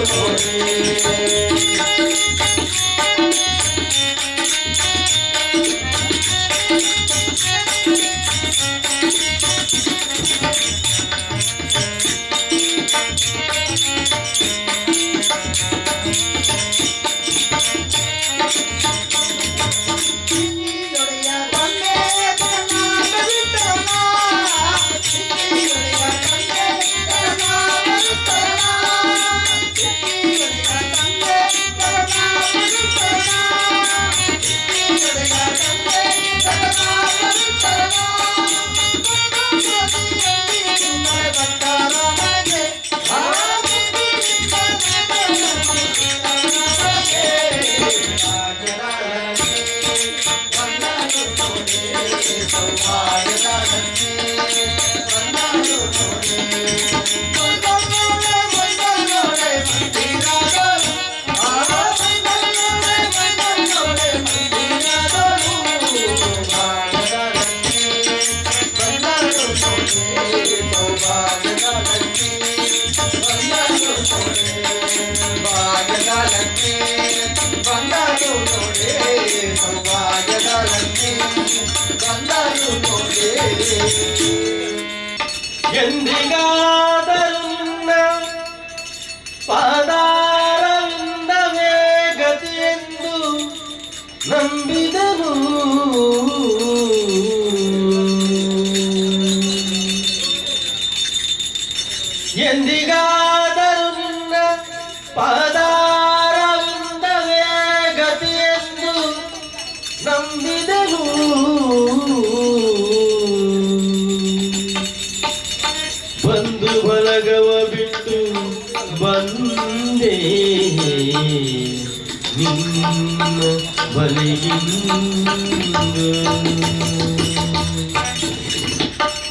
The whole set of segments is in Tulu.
ನೋಡೆ. ಎಂದಿಗಾದರೂ ನಿನ್ನ ಪಾದಾರವಿಂದವೇ ಗತಿಯೆಂದು ನಂಬಿದನು. ಎಂದಿಗಾದರೂ ನಿನ್ನ ಪಾದಾರವಿಂದವೇ ಗತಿಯೆಂದು ನಂಬಿದನು. ಬಂದು ಬಳಗವ ಬಿಟ್ಟು ಬಂದೆ ನಿನ್ನ ಬಲಿಗಿಂದು,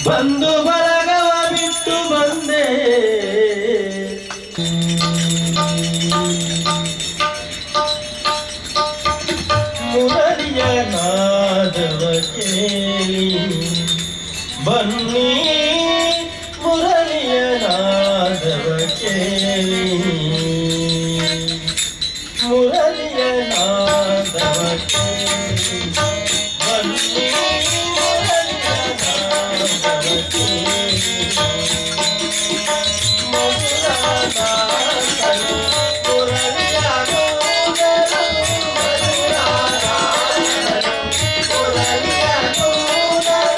ಬಂದು ಬಳಗವ ಬಿಟ್ಟು ಬಂದೆ. ಮುರಳಿಯ ನಾದವ ಕೇಳಿ ಬನ್ನಿ, ಮುರಳಿಯ ನಾದವ ಕೇಳಿ, ಮುರಳಿಯ ನಾದವ ಕೇಳಿ ಬನ್ನಿ, ಮುರಳಿಯ ನಾದವ ಕೇಳಿ. ಮಧುರದಾಸರು ಮುರಳಿಯ ನೂದರು, ಮಧುರದಾಸರು ಮುರಳಿಯ ನೂದರು.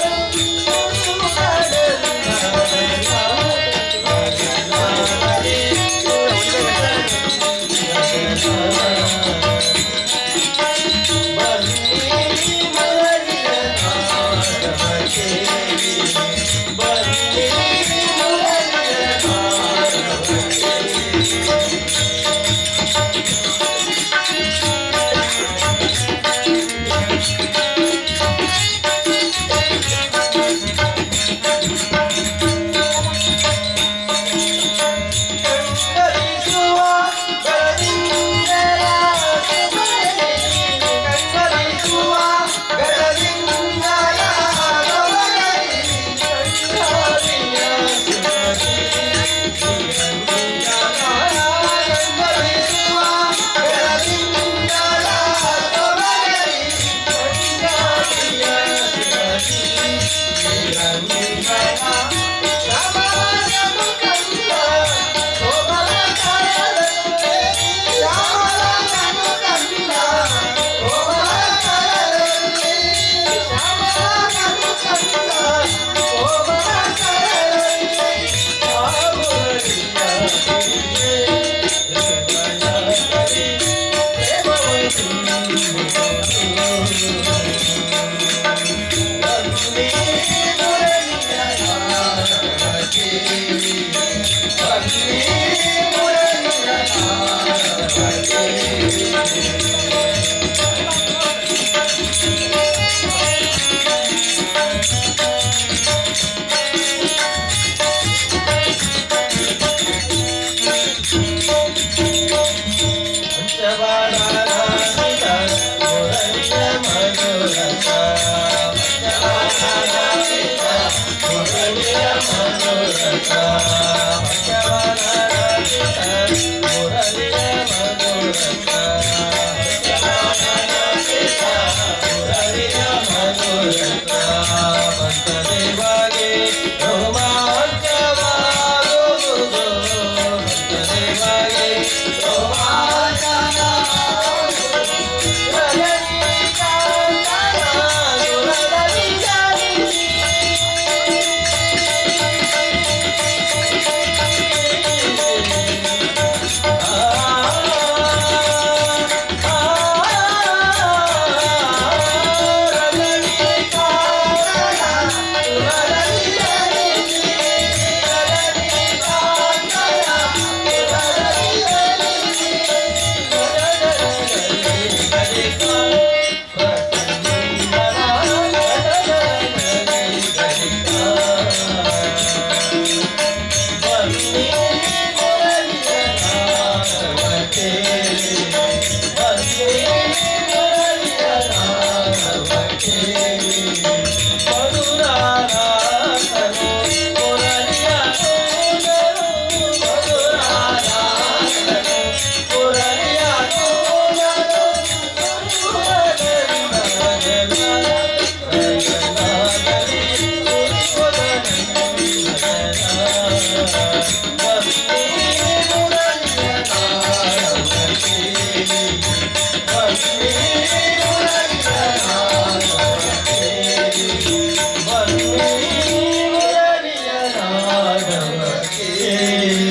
ವಂದೇ ಮುರಳಿಯ ನಾದವ ಕೇಳಿ, ವಂದೇ ಮುರಳಿಯ ನಾದವ ಕೇಳಿ. ಮಧುರಾದಾಸನು ಮುರಳಿಯ ನೂದನು, ಮಧುರಾದಾಸನು ಮುರಳಿಯ ನೂದನು. ಕೇಳಿ.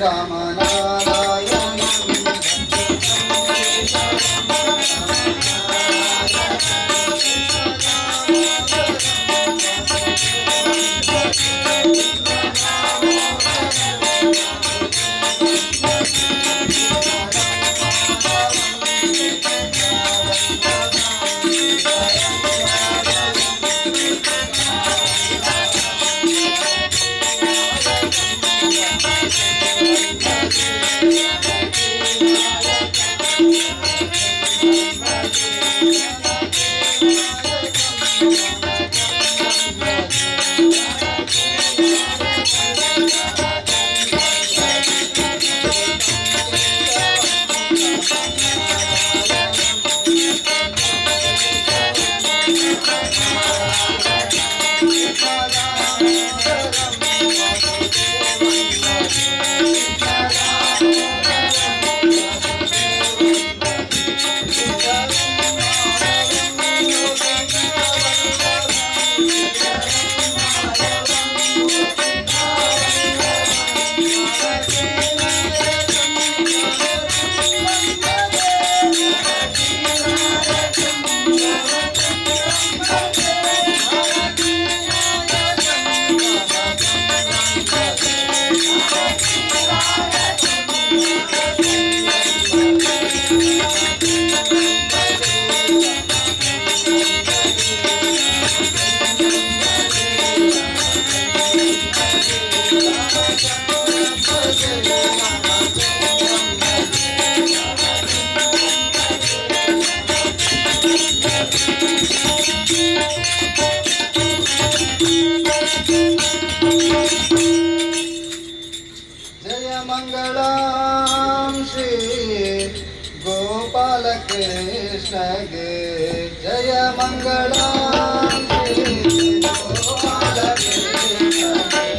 ರಾಮ ನಾರಾಯಣ. जय मंगलां श्री गोपाल कृष्ण गे। जय मंगलां श्री गोपाल कृष्ण गे।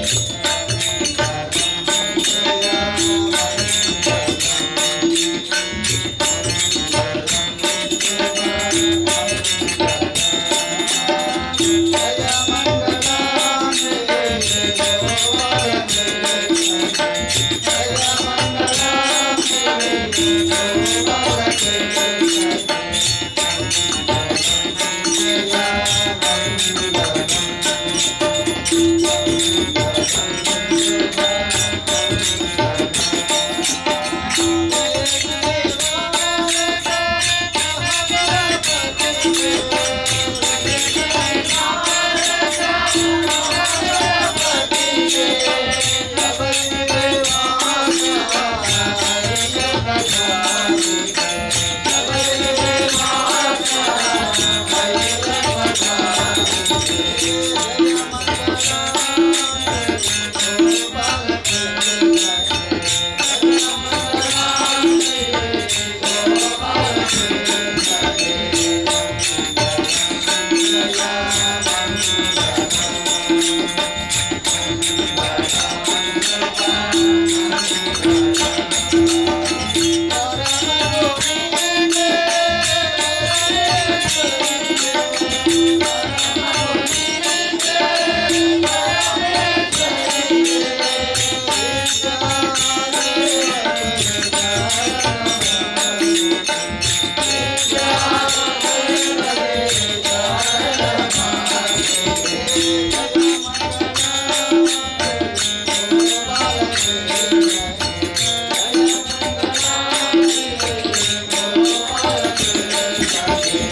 जय मंगलां श्री गोपाल कृष्ण गे। जय मंगलां श्री गोपाल कृष्ण गे।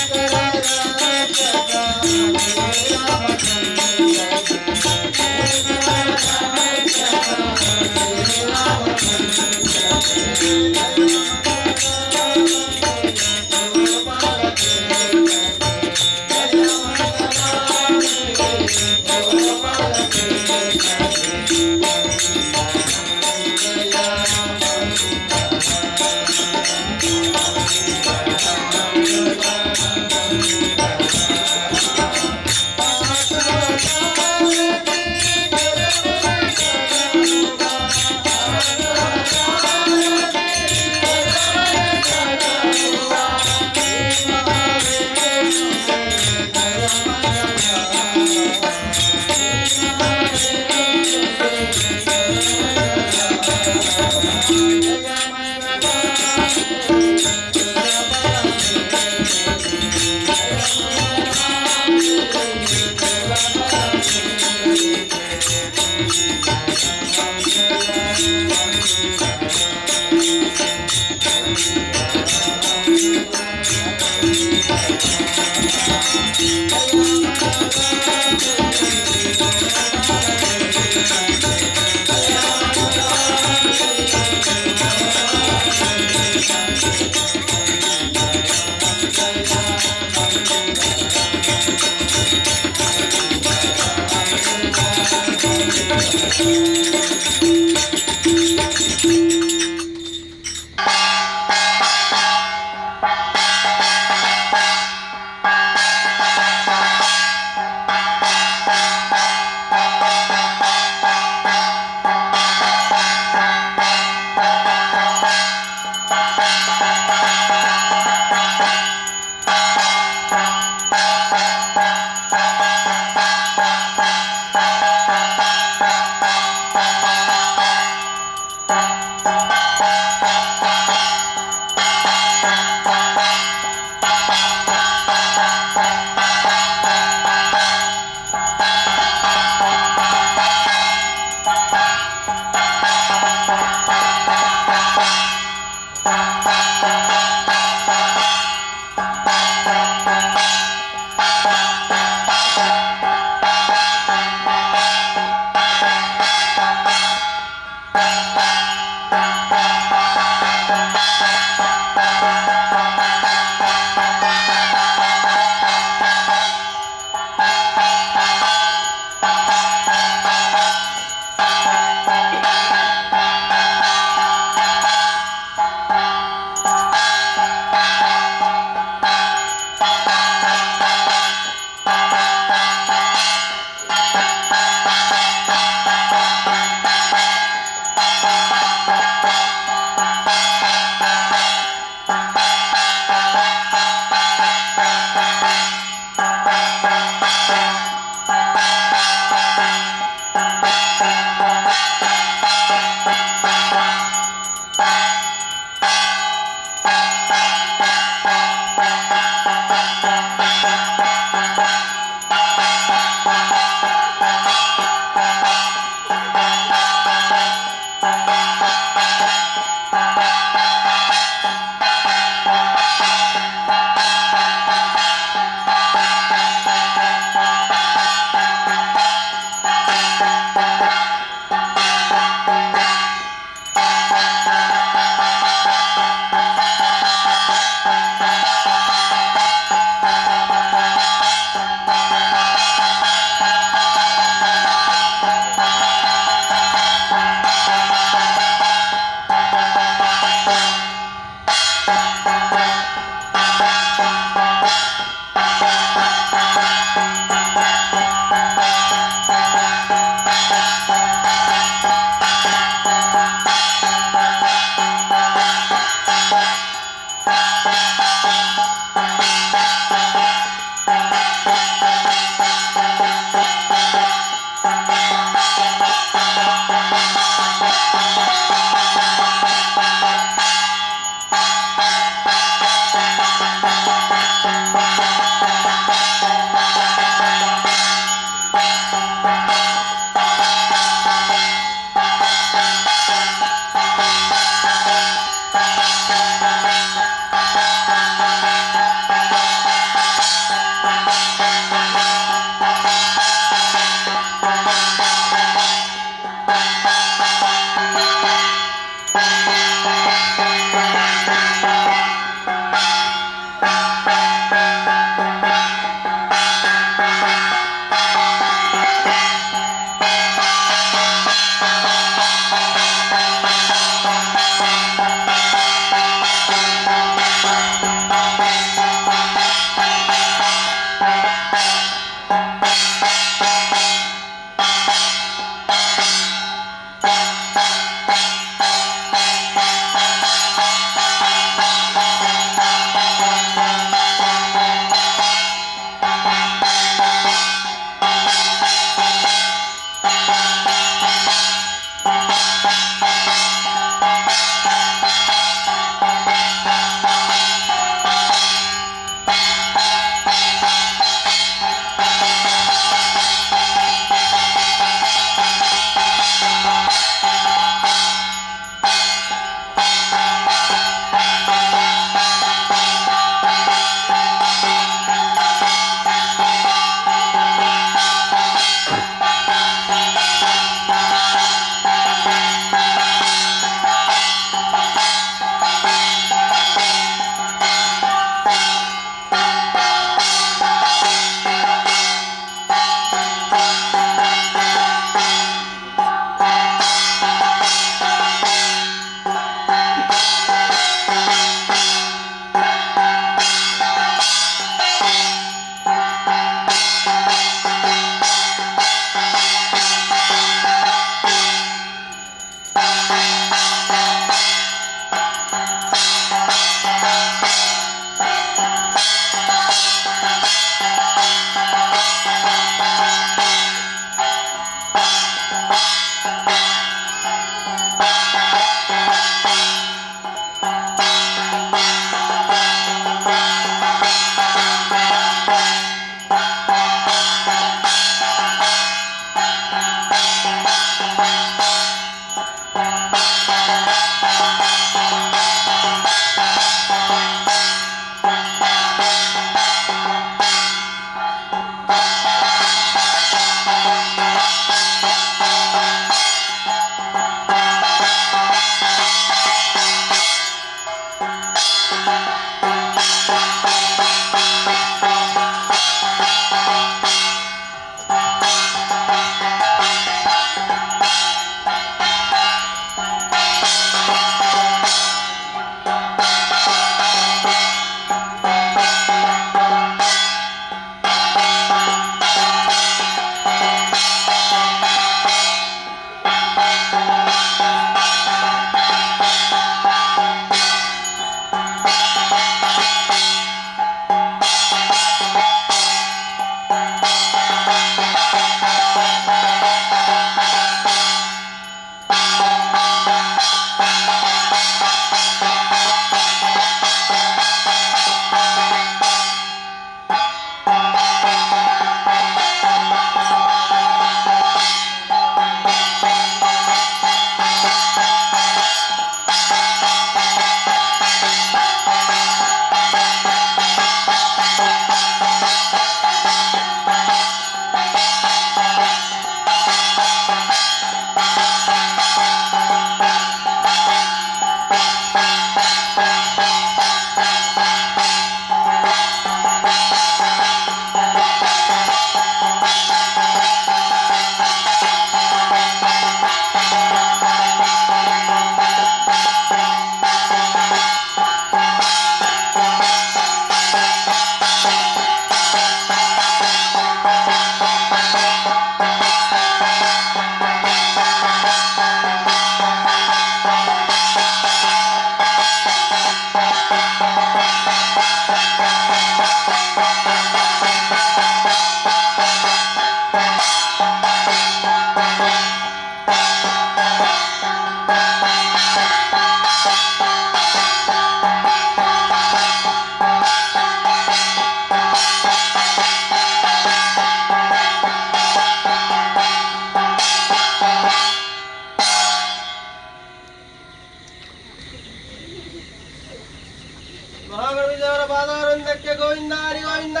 ಮಹಾಗಣಪತಿಯವರ ಪಾದಾರವಿಂದಕ್ಕೆ ಗೋವಿಂದ ಹರಿ ಗೋವಿಂದ.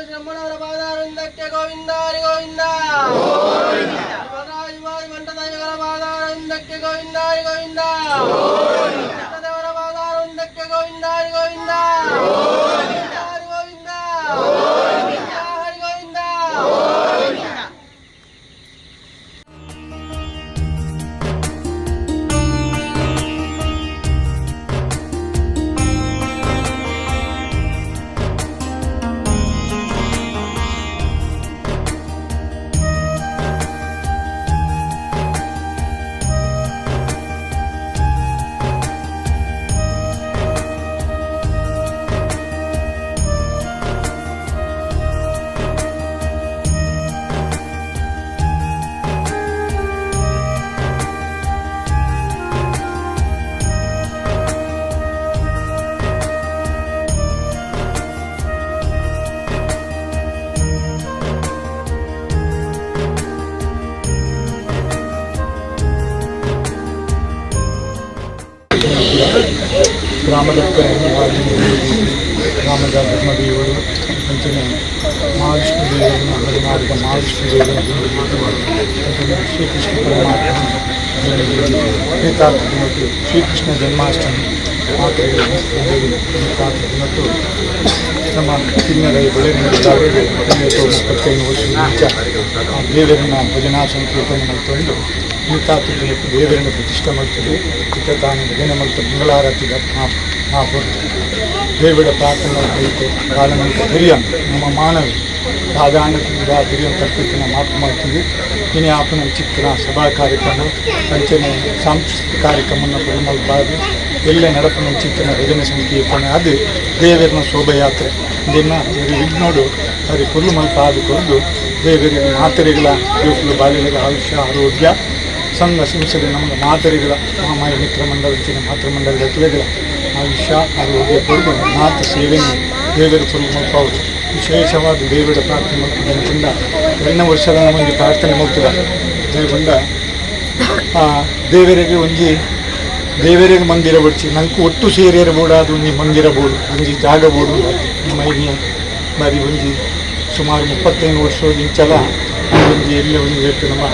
ಬ್ರಹ್ಮಣವರ ಪಾದಾರವಿಂದಕ್ಕೆ ಗೋವಿಂದ ಹರಿ ಗೋವಿಂದ. ಮಂಟದೈವಗಳ ಪಾದಾರವಿಂದಕ್ಕೆ ಗೋವಿಂದ ಹರಿ ಗೋವಿಂದ. ದೇವರ ಪಾದಾರವಿಂದಕ್ಕೆ ಗೋವಿಂದ ಹರಿ ಗೋವಿಂದ. ಹರಿ ಗೋವಿಂದ ಹರಿ ಗೋವಿಂದ. ಗ್ರಾಮದ ಗ್ರಾಮದ ಧರ್ಮದೇವರು ಅಂಚನೆ ಮಹಾವಿಷ್ಣು ದೇವರನ್ನು ಮಲೆನಾಡಿದ ಮಹಾವಿಷ್ಣು ದೇವರ ಅಂಚನೆ ಶ್ರೀಕೃಷ್ಣ ಪರಮಾತ್ಮ ನೇತಾರ್ಥ ದಿನಕ್ಕೆ ಶ್ರೀಕೃಷ್ಣ ಜನ್ಮಾಷ್ಟಮಿ ಮಾತ್ರೆಗಳು ನೇತಾರ್ಥ ದಿನತ್ತು ನಮ್ಮ ಕಿನ್ನರ ಬೆಳಗಿನ 35 ವರ್ಷದ ಮುಂಚೆ ಆ ದೇವರನ್ನ ಭಜನಾ ಸಂಕೀರ್ತನೆ ಮಾಡ್ಕೊಂಡು ನೇತಾರ್ಥ ದಿನಕ್ಕೆ ದೇವರನ್ನು ಪ್ರತಿಷ್ಠೆ ಮಾಡ್ತದೆ. ಇತ್ತ ತಾನು ಭಜನೆ ಮಾಡ್ತಾ ಮಂಗಳಾರತಿ ಮಹಾಪುರುಷ ದೇವರ ಪ್ರಾರ್ಥನೆ ಐತೆ. ಕಾಲನಂತ ಹಿರಿಯ ನಮ್ಮ ಮಾನವಿ ಸಾಧಾರಣ ಹಿರಿಯ ತಪ್ಪಿನ ಮಾತು ಮಾಡ್ತೀವಿ. ಇನಿ ಆಪನ ಚಿಕ್ಕನ ಸಭಾ ಕಾರ್ಯಕ್ರಮ ಅಂಚನೆ ಸಾಂಸ್ಕೃತಿಕ ಕಾರ್ಯಕ್ರಮವನ್ನು ಪರಿಮಲ್ಪಾಗಿ ಎಲ್ಲೇ ನಡಪನ ಚಿಕ್ಕನ ಭಜನೆ ಸಂಕೀರ್ತನೆ ಅದು ದೇವರನ ಶೋಭಯಾತ್ರೆ ದಿನ ಇವರು ವಿಘ್ನೋಡು ಅದು ಕುರ್ಲು ಮಲ್ಪ ಆದು ಕೊರದು ದೇವರಿಗೆ ಮಾತೆರೆಗಳ ಜೋಕುಲು ಬಾಲ್ಯಗಳಿಗೆ ಆಯುಷ್ಯ ಆರೋಗ್ಯ ಸಂಘ ಸಂಸ್ಥೆ ನಮ್ಮ ಮಾತೆರೆಗಳ ಮಹಾಮಾಯ ಮಿತ್ರ ಮಂಡಲ ಚಿನ್ನ ಮಾತೃಮಂಡಲದ ತುಲೆಗಳ ಆಯುಷ್ಯ ಆರೋಗ್ಯ ಕೊರದು ಮಾತ ಸೇವೆಯನ್ನು ದೇವರ ಕುರ್ಲು ಮಲ್ಪಾವುದು ವಿಶೇಷವಾದ ದೇವರ ಪ್ರಾರ್ಥನೆ ಮಾಡ್ತದೆ. ಎರಡನೇ ವರ್ಷದ ನಮಗೆ ಪ್ರಾರ್ಥನೆ ಮಾಡ್ತದೆ. ದೇವಗೊಂಡ ಆ ದೇವರಿಗೆ ಒಂಜಿ ದೇವರಿಗೆ ಮಂದಿರ ಬಡ್ಚಿ ನಂಗೆ ಒಟ್ಟು ಸೇರಿಯರ ಬೋಡು, ಅದು ಒಂಜಿ ಮಂದಿರ ಬೋಡು, ಒಂಜಿ ಜಾಗ ಬೋಡು. ನಮ್ಮ ಇಲ್ಲಿ ಬಾರಿ ಒಂಜಿ ಸುಮಾರು 35 ವರ್ಷ ಇಂಚಲ ಒಂಜಿ ಎಲ್ಲ ಒಂಜಿ ಬೇಕು. ನಮ್ಮ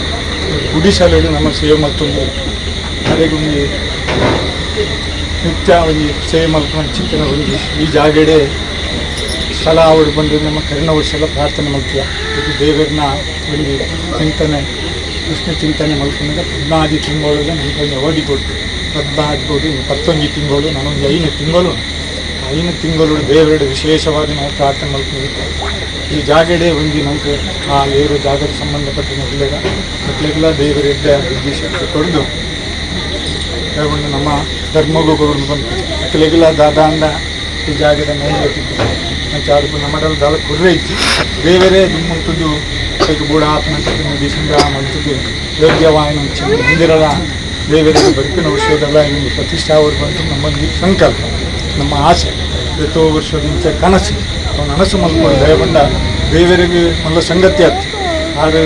ಗುಡಿಸಲು ನಮ್ಮ ಸೇವೆ ಮಲ್ತೊಂದು ಅರೆಗ್ ಒಂಜಿ ನಿತ್ಯ ಒಂಜಿ ಸೇವೆ ಮಲ್ಪುನ ಚಿಂತನೆ ಒಂಜಿ ಈ ಜಾಗಡೆ ಸ್ಥಳ ಆವಡ್ ಬಂದು ನಮ್ಮ ಕರಿನ ವರ್ಷ ಎಲ್ಲ ಪ್ರಾರ್ಥನೆ ಮಾಡ್ತೀವಿ. ಇದು ದೇವರನ್ನ ಒಂಜಿ ಚಿಂತನೆ, ಕೃಷ್ಣ ಚಿಂತನೆ ಮಲ್ಪುನಗ 14 ತಿಂಗಳು ನಮ್ಗೆ ಒಂಜಿ ಅವಧಿ ಕೊಟ್ಟು 14 ಕೊಡು 21 ತಿಂಗಳು ನಾನೊಂದು 5 ತಿಂಗಳು 5 ತಿಂಗಳು ದೇವರ ವಿಶೇಷವಾಗಿ ನಾವು ಪ್ರಾರ್ಥನೆ ಮಲ್ಪುನ ಈ ಜಾಗಡೆ ಒಂಜಿ ನಮ್ಗೆ ಆ ಏರು ಜಾಗಕ್ಕೆ ಸಂಬಂಧಪಟ್ಟ ಮಕ್ಕಳಿಗ ಮಕ್ಕಳಿಗೆಲ್ಲ ದೇವರ ಎಡ್ಡೆ ಬುದ್ಧಿ ಶಕ್ತಿ ಕೊಡ್ದು ಹೇಳ್ಕೊಂಡು ನಮ್ಮ ಧರ್ಮಗೂ ಕೊಡೋದು ಬಂತು. ಮಕ್ಕಳಿಗೆಲ್ಲ ದಾದಾ ಅಂದ ಈ ಜಾಗದ ಮೇಲೆ ಚಾರು ನಮ್ಮಡಲ್ ದಾದ ಕುರ್ರೆ ಇತ್ತು. ದೇವರೇ ದುಮ್ಮುಂಟುದು ಕೈಗೆ ಬೂಡ ಆತ್ಮ ದಿಶಿಂದ ಮಂತದ್ದು ಯೋಗ್ಯವಾಯಿನ ಮಂದಿರದ ದೇವರಿಗೆ ಬದುಕಿನ ವರ್ಷದಲ್ಲ ಇನ್ನೊಂದು ಪ್ರತಿಷ್ಠಾ ಅವರು ಬಂತು. ನಮ್ಮೊಂದು ಸಂಕಲ್ಪ, ನಮ್ಮ ಆಸೆ, ಎಷ್ಟೋ ವರ್ಷದಿಂದ ಕನಸು ಅವನ ನನಸು ಮಲ್ಕೊಂಡು ದಯಬಂಡ ದೇವರಿಗೆ ಮಲ್ಲ ಸಂಗತಿ ಆಯ್ತು. ಆದರೆ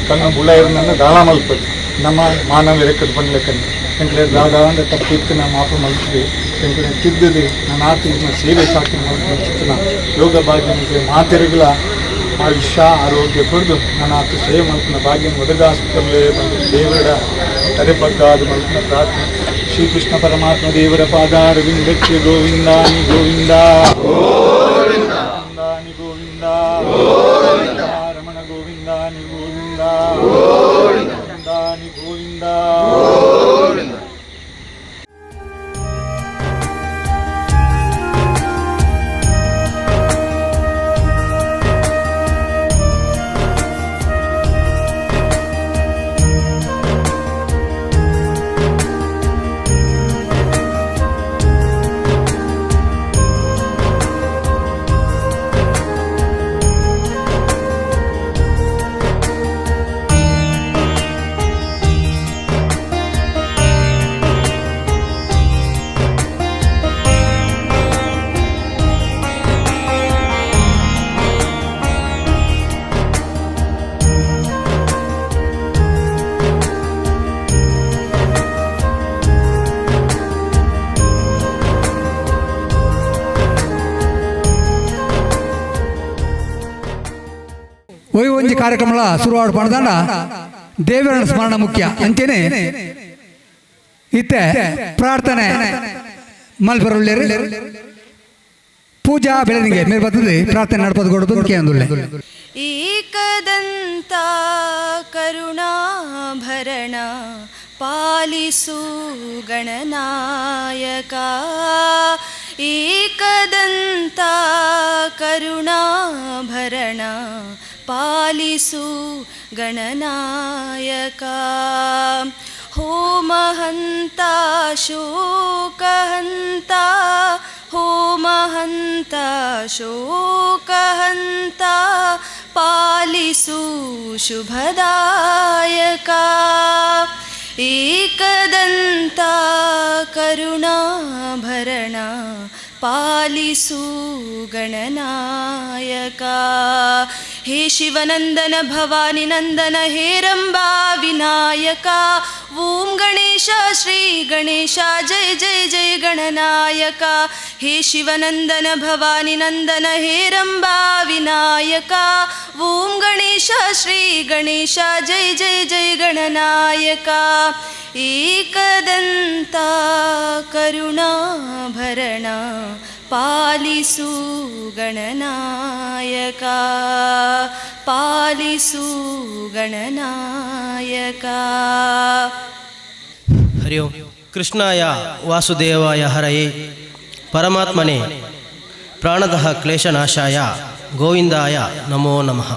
ಕಣ್ಣು ಬುಳ ಇರೋದನ್ನ ದಾಳ ಮಲ್ಪದು ನಮ್ಮ ಮಾನವ ರೆಕ್ಕಡ್ ಬಂದ್ಲೆಕ್ಕಂದು ಎಂಕ್ಲೆ ದಾದ ಅಂದ್ರೆ ತಪ್ಪಿತ್ತು ನಾ ಮಾಪು ಮಲ್ಪದೆ ಎಂಕ್ಲೆ ತಿದ್ದದೆ ನಾನು ಆತ ಇದನ್ನ ಸೇವೆ ಸಾಕಿ ಮಲ್ಪನ ಯೋಗ ಭಾಗ್ಯ ಮಾತೆರೆಗಳ ಆಯುಷ್ಯ ಆರೋಗ್ಯ ಕೊಡ್ದು ನಾನು ಆತ ಸೇವೆ ಮಲ್ಪನ ಭಾಗ್ಯ ಒದಗಾಸ್ಪಲ್ಲೇ ಬಂದು ದೇವರ ತಲೆಪಗ್ಗಾದ ಮಲ್ಪನ ಪ್ರಾರ್ಥನೆ. ಶ್ರೀಕೃಷ್ಣ ಪರಮಾತ್ಮ ದೇವರ ಪಾದಾರವಿಂದಕ್ಕೆ ಗೋವಿಂದಾನಿ ಗೋವಿಂದ ಗೋವಿಂದಾನಿ ಗೋವಿಂದ, ರಮಣ ಗೋವಿಂದಾನಿ ಗೋವಿಂದ ಗೋವಿಂದಾನಿ ಗೋವಿಂದ. ಒಂಜಿ ಕಾರ್ಯಕ್ರಮ ಶುರುವಾಡು ಪಂಡದಾಂಡ ದೇವರ ಸ್ಮರಣ ಮುಖ್ಯ ಅಂಚೆನೆ ಇತ್ತೆ ಪ್ರಾರ್ಥನೆ ಮಲ್ಪರುಳ್ಳೇರು ಪೂಜಾ ಬೆಳನಿಗೆ ಮೇರೆ ಬರ್ತದೆ ಪ್ರಾರ್ಥನೆ ನಡ್ಪದ ಕೊಡೋದು ಕೇಂದುಳ್ಳೆ. ಏಕದಂತ ಕರುಣಾಭರಣ ಪಾಲಿಸು ಗಣನಾಯಕ, ಏಕದಂತ ಕರುಣಾಭರಣ ಪಾಲಿಸು ಗಣನಾಯಕ. ಹೋಮಹಂತ ಶೋಕಹಂತ, ಹೋಮಹಂತ ಶೋಕಹಂತ ಪಾಲಿಸು ಶುಭದಾಯಕ. ಏಕದಂತ ಕರುಣಾಭರಣ ಪಾಲಿಸು ಗಣನಾಯಕ. ಹೇ ಶಿವನಂದನ ಭವಾನಿ ನಂದನ ಹೇರಂಬಾ ವಿನಾಯಕ, ಓಂ ಗಣೇಶ ಶ್ರೀ ಗಣೇಶ ಜಯ ಜಯ ಜಯ ಗಣನಾಯಕ. ಹೇ ಶಿವನಂದನ ಭವಾನಿ ನಂದನ ಹೇರಂಬಾ ವಿನಾಯಕ, ಓಂ ಗಣೇಶ ಶ್ರೀ ಗಣೇಶ ಜಯ ಜಯ ಜಯ ಗಣನಾಯಕ. ಏಕದಂತ ಕರುಣಾಭರಣ ಪಾಲಿಸು ಗಣನಾಯಕ, ಪಾಲಿಸು ಗಣನಾಯಕ. ಹರಿ ಓಂ. ಕೃಷ್ಣಾಯ ವಾಸುದೇವಾಯ ಹರಯೇ ಪರಮಾತ್ಮನೇ ಪ್ರಾಣದಃ ಕ್ಲೇಶನಾಶಾಯ ಗೋವಿಂದಾಯ ನಮೋ ನಮಃ.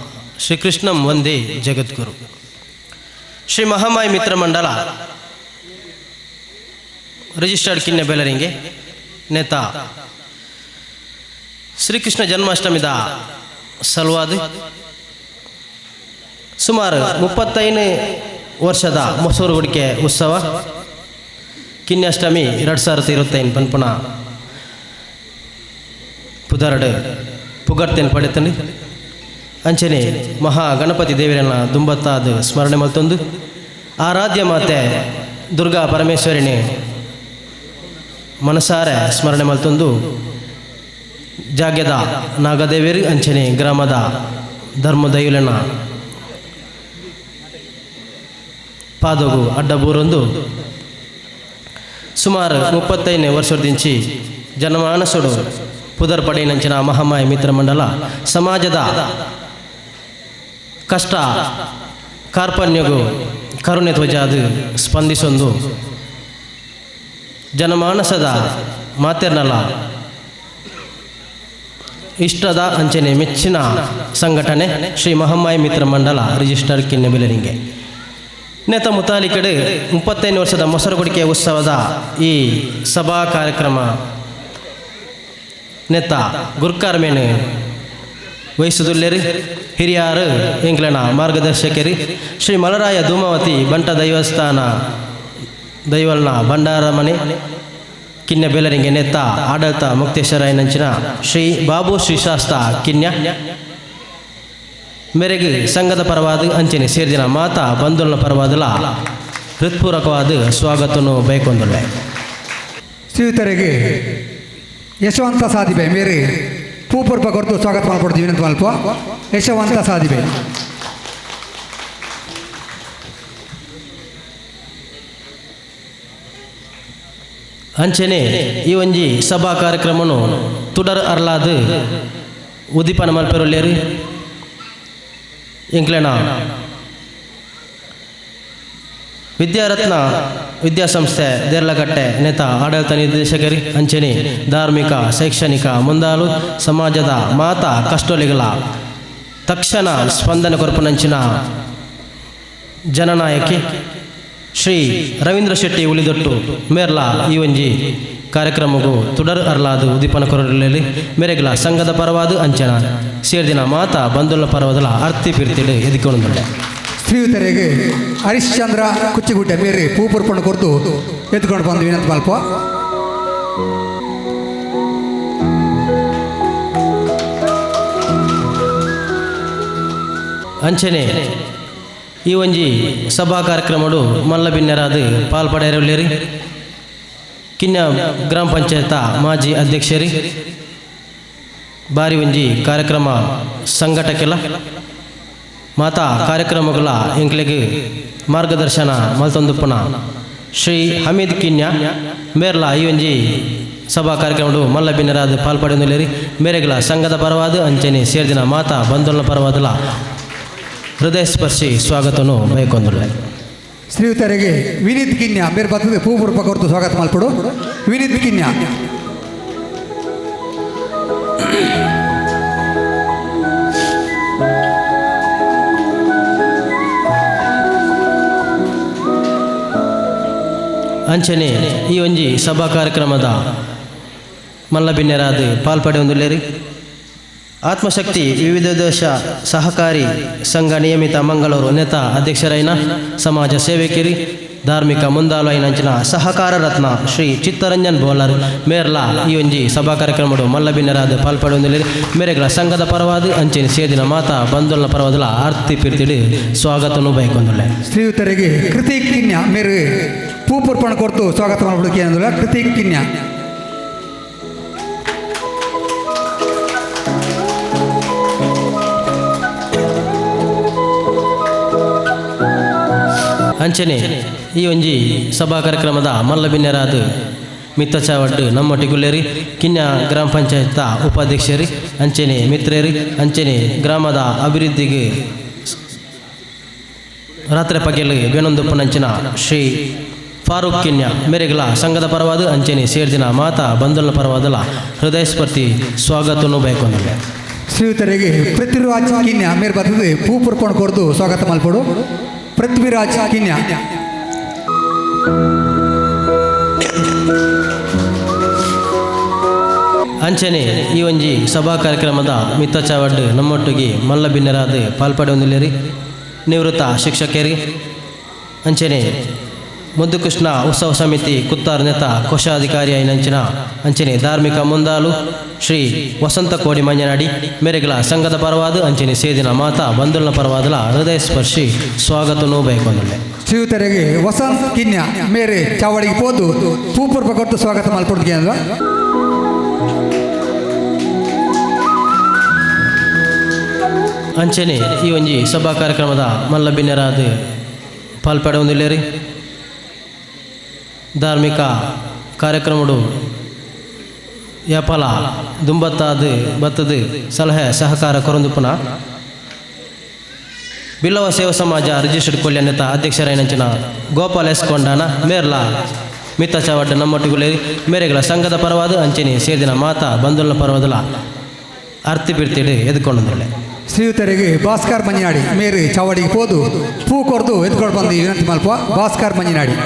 ಶ್ರೀಕೃಷ್ಣಂ ವಂದೇ ಜಗದ್ಗುರು. ಶ್ರೀ ಮಹಾಮಾಯಿ ಮಿತ್ರ ಮಂಡಲ ರಿಜಿಸ್ಟರ್ಡ್ ಕಿನ್ನೆ ಬೆಲರಿಂಗೆ ನೇತಾ ಶ್ರೀಕೃಷ್ಣ ಜನ್ಮಾಷ್ಟಮಿದ ಸಲುವಾದ ಸುಮಾರು 35 ವರ್ಷದ ಮೊಸರು ಗುಡಿಕೆ ಉತ್ಸವ ಕಿನ್ಯಾಷ್ಟಮಿ 2025 ಪನ್ಪುನ ಪುದರಡು ಪುಗರ್ತೇನು ಪಡೆತಂಡು ಅಂಚನೆ ಮಹಾ ಗಣಪತಿ ದೇವರನ್ನ ದುಂಬತ್ತಾದ ಸ್ಮರಣೆ ಮಲ್ತೊಂದು ಆರಾಧ್ಯ ಮಾತೆ ದುರ್ಗಾ ಪರಮೇಶ್ವರಿನಿ ಮನಸಾರೆ ಸ್ಮರಣೆ ಮಲ್ತೊಂದು ಜಾಗ್ಯದ ನಾಗದೇವಿಯರು ಅಂಚನೆ ಗ್ರಾಮದ ಧರ್ಮದೈವಲನ ಪಾದಗು ಅಡ್ಡಬೂರೊಂದು ಸುಮಾರು 35 ವರ್ಷದಿಂಚಿ ಜನಮಾನಸುಡು ಪುದರ್ ಪಡೆಯಿನಂಚಿನ ಮಹಾಮಾಯ ಮಿತ್ರ ಮಂಡಲ ಸಮಾಜದ ಕಷ್ಟ ಕಾರ್ಪಣ್ಯಗೂ ಕರುಣೆ ಧ್ವಜಾದು ಸ್ಪಂದಿಸೊಂದು ಜನಮಾನಸದ ಮಾತೆರ್ನಲ ಇಷ್ಟದ ಅಂಚನೆ ಮೆಚ್ಚಿನ ಸಂಘಟನೆ ಶ್ರೀ ಮಹಮ್ಮಾಯಿ ಮಿತ್ರ ಮಂಡಲ ರಿಜಿಸ್ಟರ್ ಕಿನ್ನೆಬಿಲರಿಂಗೆ ನೇತ ಮುತಾಲಿಕಡೆ 35 ವರ್ಷದ ಮೊಸರುಗುಡಿಕೆ ಉತ್ಸವದ ಈ ಸಭಾ ಕಾರ್ಯಕ್ರಮ ನೇತ ಗುರ್ಕಾರ್ ಮೇನೆ ವಹಿಸುದುಲ್ಲೇರಿ ಹಿರಿಯಾರು ಎಂಕ್ಲನ ಮಾರ್ಗದರ್ಶಕರಿ ಶ್ರೀ ಮಲರಾಯ ಧೂಮಾವತಿ ಬಂಟ ದೈವಸ್ಥಾನ ದೈವಲ್ನ ಭಂಡಾರ ಮನೆ ಕಿನ್ಯ ಬೆಲರಿಂಗೆ ನೇತ ಆಡಳಿತ ಮುಕ್ತೇಶ್ವರಾಯನಂಚಿನ ಶ್ರೀ ಬಾಬು ಶ್ರೀಶಾಸ್ತ ಕಿನ್ಯ ಮೇರೆಗೆ ಸಂಘದ ಪರವಾದ ಅಂಚನೆ ಸೇರಿದಿನ ಮಾತಾ ಬಂಧುಲನ ಪರವಾದಲ ಹೃತ್ಪೂರ್ವಕವಾದ ಸ್ವಾಗತನು ಬಯಕೊಂದುಳ್ಳೆ. ಶ್ರೀಯುತರಿಗೆ ಯಶವಂತ ಸಾದಿಬೆ ಮೇರೆ ಪೂಪುರ್ಪ ಕೊರತು ಸ್ವಾಗತ ಮಾಡ್ಕೊಡ್ತೀವಿ ಅಂತ ಅಲ್ಪ ಯಶವಂತ ಸಾದಿಬೆ. ಅಂಚನೆ ಈ ಒಂಜಿ ಸಭಾ ಕಾರ್ಯಕ್ರಮನು ತುಡರ್ ಅರ್ಲಾದ್ ಉದ್ದೀಪನ ಮಲ್ಪೆರೊಲ್ಲೇರಿ ಎಂಕ್ಲೆನ ವಿದ್ಯಾರತ್ನ ವಿದ್ಯಾಸಂಸ್ಥೆ ದೇರ್ಲಕಟ್ಟೆ ನೇತ ಆಡಳಿತ ನಿರ್ದೇಶಕರಿ ಅಂಚನೆ ಧಾರ್ಮಿಕ ಶೈಕ್ಷಣಿಕ ಮುಂದಾಲು ಸಮಾಜದ ಮಾತಾ ಕಷ್ಟೊಲಿಗಳ ತಕ್ಷಣ ಸ್ಪಂದನೆ ಕೊರಪುನಂಚಿನ ಜನನಾಯಕಿ ಶ್ರೀ ರವೀಂದ್ರ ಶೆಟ್ಟಿ ಉಳಿದೊಟ್ಟು ಮೇರ್ಲಾ ಈ ಒಂಜಿ ಕಾರ್ಯಕ್ರಮಗೂ ತುಡರ್ ಅರ್ಲಾದು ಉದ್ದೀಪನ ಕೊರಲಿ ಮೇರೆಗ್ಲ ಸಂಘದ ಪರವಾದ ಅಂಚನ ಸೇರ್ದಿನ ಮಾತಾ ಬಂಧುಲ ಪರವಾದಲ ಅರ್ತಿ ಪಿರ್ತಿಡು ಎದಿಕೊಂಡುಂಡೆ. ಶ್ರೀಯುತರಿಗೆ ಹರಿಶ್ಚಂದ್ರ ಕುಚ್ಚಿಗುಡ್ಡೆ ಮೇರೆ ಪೂಪುರ್ಪಣೆ ಕೊರತು ಎತ್ಕೊಂಡು ಬಂದು ವಿನಂತಿ ಮಲ್ಪ. ಅಂಚನೆ ಈ ಒಂಜಿ ಸಭಾ ಕಾರ್ಯಕ್ರಮಡು ಮಲ್ಲಬಿನ್ನರಾದ ಪಾಲ್ಪಡೆಯರಲ್ಲೇರಿ ಕಿನ್ಯ ಗ್ರಾಮ ಪಂಚಾಯತ ಮಾಜಿ ಅಧ್ಯಕ್ಷರಿ ಬಾರಿ ಒಂಜಿ ಕಾರ್ಯಕ್ರಮ ಸಂಘಟಕೆಲ್ಲ ಮಾತಾ ಕಾರ್ಯಕ್ರಮಗಳ ಎಂಕ್ಲೆಗ್ ಮಾರ್ಗದರ್ಶನ ಮಲ್ತೊಂದುಪ್ಪುನ ಶ್ರೀ ಹಮೀದ್ ಕಿನ್ಯ ಮೇರ್ಲ ಈ ಒಂಜಿ ಸಭಾ ಕಾರ್ಯಕ್ರಮಡು ಮಲ್ಲ ಬಿನ್ನರಾದ ಪಾಲ್ಪಡೆಯೊಂದುಲ್ಲೆರ್. ಮೇರೆಗ್ಲ ಸಂಘದ ಪರವಾದ ಅಂಚನೆ ಸೇರ್ದಿನ ಮಾತಾ ಬಂಧುಲ ಪರವಾದಲ ಹೃದಯ ಸ್ಪರ್ಶಿ ಸ್ವಾಗತನು ಬಯಕೊಂದುಲ್ಲೆ. ಶ್ರೀಯುತರಿಗೆ ವಿನೀತ್ ಕಿನ್ಯ ಮೇರ್ ಬರ್ತದೆ ಪೂ ಪುರ್ಪ ಕೊರ್ದು ಸ್ವಾಗತ ಮಲ್ಪೊಡು. ವಿನೀತ್ ಕಿನ್ಯ. ಅಂಚನೆ ಈ ಒಂಜಿ ಸಭಾ ಕಾರ್ಯಕ್ರಮದ ಮಲ್ಲ ಬಿನ್ನೆರಾದ ಪಾಲ್ಪಡೆಯೊಂದುಲ್ಲೆರ್. ಆತ್ಮಶಕ್ತಿ ವಿವಿಧ ದೇಶ ಸಹಕಾರಿ ಸಂಘ ನಿಯಮಿತ ಮಂಗಳೂರು ನೇತ ಅಧ್ಯಕ್ಷರೈನ ಸಮಾಜ ಸೇವಕಿರಿ ಧಾರ್ಮಿಕ ಮುಂದಾಲೋಯಿನಂಚಿನ ಸಹಕಾರ ರತ್ನ ಶ್ರೀ ಚಿತ್ತರಂಜನ್ ಬೋಲರ್ ಮೇರ್ಲಾ ಈ ಒಂಜಿ ಸಭಾ ಕಾರ್ಯಕ್ರಮಡು ಮಲ್ಲ ಬಿನ್ನೆರಾದ ಪಾಲ್ಪಡೆಯೊಂದುಲ್ಲೆರ್. ಮೇರೆಗಳ ಸಂಘದ ಪರವಾದ ಅಂಚನೆ ಸೇದಿನ ಮಾತಾ ಬಂಧುಲ ಪರವಾದಲ ಆರ್ತಿ ಪಿರ್ತಿಡು ಸ್ವಾಗತನು ಬಯಕೊಂದುಲ್ಲೆ. ಶ್ರೀಯುತರಿಗೆ ಕೃತಿಕ್ ಕಿನ್ಯ ಮೇರು ಪೂಪುರ್ಪಣ ಕೊರ್ತು ಸ್ವಾಗತ ಮಾಡ್ಬಿಡಕ್ಕೆ ಅಂದುಲ್ಲ ಕೃತಿಕ್ ಕಿನ್ಯ. ಅಂಚನೆ ಈ ಒಂಜಿ ಸಭಾ ಕಾರ್ಯಕ್ರಮದ ಮಲ್ಲ ಬಿನ್ನೆರಾದ ಮಿತ್ತಚಾವಡ್ಡು ನಮ್ಮೊಟ್ಟಿಗುಲ್ಲೇರಿ ಕಿನ್ಯ ಗ್ರಾಮ ಪಂಚಾಯತ್ ಉಪಾಧ್ಯಕ್ಷರಿ ಅಂಚನೆ ಮಿತ್ರೇರಿ ಅಂಚನೆ ಗ್ರಾಮದ ಅಭಿವೃದ್ಧಿಗೆ ರಾತ್ರಿ ಪಗೆಲು ಬೇನೊಂದುಪ್ಪನಂಚಿನ ಶ್ರೀ ಫಾರೂಕ್ ಕಿನ್ಯ ಮೇರೆಗಳ ಸಂಘದ ಪರವಾದ ಅಂಚನೆ ಸೇರ್ದಿನ ಮಾತಾ ಬಂಧುಲ ಪರವಾದಲ ಹೃದಯ ಸ್ಫೂರ್ತಿ ಸ್ವಾಗತನು ಬಯಕೊಂದಿದೆ. ಶ್ರೀಯುತರಿಗೆ ಪೃಥ್ವಿರಾಜ್ ಕಿನ್ಯ ಮೇರ್ ಬರ್ತದೆ ಪೂಪುರ್ಪಣ ಕೊರ್ದು ಸ್ವಾಗತ ಮಲ್ಪೊಡು. ಪೃಥ್ವಿರಾಜ್ ಕಿನ್ಯ. ಅಂಚನೆ ಈ ಒಂಜಿ ಸಭಾ ಕಾರ್ಯಕ್ರಮದ ಮಿತ್ತಚಾವಡ್ಡು ನಮ್ಮೊಟ್ಟಿಗೆ ಮಲ್ಲ ಬಿನ್ನರಾದ ಪಾಲ್ಪಡೆಯೊಂದುಲ್ಲೆರಿ. ನಿವೃತ್ತ ಶಿಕ್ಷಕರಿ ಅಂಚನೆ ಮುದ್ದುಕೃಷ್ಣ ಉತ್ಸವ ಸಮಿತಿ ಕುತ್ತಾರ್ ನೇತ ಕೋಶಾಧಿಕಾರಿ ಐನಂಚಿನ ಅಂಚನೆ ಧಾರ್ಮಿಕ ಮುಂದಾಲು ಶ್ರೀ ವಸಂತ ಕೋಡಿ ಮಂಜನಾಡಿ ಮೇರೆಗಳ ಸಂಘದ ಪರವಾದ ಅಂಚನೆ ಸೇದಿನ ಮಾತಾ ಬಂಧುಲ ಪರವಾದಲ ಹೃದಯ ಸ್ಪರ್ಶಿ ಸ್ವಾಗತನು ಬಯಕೊಂದುಲ್ಲೆ. ಶ್ರೀಯುತರಿಗೆ ವಸಂತ್ ಕಿನ್ಯ ಮೇರೆ ಚಾವಡಿಗೆ ಪೋದು ಪೂಪುರ್ಪ ಕೊಟ್ಟು ಸ್ವಾಗತ ಮಲ್ಪೊಡ್ಗೆ ಅಂದ್ರ. ಅಂಚನೆ ಈ ಒಂಜಿ ಸಭಾ ಕಾರ್ಯಕ್ರಮದ ಮಲ್ಲ ಬಿನ್ನೆರಾದ ಪಾಲ್ಪಡೆಯೊಂದುಲ್ಲೆರಿ. ಧಾರ್ಮಿಕ ಕಾರ್ಯಕ್ರಮಡು ಯಪಲ ದುಂಬತ್ತಾದ ಬತ್ತದ ಸಲಹೆ ಸಹಕಾರ ಕೊರಂದುಪುನ ಬಿಲ್ಲವ ಸೇವಾ ಸಮಾಜ ರಿಜಿಸ್ಟರ್ಡ್ ಕೊಲ್ಯ ನೇತ ಅಧ್ಯಕ್ಷರಾಯಿನಂಚಿನ ಗೋಪಾಲ್ ಎಸ್ ಕೊಂಡಾನ ಮೇರ್ಲಾ ಮಿತ್ತ ಚಾವಡ್ಡ ನಮ್ಮೊಟ್ಟಿಗುಲೇರಿ ಮೇರೆಗಳ ಸಂಘದ ಪರವಾದ ಅಂಚನೆ ಸೇದಿನ ಮಾತಾ ಬಂಧುಲ ಪರವಾದಲ ಅರ್ತಿ ಬಿರ್ತಿಡು ಎದ್ಕೊಂಡೊಂದುಲ್ಲೆ. ಶ್ರೀಯುತರಿಗೆ ಭಾಸ್ಕರ್ ಮಂಜಿನಾಡಿ ಮೇರೆ ಚಾವಡಿಗೆ ಪೋದು ಪೂ ಕೊರ್ದು ಎದ್ಕೊಂಡು ಬಂದು ವಿನಂತಿ ಮಲ್ಪ. ಭಾಸ್ಕರ್ ಮಂಜಿನಾಡಿ.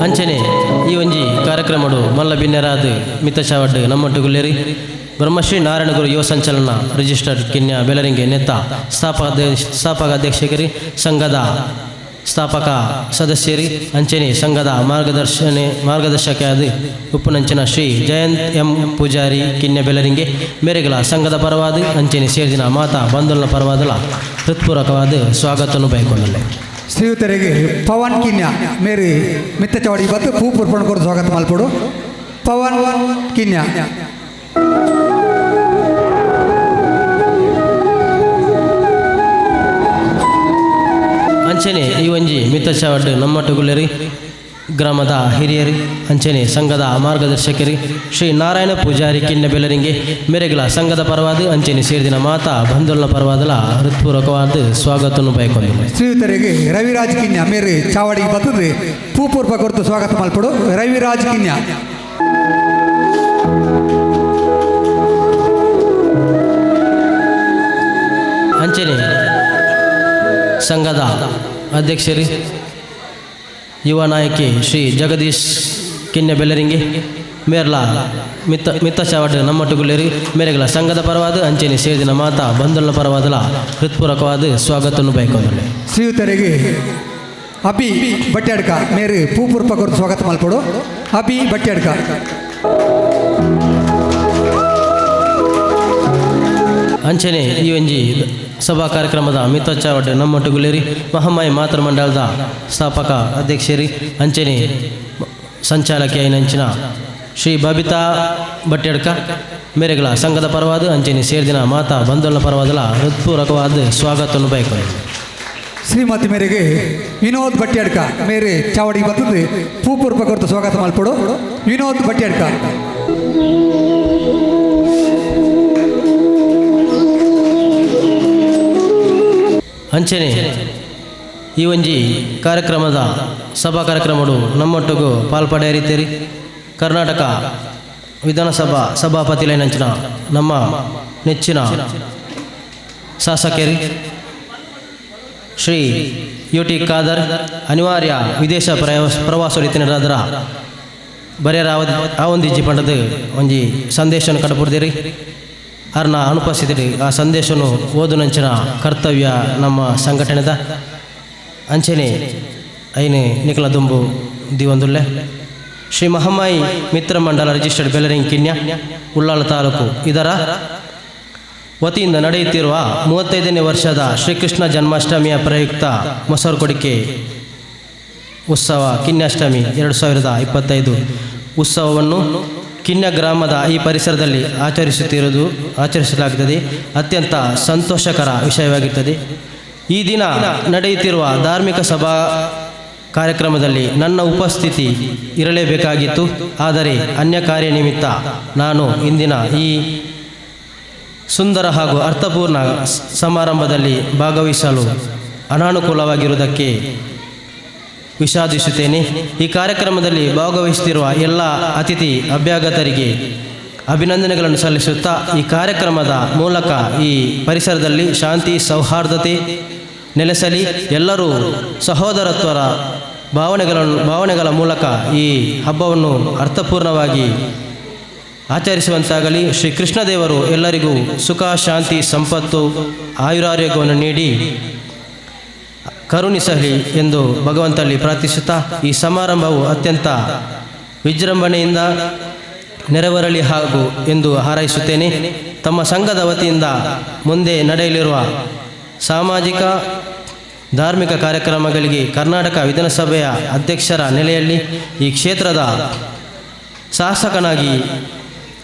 ಅಂಚನೆ ಈ ಒಂಜಿ ಕಾರ್ಯಕ್ರಮಡು ಮಲ್ಲ ಬಿನ್ನೆರಾದ ಮಿತ್ತಚಾವಡ್ಡು ನಮ್ಮೊಟ್ಟುಗುಲ್ಲೇರಿ ಬ್ರಹ್ಮಶ್ರೀ ನಾರಾಯಣಗುರು ಯುವ ಸಂಚಲನ ರಿಜಿಸ್ಟರ್ಡ್ ಕಿನ್ಯ ಬೆಲರಿಂಗೆ ನೇತ ಸ್ಥಾಪಕ ಅಧ್ಯಕ್ಷಕರಿ ಸಂಘದ ಸ್ಥಾಪಕ ಸದಸ್ಯರಿ ಅಂಚನೆ ಸಂಘದ ಮಾರ್ಗದರ್ಶಕಿಯಾದ ಉಪ್ಪುನಂಚಿನ ಶ್ರೀ ಜಯಂತ್ ಎಂ ಪೂಜಾರಿ ಕಿನ್ಯ ಬೆಲರಿಂಗೆ ಮೇರೆಗಳ ಸಂಘದ ಪರವಾದ ಅಂಚನೆ ಸೇರಿದಿನ ಮಾತಾ ಬಂಧುಲ ಪರವಾದಲ ಹೃತ್ಪೂರ್ವಕವಾದ ಸ್ವಾಗತವನ್ನು ಬಯಕೊಂಡಲ್ಲೆ. ಶ್ರೀಯುತರಿಗೆ ಪವನ್ ಕಿನ್ಯ ಮೇರಿ ಮಿತ್ತ ಚಾವಡಿ ಬತ್ತು ಪೂಪುರ್ಪಣ ಕೊರ್ದು ಸ್ವಾಗತ ಮಲ್ಪೊಡು. ಪವನ್ ಕಿನ್ಯ. ಅಂಚನೆ ಈ ಒಂಜಿ ಮಿತ್ತಚಾವಡ್ಡು ನಮ್ಮೊಟ್ಟುಗುಲ್ಲೆರಿ ಗ್ರಾಮದ ಹಿರಿಯರಿ ಅಂಚನೆ ಸಂಘದ ಮಾರ್ಗದರ್ಶಕರಿ ಶ್ರೀ ನಾರಾಯಣ ಪೂಜಾರಿ ಕಿನ್ಯ ಬೆಲರಿಂಗೆ ಮೇರೆಗಳ ಸಂಘದ ಪರವಾದ ಅಂಚನೆ ಸೇರಿದಿನ ಮಾತಾ ಬಂಧುಲ ಪರವಾದಲ ಹೃತ್ಪೂರ್ವಕವಾದ ಸ್ವಾಗತವನ್ನು ಬಯಕೊಂದಿದೆ. ಶ್ರೀಯುತರಿಗೆ ರವಿರಾಜ್ ಕಿನ್ಯ ಮೇರೆ ಚಾವಡಿಗೆ ಬರ್ತದೆ ಪೂಪೂರ್ಪ ಕೊರ್ತು ಸ್ವಾಗತ ಮಲ್ಪೊಡು. ರವಿರಾಜ್ ಕಿನ್ಯ. ಅಂಚನೆ ಸಂಘದ ಅಧ್ಯಕ್ಷರಿ ಯುವ ನಾಯಕಿ ಶ್ರೀ ಜಗದೀಶ್ ಕಿನ್ಯ ಬೆಲ್ಲರಿಂಗೆ ಮೇರ್ಲಾ ಮಿತ್ತ ಮಿತ್ತ ಚಾವಡ್ ನಮ್ಮೊಟ್ಟುಗುಲ್ಲೇರಿ ಮೇರೆಗಳ ಸಂಘದ ಪರವಾದ ಅಂಚನೆ ಸೇರಿದಿನ ಮಾತಾ ಬಂಧುಲ ಪರವಾದಲ ಹೃತ್ಪೂರ್ವಕವಾದ ಸ್ವಾಗತವನ್ನು ಬಯಕೊಂದುಲ್ಲೆ. ಶ್ರೀಯುತರಿಗೆ ಅಭಿ ಬಟ್ಯಾಡ್ಕ ಮೇರು ಪೂಪುರ್ಪ ಕೊರ್ದು ಸ್ವಾಗತ ಮಲ್ಪೊಡು. ಅಭಿ ಬಟ್ಯಾಡ್ಕ. ಅಂಚನೆ ಈ ಒಂಜಿ ಸಭಾ ಕಾರ್ಯಕ್ರಮದ ಮಿತ್ತಚಾವಡ್ ನಮ್ಮೊಟ್ಟುಗುಲೇರಿ ಮಹಮ್ಮಾಯಿ ಮಾತೃ ಮಂಡಲದ ಸ್ಥಾಪಕ ಅಧ್ಯಕ್ಷರಿ ಅಂಚನೆ ಸಂಚಾಲಕಿ ಐನಂಚಿನ ಶ್ರೀ ಬಬಿತಾ ಬಟ್ಟೆಡ್ಕ ಮೇರೆಗಳ ಸಂಘದ ಪರವಾದ ಅಂಚನೆ ಸೇರ್ದಿನ ಮಾತಾ ಬಂಧುಗಳ ಪರವಾದಲ ಹೃತ್ಪೂರ್ವಕವಾದ ಸ್ವಾಗತವನ್ನು ಬಯಕ. ಶ್ರೀಮತಿ ಮೇರೆಗೆ ವಿನೋದ್ ಭಟ್ಯಾಡ್ಕ ಮೇರೆ ಚಾವಡಿ ಬರ್ತದೆ ಪೂಪೂರ್ಪ ಕೊರತು ಸ್ವಾಗತ ಮಲ್ಪಡು ವಿನೋದ್ ಭಟ್ಯಾಡ್ಕ. ಅಂಚನೆ ಈ ಒಂಜಿ ಕಾರ್ಯಕ್ರಮದ ಸಭಾ ಕಾರ್ಯಕ್ರಮಡು ನಮ್ಮೊಟ್ಟಿಗೂ ಪಾಲ್ಪಡೆಯರಿತೀರಿ ಕರ್ನಾಟಕ ವಿಧಾನಸಭಾ ಸಭಾಪತಿಲೈನಂಚಿನ ನಮ್ಮ ನೆಚ್ಚಿನ ಶಾಸಕರಿ ಶ್ರೀ ಯು ಟಿ ಖಾದರ್ ಅನಿವಾರ್ಯ ವಿದೇಶ ಪ್ರವಾಸ ರೀತಿಯರ ಬರೆಯರ ಆವೊಂದಿಜ್ಜಿ ಪಂಡದು ಒಂಜಿ ಸಂದೇಶವನ್ನು ಕಡಪುಡ್ದಿರಿ. ಅರ್ನ ಅನುಪಸ್ಥಿತಿ ಆ ಸಂದೇಶವನ್ನು ಓದುನಂಚಿನ ಕರ್ತವ್ಯ ನಮ್ಮ ಸಂಘಟನೆದ ಅಂಚನೆ ಐನೆ ನಿಖಲ ದುಂಬು ದಿವಂದುಲ್ಲೆ. ಶ್ರೀ ಮಹಮ್ಮಾಯಿ ಮಿತ್ರ ಮಂಡಲ ರಿಜಿಸ್ಟರ್ಡ್ ಬೆಲರಿಂಗ್ ಕಿನ್ಯ ಉಳ್ಳಾಲ ತಾಲೂಕು ಇದರ ವತಿಯಿಂದ ನಡೆಯುತ್ತಿರುವ 35ನೇ ವರ್ಷದ ಶ್ರೀಕೃಷ್ಣ ಜನ್ಮಾಷ್ಟಮಿಯ ಪ್ರಯುಕ್ತ ಮೊಸರು ಕೊಡಿಕೆ ಉತ್ಸವ ಕಿನ್ಯಾಷ್ಟಮಿ 2025 ಉತ್ಸವವನ್ನು ಕಿನ್ಯ ಗ್ರಾಮದ ಈ ಪರಿಸರದಲ್ಲಿ ಆಚರಿಸಲಾಗುತ್ತದೆ. ಅತ್ಯಂತ ಸಂತೋಷಕರ ವಿಷಯವಾಗಿರುತ್ತದೆ. ಈ ದಿನ ನಡೆಯುತ್ತಿರುವ ಧಾರ್ಮಿಕ ಸಭಾ ಕಾರ್ಯಕ್ರಮದಲ್ಲಿ ನನ್ನ ಉಪಸ್ಥಿತಿ ಇರಲೇಬೇಕಾಗಿತ್ತು. ಆದರೆ ಅನ್ಯ ಕಾರ್ಯ ನಿಮಿತ್ತ ನಾನು ಇಂದಿನ ಈ ಸುಂದರ ಹಾಗೂ ಅರ್ಥಪೂರ್ಣ ಸಮಾರಂಭದಲ್ಲಿ ಭಾಗವಹಿಸಲು ಅನಾನುಕೂಲವಾಗಿರುವುದಕ್ಕೆ ವಿಷಾದಿಸುತ್ತೇನೆ. ಈ ಕಾರ್ಯಕ್ರಮದಲ್ಲಿ ಭಾಗವಹಿಸುತ್ತಿರುವ ಎಲ್ಲ ಅತಿಥಿ ಅಭ್ಯಾಗತರಿಗೆ ಅಭಿನಂದನೆಗಳನ್ನು ಸಲ್ಲಿಸುತ್ತಾ ಈ ಕಾರ್ಯಕ್ರಮದ ಮೂಲಕ ಈ ಪರಿಸರದಲ್ಲಿ ಶಾಂತಿ ಸೌಹಾರ್ದತೆ ನೆಲೆಸಲಿ, ಎಲ್ಲರೂ ಸಹೋದರತ್ವರ ಭಾವನೆಗಳ ಮೂಲಕ ಈ ಹಬ್ಬವನ್ನು ಅರ್ಥಪೂರ್ಣವಾಗಿ ಆಚರಿಸುವಂತಾಗಲಿ. ಶ್ರೀ ಕೃಷ್ಣದೇವರು ಎಲ್ಲರಿಗೂ ಸುಖ ಶಾಂತಿ ಸಂಪತ್ತು ಆಯುರಾರೋಗ್ಯವನ್ನು ನೀಡಿ ಕರುಣಿಸಲಿ ಎಂದು ಭಗವಂತಲ್ಲಿ ಪ್ರಾರ್ಥಿಸುತ್ತಾ ಈ ಸಮಾರಂಭವು ಅತ್ಯಂತ ವಿಜೃಂಭಣೆಯಿಂದ ನೆರವೇರಲಿ ಹಾಗೂ ಎಂದು ಹಾರೈಸುತ್ತೇನೆ. ತಮ್ಮ ಸಂಘದ ವತಿಯಿಂದ ಮುಂದೆ ನಡೆಯಲಿರುವ ಸಾಮಾಜಿಕ ಧಾರ್ಮಿಕ ಕಾರ್ಯಕ್ರಮಗಳಿಗೆ ಕರ್ನಾಟಕ ವಿಧಾನಸಭೆಯ ಅಧ್ಯಕ್ಷರ ನೆಲೆಯಲ್ಲಿ ಈ ಕ್ಷೇತ್ರದ ಶಾಸಕನಾಗಿ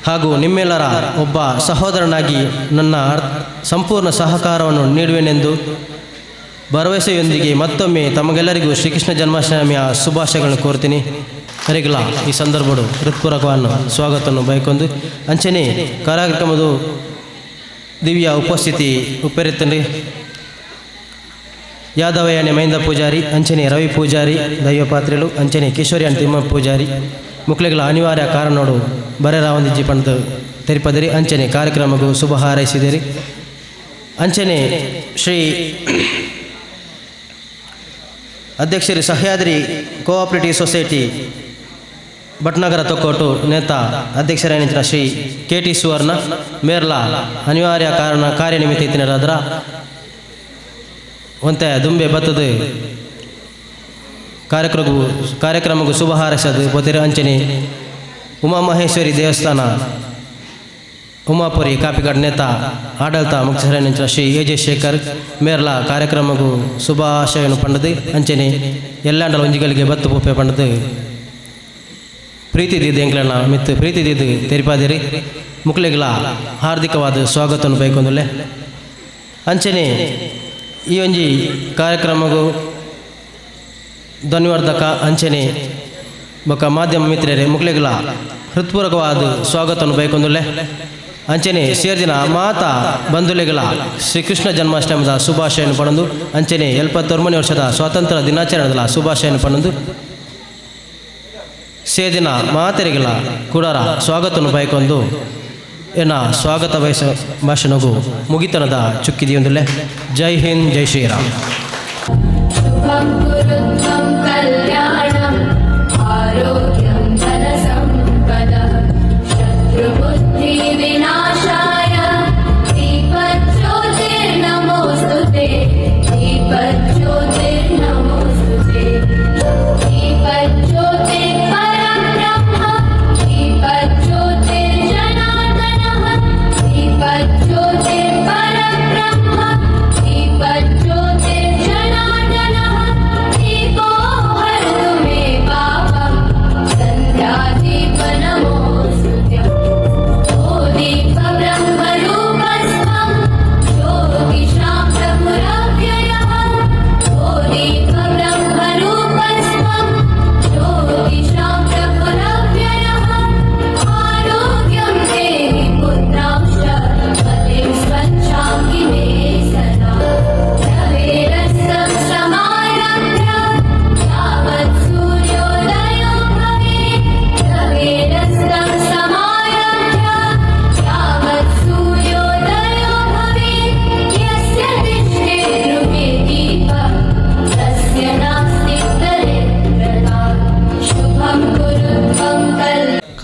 ಹಾಗೂ ನಿಮ್ಮೆಲ್ಲರ ಒಬ್ಬ ಸಹೋದರನಾಗಿ ನನ್ನ ಸಂಪೂರ್ಣ ಸಹಕಾರವನ್ನು ನೀಡುವೆನೆಂದು ಭರವಸೆಯೊಂದಿಗೆ ಮತ್ತೊಮ್ಮೆ ತಮಗೆಲ್ಲರಿಗೂ ಶ್ರೀಕೃಷ್ಣ ಜನ್ಮಾಷ್ಟಮಿಯ ಶುಭಾಶಯಗಳನ್ನು ಕೋರ್ತೀನಿ. ಕರೆಗಲ ಈ ಸಂದರ್ಭಡು ಹೃತ್ಪೂರ್ವಕವನ್ನು ಸ್ವಾಗತವನ್ನು ಬಯಕೊಂದು ಅಂಚನೆ ಕಾರ್ಯಕ್ರಮದ ದಿವ್ಯ ಉಪಸ್ಥಿತಿ ಉಪರಿತ್ತಂಡಿ ಯಾದವಯ್ಯನೆ ಮಹೇಂದ್ರ ಪೂಜಾರಿ, ಅಂಚನೆ ರವಿ ಪೂಜಾರಿ ದೈವ ಪಾತ್ರೆಲು, ಅಂಚನೆ ಕಿಶೋರಿ ತಿಮ್ಮ ಪೂಜಾರಿ ಮುಕ್ಲೆಗಳ ಅನಿವಾರ್ಯ ಕಾರಣೋಡು ಬರೆರಾವಂದಿಜ್ಜಿ ಪಂದು ತೆರಿಪದಿರಿ. ಅಂಚನೆ ಕಾರ್ಯಕ್ರಮಕ್ಕೂ ಶುಭ ಹಾರೈಸಿದಿರಿ. ಅಂಚನೆ ಶ್ರೀ ಅಧ್ಯಕ್ಷರು ಸಹ್ಯಾದ್ರಿ ಕೋಆಪರೇಟಿವ್ ಸೊಸೈಟಿ ಭಟ್ನಗರ ತೊಕ್ಕೋಟು ನೇತಾ ಅಧ್ಯಕ್ಷರಾದ ಶ್ರೀ ಕೆ ಟಿ ಸುವರ್ಣ ಮೇರ್ಲಾ ಅನಿವಾರ್ಯ ಕಾರಣ ಕಾರ್ಯನಿಮಿತ್ತ ಇತ್ತಿನರಾದ್ರ ಒಂತೆ ದುಂಬೆ ಬತ್ತದ ಕಾರ್ಯಕ್ರಮಕ್ಕೂ ಶುಭ ಹಾರೈಸದು ಪೊತಿರ. ಅಂಚನೆ ಉಮಾಮಹೇಶ್ವರಿ ದೇವಸ್ಥಾನ ಉಮಾಪುರಿ ಕಾಪಿಕಾಡ್ ನೇತಾ ಆಡಳಿತ ಮುಖ್ಯಸ್ಥರಾದ ಶ್ರೀ ಎ ಜೆ ಶೇಖರ್ ಮೇರ್ಲಾ ಕಾರ್ಯಕ್ರಮಕ್ಕೂ ಶುಭಾಶಯನು ಪಂಡದು ಅಂಚನೆ ಎಲ್ಲಾಂಡಲ ಒಂಜಿಗಳಿಗೆ ಬತ್ತು ಪೂಪೆ ಪಂಡದು ಪ್ರೀತಿ ದಿದ್ದು ಎಂಕ್ಲಣ್ಣ ಮಿತ್ತು ಪ್ರೀತಿ ದಿದ್ದು ತೆರಿಪಾದಿರಿ. ಮುಕ್ಲೆಗಳ ಹಾರ್ದಿಕವಾದ ಸ್ವಾಗತವನ್ನು ಬೈಕೊಂದುಲ್ಲೆ. ಅಂಚನೆ ಈ ಒಂಜಿ ಕಾರ್ಯಕ್ರಮಗೂ ಧ್ವನಿವರ್ಧಕ ಅಂಚನೆ ಬೊಕ್ಕ ಮಾಧ್ಯಮ ಮಿತ್ರರೇ ಮುಕ್ಲೆಗಳ ಹೃತ್ಪೂರ್ವಕವಾದ ಸ್ವಾಗತವನ್ನು ಬೈಕೊಂದುಲ್ಲೆ. ಅಂಚನೆ ಸೇರ್ದಿನ ಮಾತಾ ಬಂಧುಲೆಗಳ ಶ್ರೀಕೃಷ್ಣ ಜನ್ಮಾಷ್ಟಮದ ಶುಭಾಶಯವನ್ನು ಪಡೆದು ಅಂಚನೆ 79 ವರ್ಷದ ಸ್ವಾತಂತ್ರ್ಯ ದಿನಾಚರಣೆದ ಶುಭಾಶಯವನ್ನು ಪಡೆದು ಸೇದಿನ ಮಾತೆರೆಗಳ ಕೂಡರ ಸ್ವಾಗತವನ್ನು ಬಯಕೊಂಡು ಎನ್ನ ಸ್ವಾಗತ ಬಯಸ ಭಾಷಣಗೂ ಮುಗಿತನದ ಚುಕ್ಕಿದೆಯೊಂದುಲ್ಲೆ. ಜೈ ಹಿಂದ್, ಜೈ ಶ್ರೀರಾಮ್. दीपज्योतिर्जनार्दनः दीपो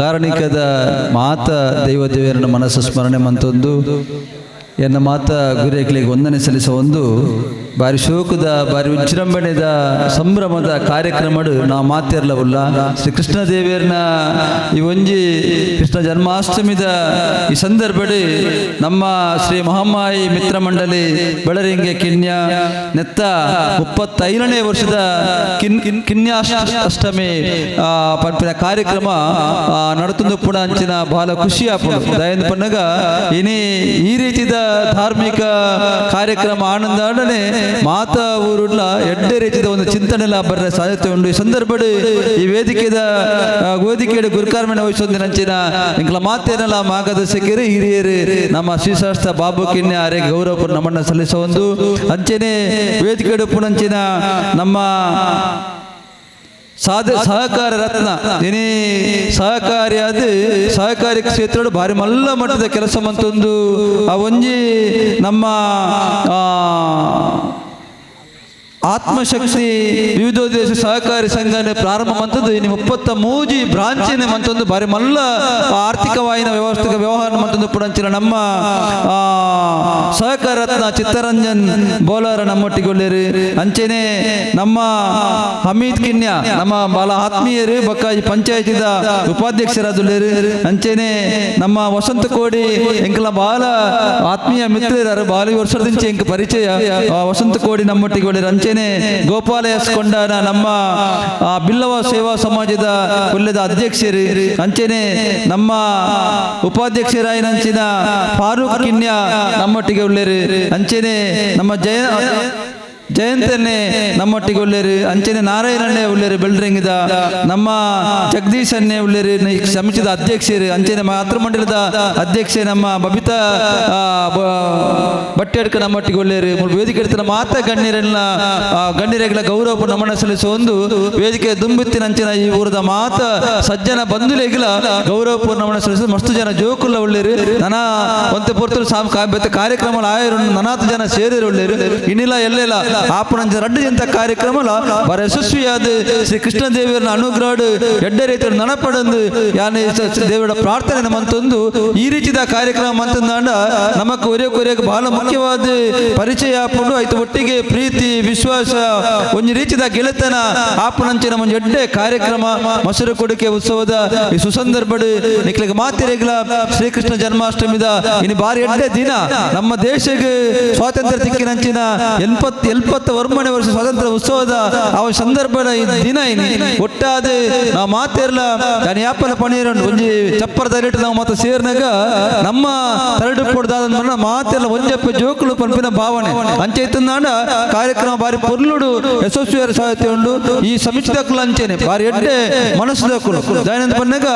ಕಾರಣಿಕದ ಮಾತ ದೈವ ದೇವರನ್ನ ಮನಸ್ಸು ಸ್ಮರಣೆ ಮಂತೊಂದು ಎನ್ನ ಮಾತ ಗುರಿಯಕ್ಲಿಗೆ ವಂದನೆ ಸಲ್ಲಿಸುವ ಒಂದು ಬಾರಿ ಶೋಕದ ಬಾರಿ ವಿಜೃಂಭಣೆದ ಸಂಭ್ರಮದ ಕಾರ್ಯಕ್ರಮಡು ನಾವು ಮಾತಿರಲವುಲ್ಲ. ಶ್ರೀ ಕೃಷ್ಣ ದೇವಿಯರ್ನ ಈ ಒಂಜಿ ಕೃಷ್ಣ ಜನ್ಮಾಷ್ಟಮಿದ ಈ ಸಂದರ್ಭಡಿ ನಮ್ಮ ಶ್ರೀ ಮಹಾಮಾಯಿ ಮಿತ್ರ ಮಂಡಳಿ ಬೆಳರಿಂಗೆ ಕಿನ್ಯ ನೆತ್ತ 35ನೇ ವರ್ಷದ ಕಿನ್ಯಾಷ್ಟಮಿ ಪನ್ಪಿನ ಕಾರ್ಯಕ್ರಮ ನಡತುಂದು ಪುಣ ಅಂಚಿನ ಬಹಳ ಖುಷಿ ಆಪುಂಡು. ದಯಂದ ಪನ್ನಗ ಇನಿ ಈ ರೀತಿದ ಧಾರ್ಮಿಕ ಕಾರ್ಯಕ್ರಮ ಆನಂದಾಡನೆ ಮಾತಾ ಊರುಡ್ಲ ಎಡ್ಡೆ ರೀತಿಯ ಒಂದು ಚಿಂತನೆಲ್ಲ ಬರ ಸಾಧ್ಯತೆ ಉಂಟು. ಈ ಸಂದರ್ಭ ಈ ವೇದಿಕೆದ ವೇದಿಕೆಯ ಗುರುಕಾರ್ಮಣೆ ವಹಿಸೊಂದಿನಂಚಿನ ಇಂಕ್ಲ ಮಾತೇನಲ್ಲ ಮಾರ್ಗದರ್ಶಕರು ಹಿರಿಯರು ನಮ್ಮ ಶ್ರೀಶಾಸ್ತ್ರ ಬಾಬು ಕಿನ್ಯ ಅರೆ ಗೌರವ ನಮ್ಮನ್ನ ಸಲ್ಲಿಸುವ ಒಂದು ಅಂಚೆನೆ ವೇದಿಕೆ ಪುಣಂಚಿನ ನಮ್ಮ ಸಹಕಾರ ರತ್ನ ಇನಿ ಸಹಕಾರಿಯಾದ ಸಹಕಾರಿ ಕ್ಷೇತ್ರ ಭಾರಿ ಮಲ್ಲ ಮಟ್ಟದ ಕೆಲಸ ಮಂತೊಂದು ಆ ಒಂಜಿ ನಮ್ಮ ಆತ್ಮಶಕ್ತಿ ವಿವಿಧೋದ್ದೇಶ ಸಹಕಾರಿ ಸಂಘನೆ ಪ್ರಾರಂಭ ಮಂತದ್ದು ಇನ್ನು 33 ಬ್ರಾಂಚಿನ ಮಂತೊಂದು ಭಾರಿ ಮಲ್ಲ ಆರ್ಥಿಕವಾಯಿನ ವ್ಯವಸ್ಥಿತ ವ್ಯವಹಾರ ಮಂತೊಂದು ಪುಡಂಚಿನ ನಮ್ಮ ಸಹಕಾರ ರತ್ನ ಚಿತ್ತರಂಜನ್ ಬೋಲಾರ ನಮ್ಮೊಟ್ಟಿಗೊಳ್ಳೇರು. ಅಂಚೆನೆ ನಮ್ಮ ಹಮೀದ್ ಕಿನ್ಯ ನಮ್ಮ ಬಾಲ ಆತ್ಮೀಯರು ಬಕ್ಕ ಪಂಚಾಯತಿದ ಉಪಾಧ್ಯಕ್ಷರಾದುಳ್ಳೇರು. ಅಂಚೆನೆ ನಮ್ಮ ವಸಂತ ಕೋಡಿ ಎಂಕಲ ಬಾಲ ಆತ್ಮೀಯ ಮಿತ್ರರು ಬಾಲಿ ವರ್ಷದಿಂದ ಎಂಕ ಪರಿಚಯ ವಸಂತ ಕೋಡಿ ನಮ್ಮೊಟ್ಟಿಗೊಳ್ಳೇರು. ಅಂಚೆನೆ ಗೋಪಾಲ ಎಸ್ ಕೊಂಡಾನ ನಮ್ಮ ಬಿಲ್ಲವ ಸೇವಾ ಸಮಾಜದ ಕೊಲ್ಲೆದ ಅಧ್ಯಕ್ಷರು. ಅಂಚೆನೆ ನಮ್ಮ ಉಪಾಧ್ಯಕ್ಷರಾಯಿನಂಚಿನ ಫಾರೂಕ್ ಕಿನ್ಯ ನಮ್ಮೊಟ್ಟಿಗೆ ಉಳ್ಳೇರು. ಅಂಚೆನೆ ನಮ್ಮ ಜಯಂತನ್ನೇ ನಮ್ಮೊಟ್ಟಿಗೆ ಉಳ್ಳೇರು. ಅಂಚೆನೆ ನಾರಾಯಣನ್ನೇ ಉಳ್ಳೇರು ಬೆಳ್ರಿಂಗಿದ ನಮ್ಮ ಜಗದೀಶನ್ನೇ ಉಳ್ಳೇರು ಸಮಿತಿದ ಅಧ್ಯಕ್ಷರು. ಅಂಚೆನೆ ಮಾತೃಮಂಡಲದ ಅಧ್ಯಕ್ಷೆ ನಮ್ಮ ಬಬಿತಾ ಬಟ್ಟೆಡ್ಕ ನಮ್ಮೊಟ್ಟಿಗೆ ಉಳ್ಳೇರು. ವೇದಿಕೆ ಇಡ್ತಿನ ಮಾತ ಗಣ್ಯರೆಲ್ಲ ಗಣ್ಯರೆಗಳ ಗೌರವ ನಮನ ಸಲ್ಲಿಸುವ ಒಂದು ವೇದಿಕೆ ದುಂಬಿತ್ತಿನ ಅಂಚಿನ ಈ ಊರದ ಮಾತ ಸಜ್ಜನ ಬಂಧುಲೆಗಿಲ ಗೌರವ ನಮನ ಸಲ್ಲಿಸುವ ಮಸ್ತು ಜನ ಜೋಕುಲ್ಲ ಉಳ್ಳೇರು. ನನ ಒಂತೆ ಪೊರ್ತರು ಕಾರ್ಯಕ್ರಮ ಆಯರು ನನಾತು ಜನ ಸೇರಿರು ಉಳ್ಳೇರು. ಇನ್ನಿಲ್ಲ ಎಲ್ಲೆಲ್ಲ ಆಪಣಂಚ ರಡ್ಡು ಜಂತ ಕಾರ್ಯಕ್ರಮ ಬರ ಯಶಸ್ವಿಯಾದ ಶ್ರೀ ಕೃಷ್ಣ ದೇವಿಯರನ್ನ ಅನುಗ್ರಹ ಎಡ್ಡೆ ರೀತಿಯ ನಡಪಡಂದು ಯಾನೆ ದೇವರ ಪ್ರಾರ್ಥನೆ ನಮ್ಮಂತೊಂದು ಈ ರೀತಿಯ ಕಾರ್ಯಕ್ರಮ ಮಂತಂದಾಂಡ ನಮಕ್ ಒರೆ ಕೊರೆಗೆ ಬಹಳ ಮುಖ್ಯವಾದ ಪರಿಚಯ ಆಪುಂಡು. ಆಯ್ತು ಒಟ್ಟಿಗೆ ಪ್ರೀತಿ ವಿಶ್ವಾಸ ಒಂದು ರೀತಿಯ ಗೆಳೆತನ ಆಪಣಂಚಿನ ಒಂದು ಎಡ್ಡೆ ಕಾರ್ಯಕ್ರಮ ಮೊಸರು ಕೊಡುಗೆ ಉತ್ಸವದ ಈ ಸುಸಂದರ್ಭ ನಿಕ್ಲಿಗೆ ಮಾತಿರೆಗ್ಲ ಶ್ರೀಕೃಷ್ಣ ಜನ್ಮಾಷ್ಟಮಿದ ಇನ್ನು ಬಾರಿ ಎಡ್ಡೆ ದಿನ ನಮ್ಮ ದೇಶಕ್ಕೆ ಸ್ವಾತಂತ್ರ್ಯ ತಿಕ್ಕಿನಂಚಿನ 79 ವರ್ಷ ಸ್ವಾತಂತ್ರ್ಯ ಉತ್ಸವದ ಆ ಸಂದರ್ಭದ ದಿನ ಇನಿ ಒಟ್ಟಾದ ನಾವು ಮಾತಿರ್ಲ ನಾನು ಯಾಪಲ ಪಣೀರ ಒಂಜಿ ಚಪ್ಪರದ ರೇಟ್ ನಾವು ಮಾತ ಸೇರ್ನಾಗ ನಮ್ಮ ತರಡು ಪೊಡ್ದಾದ ಮಾತೆಲ್ಲ ಒಂಜಪ್ಪ ಜೋಕುಲು ಪನ್ಪಿನ ಭಾವನೆ ಅಂಚೆ ಇತ್ತಂದಾಂಡ ಕಾರ್ಯಕ್ರಮ ಬಾರಿ ಪೊರ್ಲುಡು ಯಶಸ್ವಿಯರ ಸಾಧ್ಯತೆ ಉಂಡು. ಈ ಸಮಿತಿದಕ್ಕಲು ಅಂಚೆನೆ ಬಾರಿ ಎಡ್ಡೆ ಮನಸ್ಸುದಕ್ಕಲು ದಯಾನಂದ ಪನ್ನಗ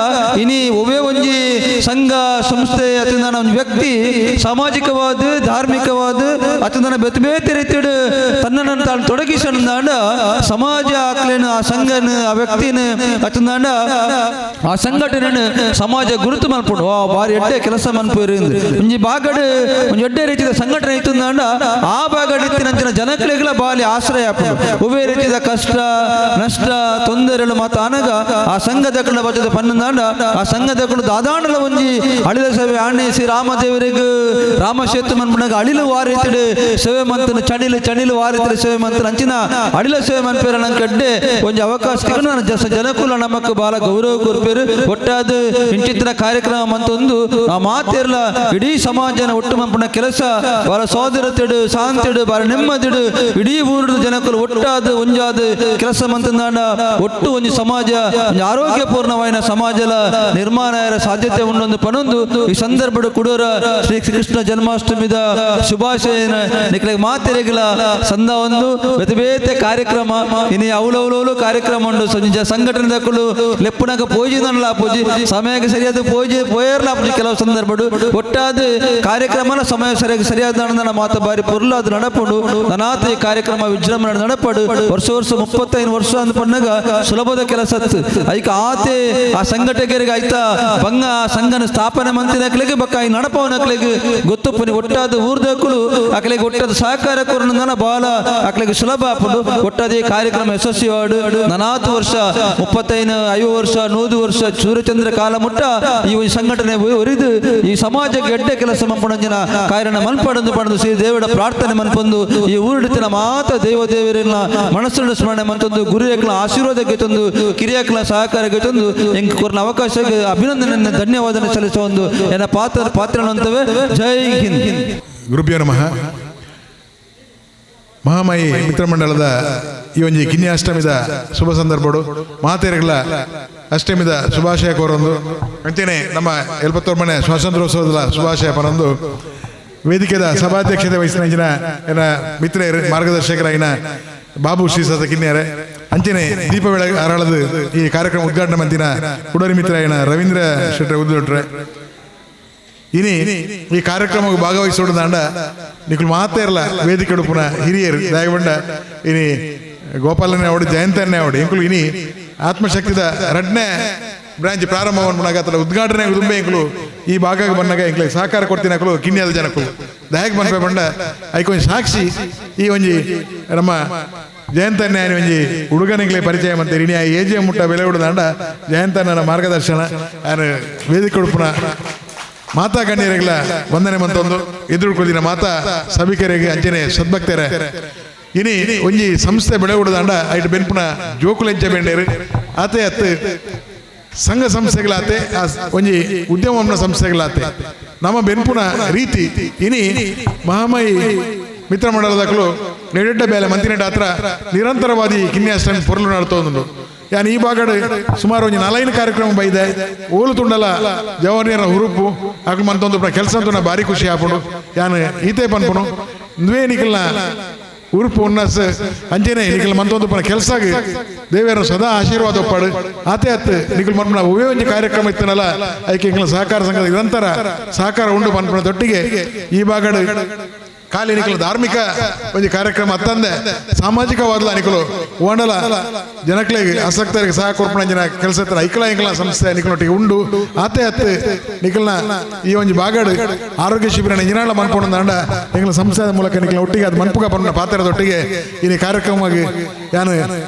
ಇನಿ ಒವೇ ಒಂಜಿ ಸಂಘ ಸಂಸ್ಥೆ ಅತಿಂದಾನ ಒಂದು ವ್ಯಕ್ತಿ ಸಾಮಾಜಿಕವಾದ ಧಾರ್ಮಿಕವಾದ ಅತಿಂದಾನ ಬೇತೆ ಬೇತೆ ರೀತಿಯಡು ತನ್ನನ್ನು ತಾನು ತೊಡಗಿಸಂದಾಂಡ ಸಮಾಜ ಆಕ್ಲೇನು ಆ ಸಂಘನ ಆ ವ್ಯಕ್ತಿನ ಅತಂದಾಂಡ ಆ ಸಂಘಟನೆ ಸಮಾಜ ಗುರುತು ಮಲ್ಪುಂಡು. ಆ ಬಾರಿ ಎಡ್ಡೆ ಕೆಲಸ ಮನ್ಪುರು ಒಂಜಿ ಬಾಗಡು ಒಂಜಿ ಎಡ್ಡೆ ರೀತಿಯ ಸಂಘಟನೆ ಇತ್ತಂದಾಂಡ ಆ ಬಾಗಡು ಇತ್ತಿನಂಚಿನ ಜನಕ್ಲೆಗ್ಲ ಬಾಲಿ ಆಶ್ರಯ ಆಪುಂಡು. ಒವ್ವೇ ರೀತಿಯ ಕಷ್ಟ ನಷ್ಟ ತೊಂದರೆಗಳು ಮಾತ ಆನಗ ಆ ಸಂಘದಕ್ಕಳ ಬಚ್ಚದ ಪನ್ನಂದಾಂಡ ಆ ಸಂಘದಕ್ಕಳು ದಾದಾಂಡಲ ಒಂಜಿ ಅಳಿಲ ಸೇವೆ ಆಣೆ ಶ್ರೀ ರಾಮದೇವರಿಗೆ ರಾಮಸೇತು ಮನ್ಪುನಾಗ ಅಳಿಲು ವಾರಿತಿಡು ಸೇವೆ ಮಂತನ ಚಣಿಲು ಚಣಿಲು ವಾರಿತಿಡು ಸೇವೆ ಮಂತನ ಅಂಚಿನ ಅಡಿಲ ಸೇವೆ ಮನ್ಪೇರ ನಂಗೆ ಅಡ್ಡೆ ಒಂಜಿ ಅವಕಾಶ ಜನಕುಲ ನಮಕ್ ಬಾಲ ಗೌರವ ಕೊರ್ಪೇರು. ಒಟ್ಟಾದ ಇಂಚಿತ್ತಿನ ಕಾರ್ಯಕ್ರಮ ಮಂತೊಂದು ಆ ಮಾತಿರ್ಲ ಇಡೀ ಸಮಾಜನ ಒಟ್ಟು ಮನ್ಪುನ ಕೆಲಸ ಬಾಲ ಸೋದರತಿಡು ಶಾಂತಿಡು ಬಾಲ ನೆಮ್ಮದಿಡು ಇಡೀ ಊರುಡು ಜನಕುಲು ಒಟ್ಟಾದ ಒಂಜಾದ ಕೆಲಸ ಮಂತಂದಾಂಡ ಒಟ್ಟು ಒಂಜಿ ಸಮಾಜ ಒಂಜಿ ಆರೋಗ್ಯಪೂರ್ಣವಾಯಿನ ಸಮಾಜದ ನಿರ್ಮಾಣ ಸಾಧ್ಯತೆ ಉಂಡೊಂದು ಪನೊಂದು ಈ ಸಂದರ್ಭದ ಕುಡೋರ ಶ್ರೀ ಕೃಷ್ಣ ಜನ್ಮಾಷ್ಟಮಿದ ಶುಭಾಶಯ ನಿಕ್ಲೆಗ್ ಮಾತಿರೆಗಿಲ ಸಂದ ಒಂದು ಬೇತೆ ಬೇತೆ ಕಾರ್ಯಕ್ರಮ ಇನಿ ಅವಲವಲವಲು ಕಾರ್ಯಕ್ರಮ ಉಂಡು. ಸಂಜೆ ಸಂಘಟನೆ ದಕ್ಕಲು ಲೆಪ್ಪುನಾಗ ಪೋಜಿನಲ್ಲ ಪೂಜಿ ಸಮಯಕ್ಕೆ ಸರಿಯಾದ ಪೋಜಿ ಪೋಯರ್ಲ ಪೂಜಿ ಕೆಲವು ಸಂದರ್ಭಡು ಒಟ್ಟಾದ ಕಾರ್ಯಕ್ರಮನ ಸಮಯ ಸರಿಯಾಗಿ ಸರಿಯಾದ ಮಾತ ಬಾರಿ ಪೊರ್ಲಾದ ನಡಪುಂಡು. ನನಾತ ಈ ಕಾರ್ಯಕ್ರಮ ವಿಜೃಂಭಣೆ ನಡಪಡು ವರ್ಷ ವರ್ಷ 35 ವರ್ಷ ಅಂದ ಪಣ್ಣಗ ಸುಲಭದ ಕೆಲಸ ಐಕ ಆತೆ ಆ ಸಂಘಟಕರಿಗೆ ಆಯ್ತಾ ಬಂಗ ಆ ಸಂಘನ ಸ್ಥಾಪನೆ ಮಂತಿನಕ್ಲಿಗೆ ಬಕ್ಕ ಈ ನಡಪವನಕ್ಲಿಗೆ ಗೊತ್ತುಪ್ಪನಿ ಒಟ್ಟಾದ ಊರ್ದಕ್ಕಳು ಅಕಲಿಗೆ ಒಟ್ಟಾದ ಸಹಕಾರ ಕೊರನ ಬಹಳ ಪೋಂಡ ಅಕ್ಲೆಗ್ ಸುಲಭ ಆಪುಂಡು. ಒಟ್ಟಾದಿ ಕಾರ್ಯಕ್ರಮ ಯಶಸ್ವಿ ಆಡು ನನಾತು ವರ್ಷ 35 50 ವರ್ಷ 100 ವರ್ಷ ಸೂರ್ಯಚಂದ್ರ ಕಾಲ ಮುಟ್ಟ ಈ ಒಂದು ಸಂಘಟನೆ ಒರಿದು ಈ ಸಮಾಜಕ್ಕೆ ಎಡ್ಡೆ ಕೆಲಸ ಮನ್ಪುಣಂಜಿನ ಕಾರ್ಯನ ಮನ್ಪಡಂದು ಪಡೆದು ಶ್ರೀ ದೇವರ ಪ್ರಾರ್ಥನೆ ಮನ್ಪೊಂದು ಈ ಊರಿಡುತ್ತಿನ ಮಾತ ದೇವ ದೇವರನ್ನ ಮನಸ್ಸನ್ನು ಸ್ಮರಣೆ ಮಂತೊಂದು ಗುರುಯಕ್ಲ ಆಶೀರ್ವಾದಕ್ಕೆ ತಂದು ಕಿರಿಯಕ್ಲ ಸಹಕಾರಕ್ಕೆ ತಂದು ಎಂಕ್ ಕೊರ್ನ ಅವಕಾಶಕ್ಕೆ ಅಭಿನಂದನೆ ಧನ್ಯವಾದನೆ ಸಲ್ಲಿಸುವ ಒಂದು ಎನ್ನ ಪಾತ್ರನಂತವೇ. ಜೈ ಹಿಂದ್. ಗುರುಭ್ಯೋ ನಮಃ. ಮಹಾಮಾಯಿ ಮಿತ್ರಮಂಡಲದ ಈ ಒಂಜಿ ಕಿನ್ನಿ ಅಷ್ಟಮಿದ ಶುಭ ಸಂದರ್ಭಡು ಮಾತೆರೆಗಳ ಅಷ್ಟಮಿದ ಶುಭಾಶಯ ಕೋರೊಂದು ಅಂಚನೆ ನಮ್ಮ 71ನೇ ಸ್ವಾತಂತ್ರ್ಯೋತ್ಸವದ ಶುಭಾಶಯ ಪರೊಂದು ವೇದಿಕೆದ ಸಭಾಧ್ಯಕ್ಷತೆ ವಹಿಸಿನ ಎನ್ನ ಮಿತ್ರರು ಮಾರ್ಗದರ್ಶಕರಾಗಿನ ಬಾಬು ಶ್ರೀಸತ ಕಿನ್ಯಾರೆ ಅಂಚನೆ ದೀಪ ಬೆಳಗ್ಗೆ ಅರಳದು ಈ ಕಾರ್ಯಕ್ರಮ ಉದ್ಘಾಟನೆ ಮಂತಿನ ಕುಡರಿ ಮಿತ್ರ ರವೀಂದ್ರ ಶೆಟ್ಟರ್ ಉದ್ದುಟ್ರೆ ಇನಿ ಈ ಕಾರ್ಯಕ್ರಮಕ್ಕೆ ಭಾಗವಹಿಸೋಡು ನಿಖಲ್ ಮಾತೇ ಇರಲ್ಲ ವೇದಿಕೆ ಉಡುಪುನ ಹಿರಿಯರು ದಯಗೊಂಡ ಇನಿ ಗೋಪಾಲನೇ ಅವಡು ಜಯಂತನ್ನೇ ಅವಡು ಇಂಕುಲು ಇನಿ ಆತ್ಮಶಕ್ತಿದ ರಡ್ನೇ ಬ್ರಾಂಚ್ ಪ್ರಾರಂಭ ಅತ್ರ ಉದ್ಘಾಟನೆ ತುಂಬೆ ಇಂಕುಲು ಈ ಭಾಗಕ್ಕೆ ಬಂದಾಗ ಇಂಕ್ಲೆ ಸಹಕಾರ ಕೊಡ್ತೀನಿ ಕಿನ್ಯಾದ ಜನಕ್ಕೂ ದಯಕ್ಕೆ ಬಂದ ಬಂಡ ಐಕೊಂಜಿ ಸಾಕ್ಷಿ ಈ ಒಂಜಿ ನಮ್ಮ ಜಯಂತನ್ನೇ ಒಂಜಿ ಹುಡುಗನಿಗೆ ಪರಿಚಯ ಮಂತೆ ಇನಿ ಆ ಏಜೆ ಮುಟ್ಟ ಬೆಲೆ ಹುಡುದಾಂಡ ಜಯಂತಣ್ಣನ ಮಾರ್ಗದರ್ಶನ ವೇದಿಕೆ ಉಡುಪುನ ಮಾತಾ ಗಣ್ಯರಿಗಳ ವಂದನೆ ಮಂತೊಂದು ಎದುರುಕೊದಿನ ಮಾತಾ ಸಭಿಕರಿಗೆ ಅಂಚನೆ ಸದ್ಭಕ್ತರೆ ಇನಿ ಒಂಜಿ ಸಂಸ್ಥೆ ಬೆಳೆ ಹುಡುದಾಂಡ ಐಟ್ ಬೆನ್ಪುನ ಜೋಕುಲೆಂಚ ಬೆಂಡೇರು ಆತೆ ಅತ್ತು ಸಂಘ ಸಂಸ್ಥೆಗಳಾತೆ ಆ ಒಂಜಿ ಉದ್ಯಮನ ಸಂಸ್ಥೆಗಳಾತೆ ನಮ್ಮ ಬೆನ್ಪುನ ರೀತಿ ಇನಿ ಮಹಾಮಯಿ ಮಿತ್ರಮಂಡಲದಕ್ಕಲು ನೆಡೆಡ್ಡ ಬೇಲೆ ಮಂತಿನೆಟ ಹತ್ರ ನಿರಂತರವಾದಿ ಕಿನ್ಯಾಷ್ಟಮಿ ಪೊರಲು ನಡ್ತೋಂದು ಯಾನ್ ಈ ಭಾಗಡ್ ಸುಮಾರು ಒಂಜಿ 4 ಕಾರ್ಯಕ್ರಮ ಬೈದೆ ಓಲು ತುಂಡಲ ಜವಾನಿಯರ ಹುರುಪು ಅಕ್ಲು ಮಂತೊಂದು ಕೆಲಸ ಅಂತೂ ಭಾರಿ ಖುಷಿ ಆಪುಂಡು ಯಾನ್ ಈತೆ ಪನ್ಪುನು ಇಂದುವೇ ನಿಖಲ್ನ ಉರುಪು ಉನ್ನಸ್ ಅಂಚನೆ ನಿಖಲ್ ಮಂತೊಂದು ಕೆಲಸ ದೇವಿಯರ ಸದಾ ಆಶೀರ್ವಾದ ಒಪ್ಪಾಡು ಆತೆ ಅತ್ತು ನಿಖಲ್ ಮನ್ಪುನ ಒವೇ ಒಂಜಿ ಕಾರ್ಯಕ್ರಮ ಇತ್ತನಲ್ಲ ಐಕೆ ಎಂಕಲ್ನ ಸಹಕಾರ ಸಂಘದ ನಿರಂತರ ಸಹಕಾರ ಉಂಡು ಪನ್ಪುನ ದೊಟ್ಟಿಗೆ ಈ ಭಾಗಡ್ ಖಾಲಿ ನಿಖಲು ಧಾರ್ಮಿಕ ಒಂದು ಕಾರ್ಯಕ್ರಮ ಅತ್ತಂದೆ ಸಾಮಾಜಿಕವಾದಲ ನಿಖಲು ಓಂಡಲ ಜನಕ್ಲೆಗ್ ಆಸಕ್ತರಿಗೆ ಸಹ ಕೊರ್ಪಣ ಜನ ಕೆಲಸ ಐಕಲ ಎಂಕಲ ಸಂಸ್ಥೆ ನಿಖಲೊಟ್ಟಿಗೆ ಉಂಡು ಆತೆ ಅತ್ತು ನಿಖಲ್ನ ಈ ಒಂಜಿ ಬಾಗಡು ಆರೋಗ್ಯ ಶಿಬಿರ ಇಂಜಿನಾಳ ಮನ್ಪೊಂಡ ಎಂಕಲ ಸಂಸ್ಥೆಯ ಮೂಲಕ ನಿಖಲ ಒಟ್ಟಿಗೆ ಅದು ಮನ್ಪುಗ ಪನ್ಪುನ ಪಾತ್ರದೊಟ್ಟಿಗೆ ಈ ಕಾರ್ಯಕ್ರಮವಾಗಿ ಯಾನು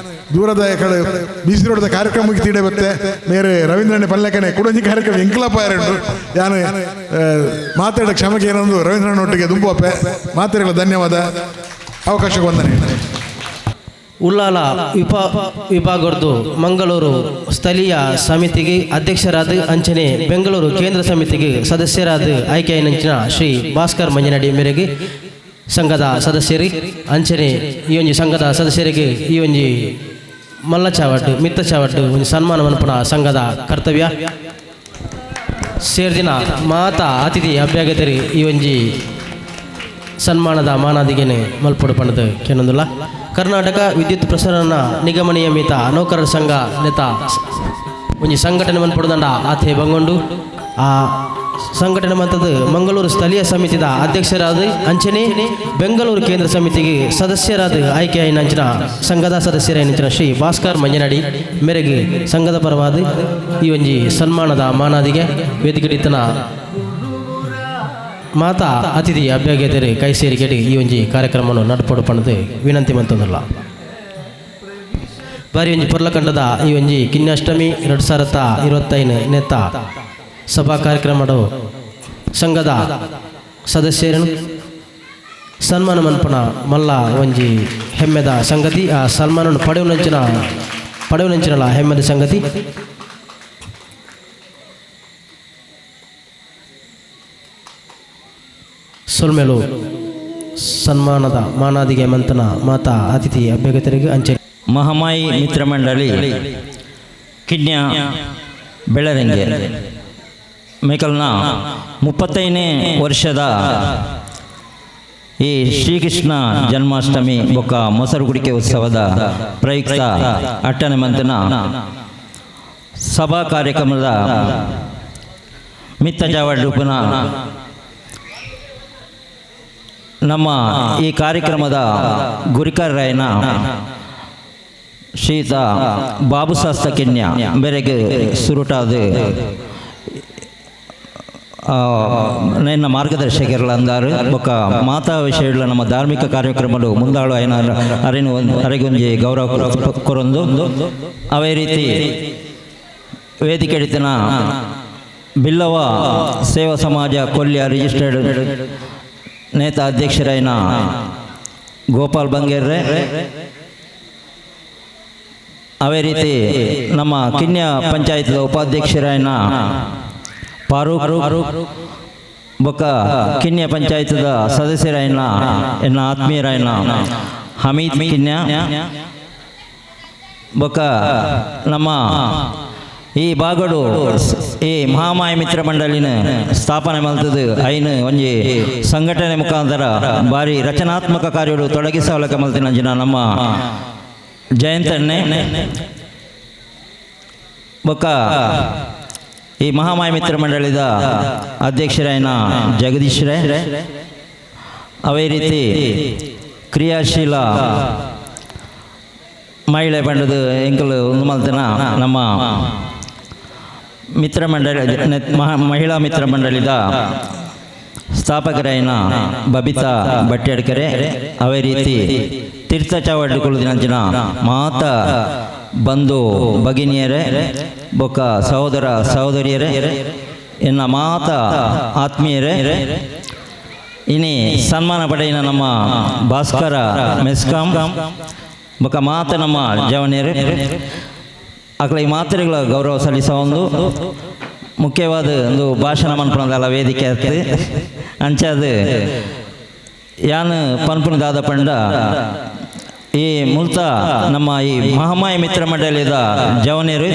ದೂರದ ಕಡೆ ಬಿಸಿ ರೋಡದ ಕಾರ್ಯಕ್ರಮಕ್ಕೆ ತೀಡೆ ಬತ್ತೆ ಮೇರೆ ರವೀಂದ್ರನೇ ಪಲ್ಲೆಕನೆ ಕುಡಂಜಿ ಕಾರ್ಯಕ್ರಮ ಎಂಕಲಪ್ಪ ಯಾರುಂಟು ಯಾನು ಮಾತಾಡ ಕ್ಷಮಕ್ಕೆ ಏನೊಂದು ರವೀಂದ್ರನೊಟ್ಟಿಗೆ ದುಂಬುವಪ್ಪೆ ಮಾತಾಡಲು ಧನ್ಯವಾದ ಅವಕಾಶಕ್ಕೆ ವಂದನೆ. ಉಳ್ಳಾಲ ವಿಭಾಗದ್ದು ಮಂಗಳೂರು ಸ್ಥಳೀಯ ಸಮಿತಿಗೆ ಅಧ್ಯಕ್ಷರಾದ ಅಂಚನೆ ಬೆಂಗಳೂರು ಕೇಂದ್ರ ಸಮಿತಿಗೆ ಸದಸ್ಯರಾದ ಆಯ್ಕೆಯಂಚಿನ ಶ್ರೀ ಭಾಸ್ಕರ್ ಮಂಜನಡಿ ಮೇರೆಗೆ ಸಂಘದ ಸದಸ್ಯರಿ ಅಂಚನೆ ಈ ಒಂಜಿ ಸಂಘದ ಸದಸ್ಯರಿಗೆ ಈ ಒಂಜಿ ಮಲ್ಲ ಚಾವಟ್ಟು ಮಿತ್ತ ಚಾವಟ್ಟು ಒಂದು ಸನ್ಮಾನ ಮನ್ಪುನ ಸಂಘದ ಕರ್ತವ್ಯ ಸೇರ್ದಿನ ಮಾತಾ ಅತಿಥಿ ಅಭ್ಯಾಗತರಿ ಈ ಒಂಜಿ ಸನ್ಮಾನದ ಮಾನಾದಿಗೆನೆ ಮಲ್ಪೊಡು ಪಣದು ಕೆನೊಂದುಲ್ಲ. ಕರ್ನಾಟಕ ವಿದ್ಯುತ್ ಪ್ರಸರಣ ನಿಗಮ ನಿಯಮಿತ ನೌಕರರ ಸಂಘ ನೇತ ಒಂಜಿ ಸಂಘಟನೆ ಮನ್ಪೊಡುದಂಡ ಆತೆ ಬಂಗೊಂಡು ಆ ಸಂಘಟನೆ ಮಂತದ್ದು ಮಂಗಳೂರು ಸ್ಥಳೀಯ ಸಮಿತಿದ ಅಧ್ಯಕ್ಷರಾದ ಅಂಚನೆ ಬೆಂಗಳೂರು ಕೇಂದ್ರ ಸಮಿತಿಗೆ ಸದಸ್ಯರಾದ ಆಯ್ಕೆಯಾಯಿನಂಚಿನ ಸಂಘದ ಸದಸ್ಯರಾಯಿನಂಚಿನ ಶ್ರೀ ಭಾಸ್ಕರ್ ಮಂಜನಡಿ ಮೇರೆಗೆ ಸಂಘದ ಪರವಾದ ಈ ಒಂಜಿ ಸನ್ಮಾನದ ಮಾನಾದಿಗೆ ವೇದಿಕೆಡಿತನ ಮಾತಾ ಅತಿಥಿ ಅಭ್ಯಾಗತರು ಕೈ ಸೇರಿಕೆಡಿ ಈ ಒಂಜಿ ಕಾರ್ಯಕ್ರಮವನ್ನು ನಡ್ಪೊಡು ಪಣದು ವಿನಂತಿ ಮಂತೊಂದುಲ್ಲ. ಬಾರಿ ಒಂಜಿ ಪೊರ್ಲಕಂಡದ ಈ ಒಂಜಿ ಕಿನ್ಯಾಷ್ಟಮಿ 2025 ನೇತ ಸಭಾ ಕಾರ್ಯಕ್ರಮದ ಸಂಘದ ಸದಸ್ಯರನ್ನು ಸನ್ಮಾನ ಮನ್ಪನ ಮಲ್ಲ ಒಂಜಿ ಹೆಮ್ಮೆದ ಸಂಗತಿ. ಆ ಸನ್ಮಾನವನ್ನು ಪಡೆಯುವಂಚಿನ ಹೆಮ್ಮೆದ ಸಂಗತಿ. ಸೊಲ್ಮೆಲು ಸನ್ಮಾನದ ಮಾನಾದಿಗೆ ಮಂತನ ಮಾತಾ ಅತಿಥಿ ಅಭ್ಯಾಗತರಿಗೆ ಅಂಚೆ ಮಹಾಮಾಯಿ ಮಿತ್ರ ಮಂಡಳಿ ಕಿನ್ಯಾ ಬೆಳರಂಗೆ ಮೇಕಲ್ನ 35ನೇ ವರ್ಷದ ಈ ಶ್ರೀಕೃಷ್ಣ ಜನ್ಮಾಷ್ಟಮಿ ಬೊಕ್ಕ ಮೊಸರು ಕುಡಿಕೆ ಉತ್ಸವದ ಪ್ರಯುಕ್ತ ಅಟ್ಟನೆ ಮಂತನ ಸಭಾ ಕಾರ್ಯಕ್ರಮದ ಮಿತ್ತ ಜಾವಡ್ಡುಪನ ನಮ್ಮ ಈ ಕಾರ್ಯಕ್ರಮದ ಗುರಿಕಾರರಾಯನ ಶ್ರೀತ ಬಾಬು ಶಾಸ್ತ್ರ ಕಿನ್ಯ ಬೆರೆಗೆ ಸುರುಟಾದ ನನ್ನ ಮಾರ್ಗದರ್ಶಕರಲ್ಲ ಅಂದಾರು ಬೊಕ್ಕ ಮಾತಾ ವಿಷಯಗಳ ನಮ್ಮ ಧಾರ್ಮಿಕ ಕಾರ್ಯಕ್ರಮಗಳು ಮುಂದಾಳು ಐನ ಅರೆನು ಅರೆಗೊಂಜಿ ಗೌರವ ಕೊರೊಂದು ಅವೇ ರೀತಿ ವೇದಿಕೆ ಹಿಡಿತನ ಬಿಲ್ಲವ ಸೇವಾ ಸಮಾಜ ಕೊಲ್ಯ ರಿಜಿಸ್ಟರ್ಡ್ ನೇತಾ ಅಧ್ಯಕ್ಷರಾಯನ ಗೋಪಾಲ್ ಬಂಗೇರ್ರೆ ಅವೇ ರೀತಿ ನಮ್ಮ ಕಿನ್ಯ ಪಂಚಾಯತ್ದ ಉಪಾಧ್ಯಕ್ಷರಾಯನ ಫಾರೂಕ್ ಬೊಕ್ಕ ಕಿನ್ಯ ಪಂಚಾಯತ್ದ ಸದಸ್ಯರಾಯನ ಎನ್ನ ಆತ್ಮೀಯರಾಯನ ಹಮೀದ್ ಕಿನ್ಯ ಬೊಕ್ಕ ನಮ್ಮ ಈ ಬಾಗಡು ಈ ಮಹಾಮಾಯ ಮಿತ್ರ ಮಂಡಳಿನ ಸ್ಥಾಪನೆ ಮಲ್ತದ್ದು ಐನು ಒಂಜಿ ಸಂಘಟನೆ ಮುಖಾಂತರ ಭಾರಿ ರಚನಾತ್ಮಕ ಕಾರ್ಯಗಳು ತೊಡಗಿಸಲಕ ಮಲ್ತಿನ ಜನ ನಮ್ಮ ಜಯಂತಣ್ಣೆ ಬೊಕ್ಕ ಈ ಮಹಾಮಾಯ ಮಿತ್ರ ಮಂಡಳಿದ ಅಧ್ಯಕ್ಷರಾಯನ ಜಗದೀಶ್ ರೇ ಅವೇ ರೀತಿ ಕ್ರಿಯಾಶೀಲ ಮಹಿಳೆ ಬಂಡದ ಎಂಕಲು ಒಂದು ಮಲ್ತನ ನಮ್ಮ ಮಿತ್ರ ಮಂಡಳಿ ಮಹಿಳಾ ಮಿತ್ರ ಮಂಡಳಿದ ಸ್ಥಾಪಕರಾಯನ ಬಬಿತಾ ಬಟ್ಟೆಡ್ಕರೆ ಅವೇ ರೀತಿ ತೀರ್ಥ ಚಾವಡ್ಡುಕೊಳ್ಳುದಿನಂಚಿನ ಮಾತ ಬಂಧು ಭಗಿನಿಯರೇ ಬೊಕ್ಕ ಸಹೋದರ ಸಹೋದರಿಯರೇ ಎನ್ನ ಮಾತ ಆತ್ಮೀಯರೇ ಇನಿ ಸನ್ಮಾನ ಪಡೆಯಿನ ನಮ್ಮ ಭಾಸ್ಕರ ಮೆಸ್ಕಾಂ ಬೊಕ್ಕ ಮಾತ ನಮ್ಮ ಜವನಿಯರೇ ಅಕಲ ಈ ಮಾತ್ರೆಗಳ ಗೌರವ ಸಲ್ಲಿಸುವ ಒಂದು ಮುಖ್ಯವಾದ ಒಂದು ಭಾಷಣ ಮನ್ಪುನದಲ್ಲ ವೇದಿಕೆ ಆಯ್ತು ಅಂಚಾದ ಯಾನು ಪನ್ಪುನದಾದ ಪಂಡ ಈ ಮುಲ್ತ ನಮ್ಮ ಈ ಮಹಾಮಾಯ ಮಿತ್ರ ಮಂಡಳಿದ ಜವನಿಯರು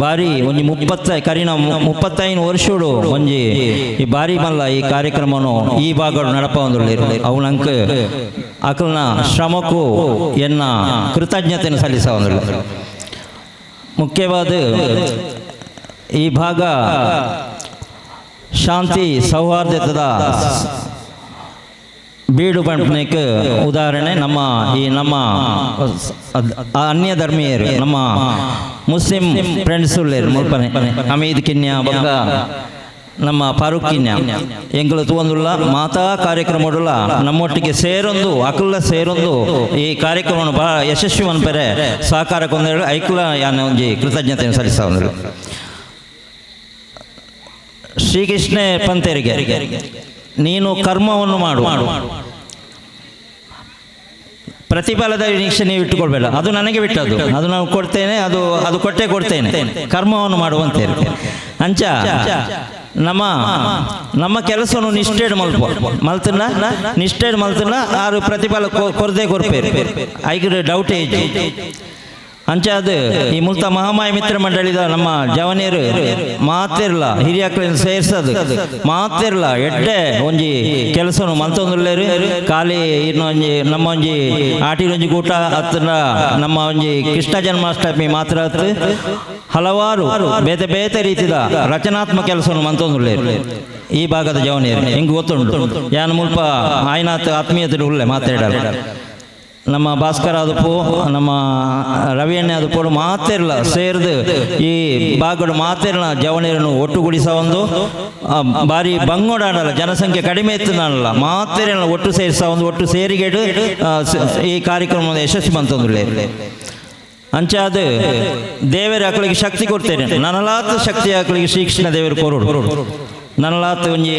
ಬಾರಿ ಒಂಜಿ ಕರಿನ 35 ವರ್ಷಡು ಒಂಜಿ ಈ ಬಾರಿ ಮಲ್ಲ ಈ ಕಾರ್ಯಕ್ರಮನು ಈ ಭಾಗಡು ನಡಪ ಒಂದುಳ್ಳಿರು ಅವನಂಕ ಅಕಲ್ನ ಶ್ರಮಕ್ಕೂ ಎನ್ನ ಕೃತಜ್ಞತೆಯನ್ನು ಸಲ್ಲಿಸ ಒಂದುಳ್ಳ. ಮುಖ್ಯವಾದ ಈ ಭಾಗ ಶಾಂತಿ ಸೌಹಾರ್ದತೆದ ಬೀಡು ಪಂಪನೆಕ್ ಉದಾಹರಣೆ ನಮ್ಮ ಈ ನಮ್ಮ ಅನ್ಯ ಧರ್ಮೀಯರು ನಮ್ಮ ಮುಸ್ಲಿಂ ಫ್ರೆಂಡ್ಸ್ ಉಳ್ಳೇರು ಮುಲ್ಪನೆ ಹಮೀದ್ ಕಿನ್ಯಾ ಬೊಕ್ಕ ನಮ್ಮ ಫಾರೂಕ್ ಕಿನ್ಯಾ ಎಂಕುಲು ತೂವೊಂದುಲ್ಲ ಮಾತಾ ಕಾರ್ಯಕ್ರಮಡುಲ್ಲ ನಮ್ಮೊಟ್ಟಿಗೆ ಸೇರೊಂದು ಅಕುಲ್ಲ ಸೇರೊಂದು ಈ ಕಾರ್ಯಕ್ರಮವನ್ನು ಬಹಳ ಯಶಸ್ವಿ ಮನ್ಪೆರೆ ಸಹಕಾರ ಕೊಂದೇಳು ಐಕುಲ ಯಾನ ಒಂಜಿ ಕೃತಜ್ಞತೆಯನ್ನು ಸಲ್ಲಿಸ. ಶ್ರೀಕೃಷ್ಣ ಪಂತೇರಿಗೆ ನೀನು ಕರ್ಮವನ್ನು ಮಾಡು, ಪ್ರತಿಫಲದ ನಿರೀಕ್ಷೆ ನೀವು ಇಟ್ಟುಕೊಳ್ಬೇಡ, ಅದು ನನಗೆ ಬಿಟ್ಟದ್ದು, ಅದು ನಾನು ಕೊಡ್ತೇನೆ, ಅದು ಅದು ಕೊಟ್ಟೆ ಕೊಡ್ತೇನೆ, ಕರ್ಮವನ್ನು ಮಾಡುವಂತೇಳಿ. ಅಂಚ ನಮ್ಮ ನಮ್ಮ ಕೆಲಸವನ್ನು ನಿಷ್ಠೆಡ್ ಮಲ್ಪ ಮಲ್ತನ ನಿಷ್ಠೆಡ್ ಮಲ್ತನ ಆರು ಪ್ರತಿಫಲ ಕೊರದೆ ಕೊರ್ಪೇರು ಐಕ್ ಡೌಟ್ ಏಜ್. ಅಂಚ ಅದು ಈ ಮುಲ್ತ ಮಹಾಮಾಯ ಮಿತ್ರ ಮಂಡಳಿದ ನಮ್ಮ ಜವನಿಯರು ಮಾತಿರ್ಲ ಹಿರಿಯಕ್ಲಿನ ಸೇರ್ಸದು ಮಾತಿರ್ಲ ಎಡ್ಡೆ ಒಂಜಿ ಕೆಲಸನು ಮಲ್ತೊಂದುಲ್ಲೇರು ಖಾಲಿ ಇನ್ನೊಂಜಿ ನಮ್ಮ ಒಂಜಿ ಆಟಿಲೊಂಜಿ ಕೂಟ ಹತ್ತಿರ ನಮ್ಮ ಒಂಜಿ ಕೃಷ್ಣ ಜನ್ಮಾಷ್ಟಮಿ ಮಾತ್ರ ಹತ್ತು ಹಲವಾರು ಬೇತೆ ಬೇತೆ ರೀತಿದ ರಚನಾತ್ಮಕ ಕೆಲಸವನ್ನು ಮಲ್ತೊಂದುಲ್ಲೇರು ಈ ಭಾಗದ ಜವನಿಯರು ಹೆಂಗೆ ಗೊತ್ತುಂಟು. ಯಾನ್ ಮುಲ್ಪ ಆಯ್ನಾತ್ ಆತ್ಮೀಯತೆ ಉಳ್ಳೆ ಮಾತಾಡಲ್ಲ ನಮ್ಮ ಭಾಸ್ಕರ ಆದಪ್ಪು ನಮ್ಮ ರವಿಯಣ್ಣೆ ಆದಪ್ಪು ಮಾತಿರ್ಲ ಸೇರ್ದು ಈ ಭಾಗಡು ಮಾತಿರ್ಲ ಜವನಿಯರನ್ನು ಒಟ್ಟುಗೂಡಿಸ ಒಂದು ಭಾರಿ ಬಂಗೋಡಾಡಲ್ಲ ಜನಸಂಖ್ಯೆ ಕಡಿಮೆ ಇತ್ತು ನಾನಲ್ಲ ಮಾತಿರಲ್ಲ ಒಟ್ಟು ಸೇರಿಸ ಒಂದು ಒಟ್ಟು ಸೇರಿಗೆಡು ಈ ಕಾರ್ಯಕ್ರಮದ ಯಶಸ್ವಿ ಬಂತಂದುಳ್ಳೆ. ಅಂಚಾದ ದೇವರ ಅಕಲಿಗೆ ಶಕ್ತಿ ಕೊಡ್ತೇನೆ ನನ್ನಲಾತ ಶಕ್ತಿ ಅಕಲಿಗೆ ಶ್ರೀಕೃಷ್ಣ ದೇವರು ಕೊರಡು ನನ್ನಲಾತ್ ಒಂಜಿ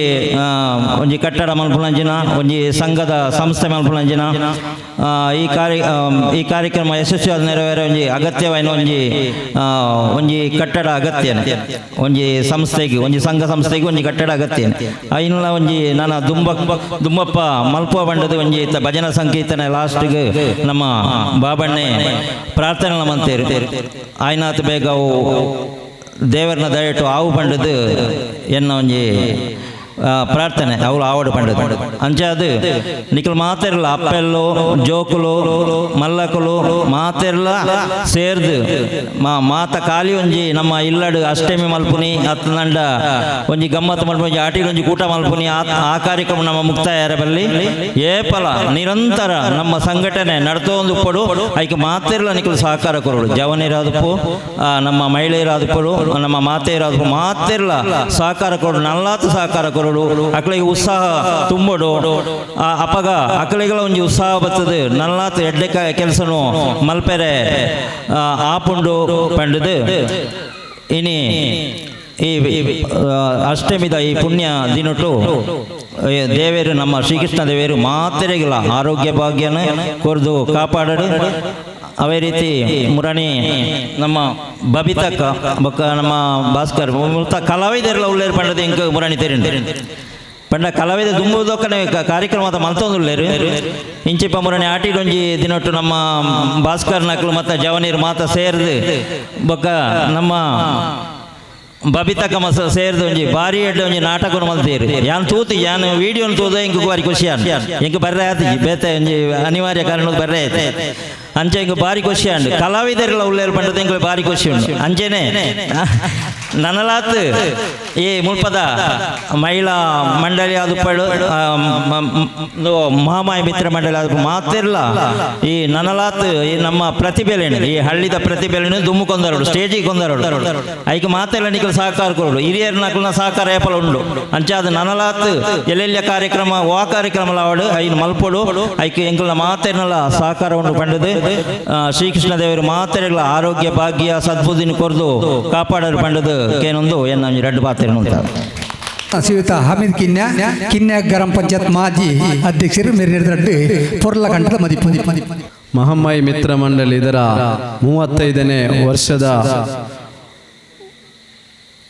ಒಂಜಿ ಕಟ್ಟಡ ಮಲ್ಪುನಂಜಿನ ಒಂಜಿ ಸಂಘದ ಸಂಸ್ಥೆ ಮಲ್ಪುನಂಜಿನ ಈ ಕಾರ್ಯಕ್ರಮ ಯಶಸ್ವಿಯಾದ ನೆರವೇರ ಒಂಜಿ ಅಗತ್ಯವಾಯಿನ ಒಂಜಿ ಒಂಜಿ ಕಟ್ಟಡ ಅಗತ್ಯನೆ ಒಂಜಿ ಸಂಸ್ಥೆಗೆ ಒಂಜಿ ಸಂಘ ಸಂಸ್ಥೆಗೆ ಒಂಜಿ ಕಟ್ಟಡ ಅಗತ್ಯನೆ ಐನಲ ಒಂಜಿ ನನ್ನ ದುಂಬಪ್ಪ ಮಲ್ಪುವ ಬಂಡದ ಒಂಜಿ ಭಜನಾ ಸಂಕೀರ್ತನೆ ಲಾಸ್ಟ್ಗೆ ನಮ್ಮ ಬಾಬಣ್ಣೆ ಪ್ರಾರ್ಥನೆ ಮಂತೇರು ಆಯ್ನಾತ್ ಬೇಗ ಅವು ದೇವರನ್ನ ದಯಟು ಆವು ಬಂಡದು ಎನ್ನ ಒಂಜಿ ಪ್ರಾರ್ಥನೆ ಅವಳು ಆವಡು ಪಂಡದು ಅಂಚಾದು ನಿಕಲ್ ಮಾತೆರ್ಲ ಅಪ್ಪೆಲ್ಲು ಜೋಕುಲು ಮಲ್ಲಕುಲು ಮಾತೆರ್ಲ ಸೇರ್ದು ಮಾತ ಖಾಲಿ ಒಂಜಿ ನಮ್ಮ ಇಲ್ಲಡು ಅಷ್ಟಮಿ ಮಲ್ಪುನಿ ಅತ್ತಂಡ ಒಂಜಿ ಗಮ್ಮತ್ತು ಮಲ್ಪುನಿ ಒಂಜಿ ಆಟಿಲ್ ಒಂಜಿ ಕೂಟ ಮಲ್ಪುನಿ ಆ ಕಾರ್ಯಕ್ರಮ ನಮ್ಮ ಮುಕ್ತಾಯ ಬಲ್ಲಿ ಏಪಲ ನಿರಂತರ ನಮ್ಮ ಸಂಘಟನೆ ನಡ್ತೊಂದು ಪಡು ಐಕೆ ಮಾತೆರ್ಲ ನಿಕಲ್ ಸಹಕಾರ ಕೊರಡು ಜವನಿರಾದಪ್ಪು ನಮ್ಮ ಮಹಿಳೆಯರಾದಪ್ಪರು ನಮ್ಮ ಮಾತೆಯರಾದಪ್ಪು ಮಾತೆರ್ಲ ಸಹಕಾರ ಕೊರಡು ನಲ್ಲಾತು ಸಹಕಾರ ಕೊರಡು ಅಕ್ಳಿಗೆ ಉತ್ಸಾಹ ತುಂಬಡು ಅಪಗ ಅಕ್ಳಿಗಳ ಒಂಜಿ ಉತ್ಸಾಹ ಬರ್ತದೆ ನಲ್ಲಾತು ಎಡ್ಡೆ ಕೆಲಸನು ಮಲ್ಪೆರೆ ಆಪುಂಡು ಪಂಡದು ಇನಿ ಈ ಅಷ್ಟಮಿದ ಈ ಪುಣ್ಯ ದಿನಟು ದೇವೇರು ನಮ್ಮ ಶ್ರೀಕೃಷ್ಣ ದೇವೇರು ಮಾತೆರೆಗಿಲ್ಲ ಆರೋಗ್ಯ ಭಾಗ್ಯನ ಕೊರ್ದು ಕಾಪಾಡಡು. ಅದೇ ರೀತಿ ಮುರಣಿ ನಮ್ಮ ಬಬಿತಕ್ಕ ಬೊಕ್ಕ ನಮ್ಮ ಭಾಸ್ಕರ್ ಮುಲ್ತ ಕಲಾವಿದರೆಲ್ಲ ಉಳ್ಳೇರು ಪಂಡದ ಇಂಕ ಮುರಣಿ ತೆರಿಂಡು ಪಂಡ ಕಲಾವಿದ ದುಂಬುದೊಕ್ಕನೆ ಕಾರ್ಯಕ್ರಮದ ಮಲ್ತೊಂದುಲ್ಲೇರು ಇಂಚಿಪ್ಪ ಮುರಣಿ ಆಟಿಡೊಂಜಿ ದಿನೊಟ್ಟು ನಮ್ಮ ಭಾಸ್ಕರ್ ನಕ್ಲು ಮತ್ತು ಜವನೀರು ಮಾತ ಸೇರ್ದು ಬೊಕ್ಕ ನಮ್ಮ ಬಬಿತಕ್ಕ ಮಸ ಸೇರ್ದು ಒಂಜಿ ಬಾರಿ ಎಡ್ಡೆ ಒಂಜಿ ನಾಟಕನು ಮಲ್ತೀರು ಯಾನ್ ತೂತು ಯಾನ್ ವೀಡಿಯೋನು ತೂದ ಇಂಕ್ ಬಾರಿ ಖುಷಿ ಆಂಡ್ ಇಂಕ್ ಬರ್ರೆ ಆತು ಬೇತೆ ಒಂಜಿ ಅನಿವಾರ್ಯ ಕಾರಣ ಬರ್ರೆ ಆಯ್ತು ಅಂಚೆ ಇಂಕ್ ಬಾರಿ ಖುಷಿ ಆಂಡ್ ಕಲಾವಿದರೆಲ್ಲ ಉಳ್ಳೇರು ಪಂಡದ ಇಂಕ್ ಬಾರಿ ಖುಷಿ ಉಂಡು ಅಂಚೆನೆ ನನಲಾತ್ ಈ ಮುಲ್ಪದ ಮಹಿಳಾ ಮಂಡಳಿ ಆದುಪ್ಪಳು ಮಹಾಮಾಯ ಮಿತ್ರ ಮಂಡಳಿ ಆದ ಮಾತಿರ್ಲ ಈ ನನಲಾತ್ ಈ ನಮ್ಮ ಪ್ರತಿಭೆಲೇನು ಈ ಹಳ್ಳಿದ ಪ್ರತಿಭೆಲೇನು ದುಮ್ಮು ಕೊಂದರಡು ಸ್ಟೇಜಿಗೆ ಕೊಂದರಡು ಐಕೆ ಮಾತೆಲ್ಲ ನಿಕಲ್ ಸಹಕಾರ ಕೊರಡು ಹಿರಿಯರ ನಕಲ್ನ ಸಹಕಾರ ಏಪಲ ಉಂಡು ಅಂಚಾದ ನನಲಾತ್ ಎಲ್ಲೆಲ್ಲ ಕಾರ್ಯಕ್ರಮ ವಾ ಕಾರ್ಯಕ್ರಮ ಅವಡು ಐನು ಮಲ್ಪೊಡು ಐಕೆ ಎಂಕಲ್ನ ಮಾತೆರ್ನಲ ಸಹಕಾರ ಉಂಡು ಪಂಡದು ಶ್ರೀಕೃಷ್ಣ ದೇವರು ಮಾತೆರೆಗಳ ಆರೋಗ್ಯ ಭಾಗ್ಯ ಸದ್ಬುದ್ಧಿನ ಕೊರ್ದು ಕಾಪಾಡರು ಪಂಡದು ಕೇನೊಂದು ಎನ್ನ ಎರಡು ಪಾತ್ರೆ ಅಂತ. ಶ್ರೀಯುತ ಹಮೀದ್ ಕಿನ್ಯಾ ಕಿನ್ಯಾ ಗ್ರಾಮ ಪಂಚಾಯತ್ ಮಾಜಿ ಅಧ್ಯಕ್ಷರು ಮೇರೆ ಪೊರ್ಲ ಕಂಠದ ಮದಿಪು. ಮಹಮ್ಮಾಯಿ ಮಿತ್ರ ಮಂಡಳಿ ಇದರ 35ನೇ ವರ್ಷದ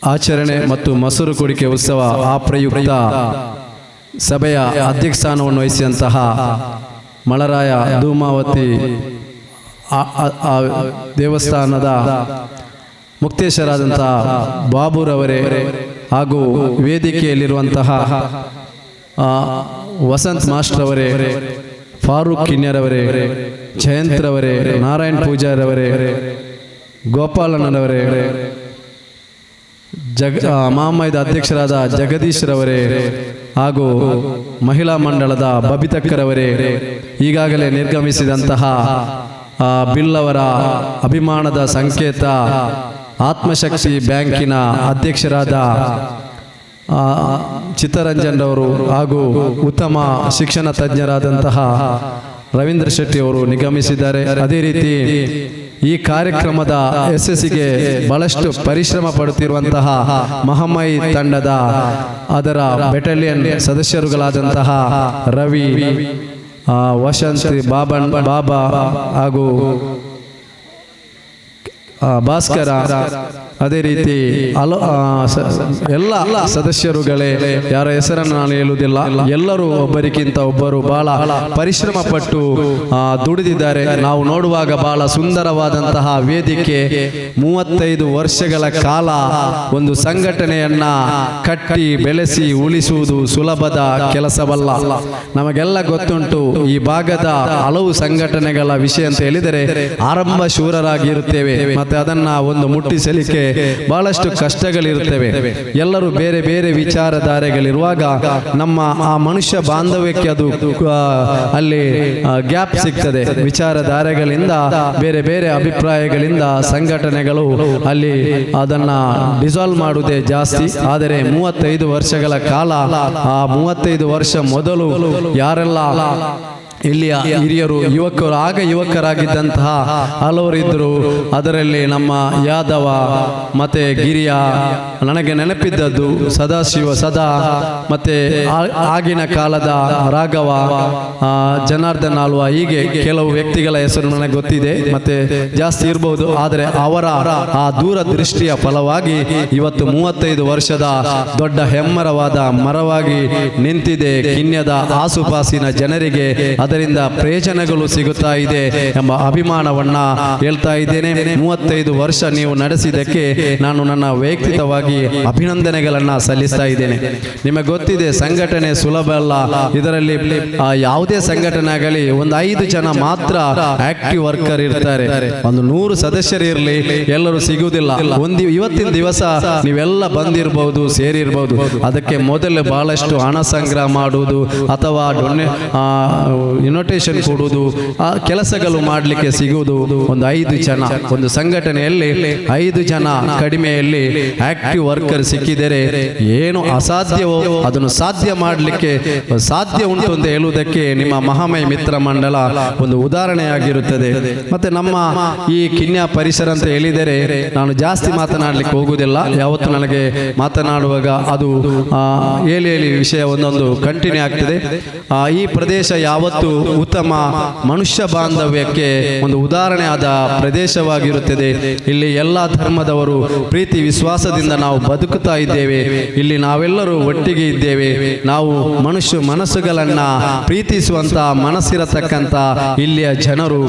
ಆಚರಣೆ ಮತ್ತು ಮೊಸರು ಕುಡಿಕೆ ಉತ್ಸವ ಆ ಪ್ರಯುಕ್ತ ಸಭೆಯ ಅಧ್ಯಕ್ಷ ಸ್ಥಾನವನ್ನು ವಹಿಸಿದಂತಹ ಮಳರಾಯ ಧೂಮಾವತಿ ದೇವಸ್ಥಾನದ ಮುಕ್ತೇಶ್ವರಾದಂತಹ ಬಾಬುರವರೇ ಹಾಗೂ ವೇದಿಕೆಯಲ್ಲಿರುವಂತಹ ವಸಂತ್ ಮಾಸ್ಟ್ರವರೇ, ಫಾರೂಕ್ ಕಿನ್ಯರವರೇ, ಜಯಂತ್ರವರೇ, ನಾರಾಯಣ್ ಪೂಜಾರವರೇ, ಗೋಪಾಲಣ್ಣನವರೇ, ಮಾಮೈದ ಅಧ್ಯಕ್ಷರಾದ ಜಗದೀಶ್ರವರೇ ಹಾಗೂ ಮಹಿಳಾ ಮಂಡಳದ ಬಬಿತಕ್ಕರವರೇ, ಈಗಾಗಲೇ ನಿರ್ಗಮಿಸಿದಂತಹ ಬಿಲ್ಲವರ ಅಭಿಮಾನದ ಸಂಕೇತ ಆತ್ಮಶಕ್ತಿ ಬ್ಯಾಂಕಿನ ಅಧ್ಯಕ್ಷರಾದ ಚಿತ್ತರಂಜನ್ ರವರು ಹಾಗೂ ಉತ್ತಮ ಶಿಕ್ಷಣ ತಜ್ಞರಾದಂತಹ ರವೀಂದ್ರ ಶೆಟ್ಟಿ ಅವರು ನಿಗಮಿಸಿದ್ದಾರೆ. ಅದೇ ರೀತಿ ಈ ಕಾರ್ಯಕ್ರಮದ ಯಶಸ್ಸಿಗೆ ಬಹಳಷ್ಟು ಪರಿಶ್ರಮ ಪಡುತ್ತಿರುವಂತಹ ಮಹಮ್ಮೈ ತಂಡದ ಅದರ ಬೆಟಾಲಿಯನ್ ಸದಸ್ಯರುಗಳಾದಂತಹ ರವಿ, ವಸಂತ್, ಬಾಬಾ ಹಾಗೂ ಭಾಸ್ಕರ, ಅದೇ ರೀತಿ ಎಲ್ಲ ಸದಸ್ಯರುಗಳೇ, ಯಾರ ಹೆಸರನ್ನು ನಾನು ಹೇಳುವುದಿಲ್ಲ, ಎಲ್ಲರೂ ಒಬ್ಬರಿಗಿಂತ ಒಬ್ಬರು ಬಹಳ ಪರಿಶ್ರಮ ಪಟ್ಟು ದುಡಿದಿದ್ದಾರೆ. ನಾವು ನೋಡುವಾಗ ಬಹಳ ಸುಂದರವಾದಂತಹ ವೇದಿಕೆ, 35 ವರ್ಷಗಳ ಕಾಲ ಒಂದು ಸಂಘಟನೆಯನ್ನ ಕಟ್ಟಿ ಬೆಳೆಸಿ ಉಳಿಸುವುದು ಸುಲಭದ ಕೆಲಸವಲ್ಲ. ನಮಗೆಲ್ಲ ಗೊತ್ತುಂಟು, ಈ ಭಾಗದ ಹಲವು ಸಂಘಟನೆಗಳ ವಿಷಯ ಅಂತ ಹೇಳಿದರೆ ಆರಂಭ ಶೂರರಾಗಿರುತ್ತೇವೆ, ಮತ್ತೆ ಅದನ್ನ ಒಂದು ಮುಟ್ಟಿಸಲಿಕ್ಕೆ ಬಹಳಷ್ಟು ಕಷ್ಟಗಳಿರುತ್ತವೆ. ಎಲ್ಲರೂ ಬೇರೆ ಬೇರೆ ವಿಚಾರಧಾರೆಗಳಿರುವಾಗ ನಮ್ಮ ಆ ಮನುಷ್ಯ ಬಾಂಧವ್ಯಕ್ಕೆ ಅದು ಅಲ್ಲಿ ಗ್ಯಾಪ್ ಸಿಗ್ತದೆ. ವಿಚಾರಧಾರೆಗಳಿಂದ ಬೇರೆ ಬೇರೆ ಅಭಿಪ್ರಾಯಗಳಿಂದ ಸಂಘಟನೆಗಳು ಅಲ್ಲಿ ಅದನ್ನು ಡಿಸಾಲ್ವ್ ಮಾಡುವುದೇ ಜಾಸ್ತಿ. ಆದರೆ 35 ವರ್ಷಗಳ ಕಾಲ, ಆ 35 ವರ್ಷ ಮೊದಲು ಯಾರೆಲ್ಲ ಇಲ್ಲಿಯ ಹಿರಿಯರು, ಯುವಕರು, ಆಗ ಯುವಕರಾಗಿದ್ದಂತಹ ಹಲವರು ಇದ್ದರು. ಅದರಲ್ಲಿ ನಮ್ಮ ಯಾದವ ಮತ್ತು ಗಿರಿಯ, ನನಗೆ ನೆನಪಿದ್ದದ್ದು ಸದಾಶಿವ ಸದಾ, ಮತ್ತು ಆಗಿನ ಕಾಲದ ರಾಘವ, ಜನಾರ್ದನ್ ಆಳ್ವ, ಹೀಗೆ ಕೆಲವು ವ್ಯಕ್ತಿಗಳ ಹೆಸರು ನನಗೆ ಗೊತ್ತಿದೆ, ಮತ್ತು ಜಾಸ್ತಿ ಇರ್ಬೋದು. ಆದರೆ ಅವರ ಆ ದೂರದೃಷ್ಟಿಯ ಫಲವಾಗಿ ಇವತ್ತು 35 ವರ್ಷದ ದೊಡ್ಡ ಹೆಮ್ಮರವಾದ ಮರವಾಗಿ ನಿಂತಿದೆ. ಕಿನ್ಯದ ಆಸುಪಾಸಿನ ಜನರಿಗೆ ಅದು ಅದರಿಂದ ಪ್ರಯೋಜನಗಳು ಸಿಗುತ್ತಾ ಇದೆ ಎಂಬ ಅಭಿಮಾನವನ್ನು ಹೇಳ್ತಾ ಇದ್ದೇನೆ. 35 ವರ್ಷ ನೀವು ನಡೆಸಿದ್ದಕ್ಕೆ ನಾನು ನನ್ನ ವೈಯಕ್ತಿಕವಾಗಿ ಅಭಿನಂದನೆಗಳನ್ನು ಸಲ್ಲಿಸ್ತಾ ಇದ್ದೇನೆ. ನಿಮಗೆ ಗೊತ್ತಿದೆ, ಸಂಘಟನೆ ಸುಲಭ ಅಲ್ಲ. ಇದರಲ್ಲಿ ಯಾವುದೇ ಸಂಘಟನೆ ಆಗಲಿ ಒಂದು 5 ಜನ ಮಾತ್ರ ಆಕ್ಟಿವ್ ವರ್ಕರ್ ಇರ್ತಾರೆ. ಒಂದು 100 ಸದಸ್ಯರು ಇರಲಿ, ಎಲ್ಲರೂ ಸಿಗುವುದಿಲ್ಲ. ಒಂದು ಇವತ್ತಿನ ದಿವಸ ನೀವೆಲ್ಲ ಬಂದಿರಬಹುದು, ಸೇರಿರ್ಬೋದು. ಅದಕ್ಕೆ ಮೊದಲು ಬಹಳಷ್ಟು ಹಣ ಸಂಗ್ರಹ ಮಾಡುವುದು ಅಥವಾ ಇನ್ವಿಟೇಷನ್ ಕೊಡುವುದು, ಆ ಕೆಲಸಗಳು ಮಾಡಲಿಕ್ಕೆ ಸಿಗುವುದು ಒಂದು 5 ಜನ. ಒಂದು ಸಂಘಟನೆಯಲ್ಲಿ 5 ಜನ ಕಡಿಮೆಯಲ್ಲಿ ಆಕ್ಟಿವ್ ವರ್ಕರ್ ಸಿಕ್ಕಿದರೆ ಏನು ಅಸಾಧ್ಯವೋ ಅದನ್ನು ಸಾಧ್ಯ ಮಾಡಲಿಕ್ಕೆ ಸಾಧ್ಯ ಉಂಟು ಅಂತ ಹೇಳುವುದಕ್ಕೆ ನಿಮ್ಮ ಮಹಾಮಯ ಮಿತ್ರ ಮಂಡಲ ಒಂದು ಉದಾಹರಣೆಯಾಗಿರುತ್ತದೆ. ಮತ್ತು ನಮ್ಮ ಈ ಕಿನ್ಯ ಪರಿಸರ ಅಂತ ಹೇಳಿದರೆ ನಾನು ಜಾಸ್ತಿ ಮಾತನಾಡಲಿಕ್ಕೆ ಹೋಗುವುದಿಲ್ಲ. ಯಾವತ್ತು ನನಗೆ ಮಾತನಾಡುವಾಗ ಅದು ಹೇಳಿ ಹೇಳಿ ವಿಷಯ ಒಂದೊಂದು ಕಂಟಿನ್ಯೂ ಆಗ್ತದೆ. ಈ ಪ್ರದೇಶ ಯಾವತ್ತು ಉತ್ತಮ ಮನುಷ್ಯ ಬಾಂಧವ್ಯಕ್ಕೆ ಒಂದು ಉದಾಹರಣೆಯಾದ ಪ್ರದೇಶವಾಗಿರುತ್ತದೆ. ಇಲ್ಲಿ ಎಲ್ಲ ಧರ್ಮದವರು ಪ್ರೀತಿ ವಿಶ್ವಾಸದಿಂದ ನಾವು ಬದುಕುತ್ತಾ ಇದ್ದೇವೆ. ಇಲ್ಲಿ ನಾವೆಲ್ಲರೂ ಒಟ್ಟಿಗೆ ಇದ್ದೇವೆ. ನಾವು ಮನುಷ್ಯ ಮನಸ್ಸುಗಳನ್ನು ಪ್ರೀತಿಸುವಂಥ ಮನಸ್ಸಿರತಕ್ಕಂಥ ಇಲ್ಲಿಯ ಜನರು.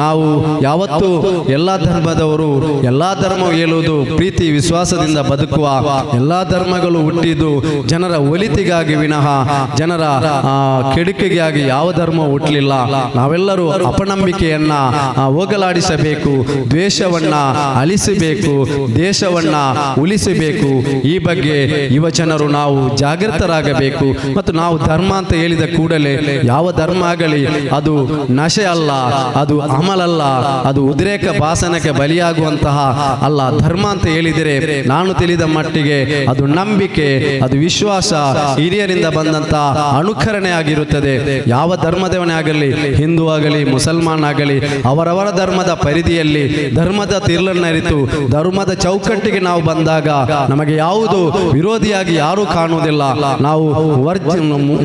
ನಾವು ಯಾವತ್ತೂ ಎಲ್ಲ ಧರ್ಮದವರು, ಎಲ್ಲ ಧರ್ಮ ಹೇಳುವುದು ಪ್ರೀತಿ ವಿಶ್ವಾಸದಿಂದ ಬದುಕುವ ಎಲ್ಲ ಧರ್ಮಗಳು ಹುಟ್ಟಿದ್ದು ಜನರ ಒಲಿತಿಗಾಗಿ ವಿನಃ ಜನರ ಕೆಡುಕಿಗಾಗಿ ಯಾವ ಧರ್ಮ ಹುಟ್ಟಲಿಲ್ಲ. ನಾವೆಲ್ಲರೂ ಅಪನಂಬಿಕೆಯನ್ನು ಹೋಗಲಾಡಿಸಬೇಕು, ದ್ವೇಷವನ್ನು ಅಲಿಸಬೇಕು, ದೇಶವನ್ನು ಉಳಿಸಬೇಕು. ಈ ಬಗ್ಗೆ ಯುವಜನರು ನಾವು ಜಾಗೃತರಾಗಬೇಕು. ಮತ್ತು ನಾವು ಧರ್ಮ ಅಂತ ಹೇಳಿದ ಕೂಡಲೇ ಯಾವ ಧರ್ಮ ಆಗಲಿ ಅದು ನಶೆ ಅಲ್ಲ, ಅದು ಅಮಲಲ್ಲ, ಅದು ಉದ್ರೇಕ ಭಾಸನಕ್ಕೆ ಬಲಿಯಾಗುವಂತಹ ಅಲ್ಲ. ಧರ್ಮ ಅಂತ ಹೇಳಿದರೆ ನಾನು ತಿಳಿದ ಮಟ್ಟಿಗೆ ಅದು ನಂಬಿಕೆ, ಅದು ವಿಶ್ವಾಸ, ಹಿರಿಯರಿಂದ ಬಂದಂತಹ ಅನುಕರಣೆ ಆಗಿರುತ್ತದೆ. ಯಾವ ಧರ್ಮದವನೇ ಆಗಲಿ, ಹಿಂದೂ ಆಗಲಿ ಮುಸಲ್ಮಾನ್ ಆಗಲಿ, ಅವರವರ ಧರ್ಮದ ಪರಿಧಿಯಲ್ಲಿ ಧರ್ಮದ ತಿರುಳನ್ನರಿತು ಧರ್ಮದ ಚೌಕಟ್ಟಿಗೆ ನಾವು ಬಂದಾಗ ನಮಗೆ ಯಾವುದು ವಿರೋಧಿಯಾಗಿ ಯಾರೂ ಕಾಣುವುದಿಲ್ಲ. ನಾವು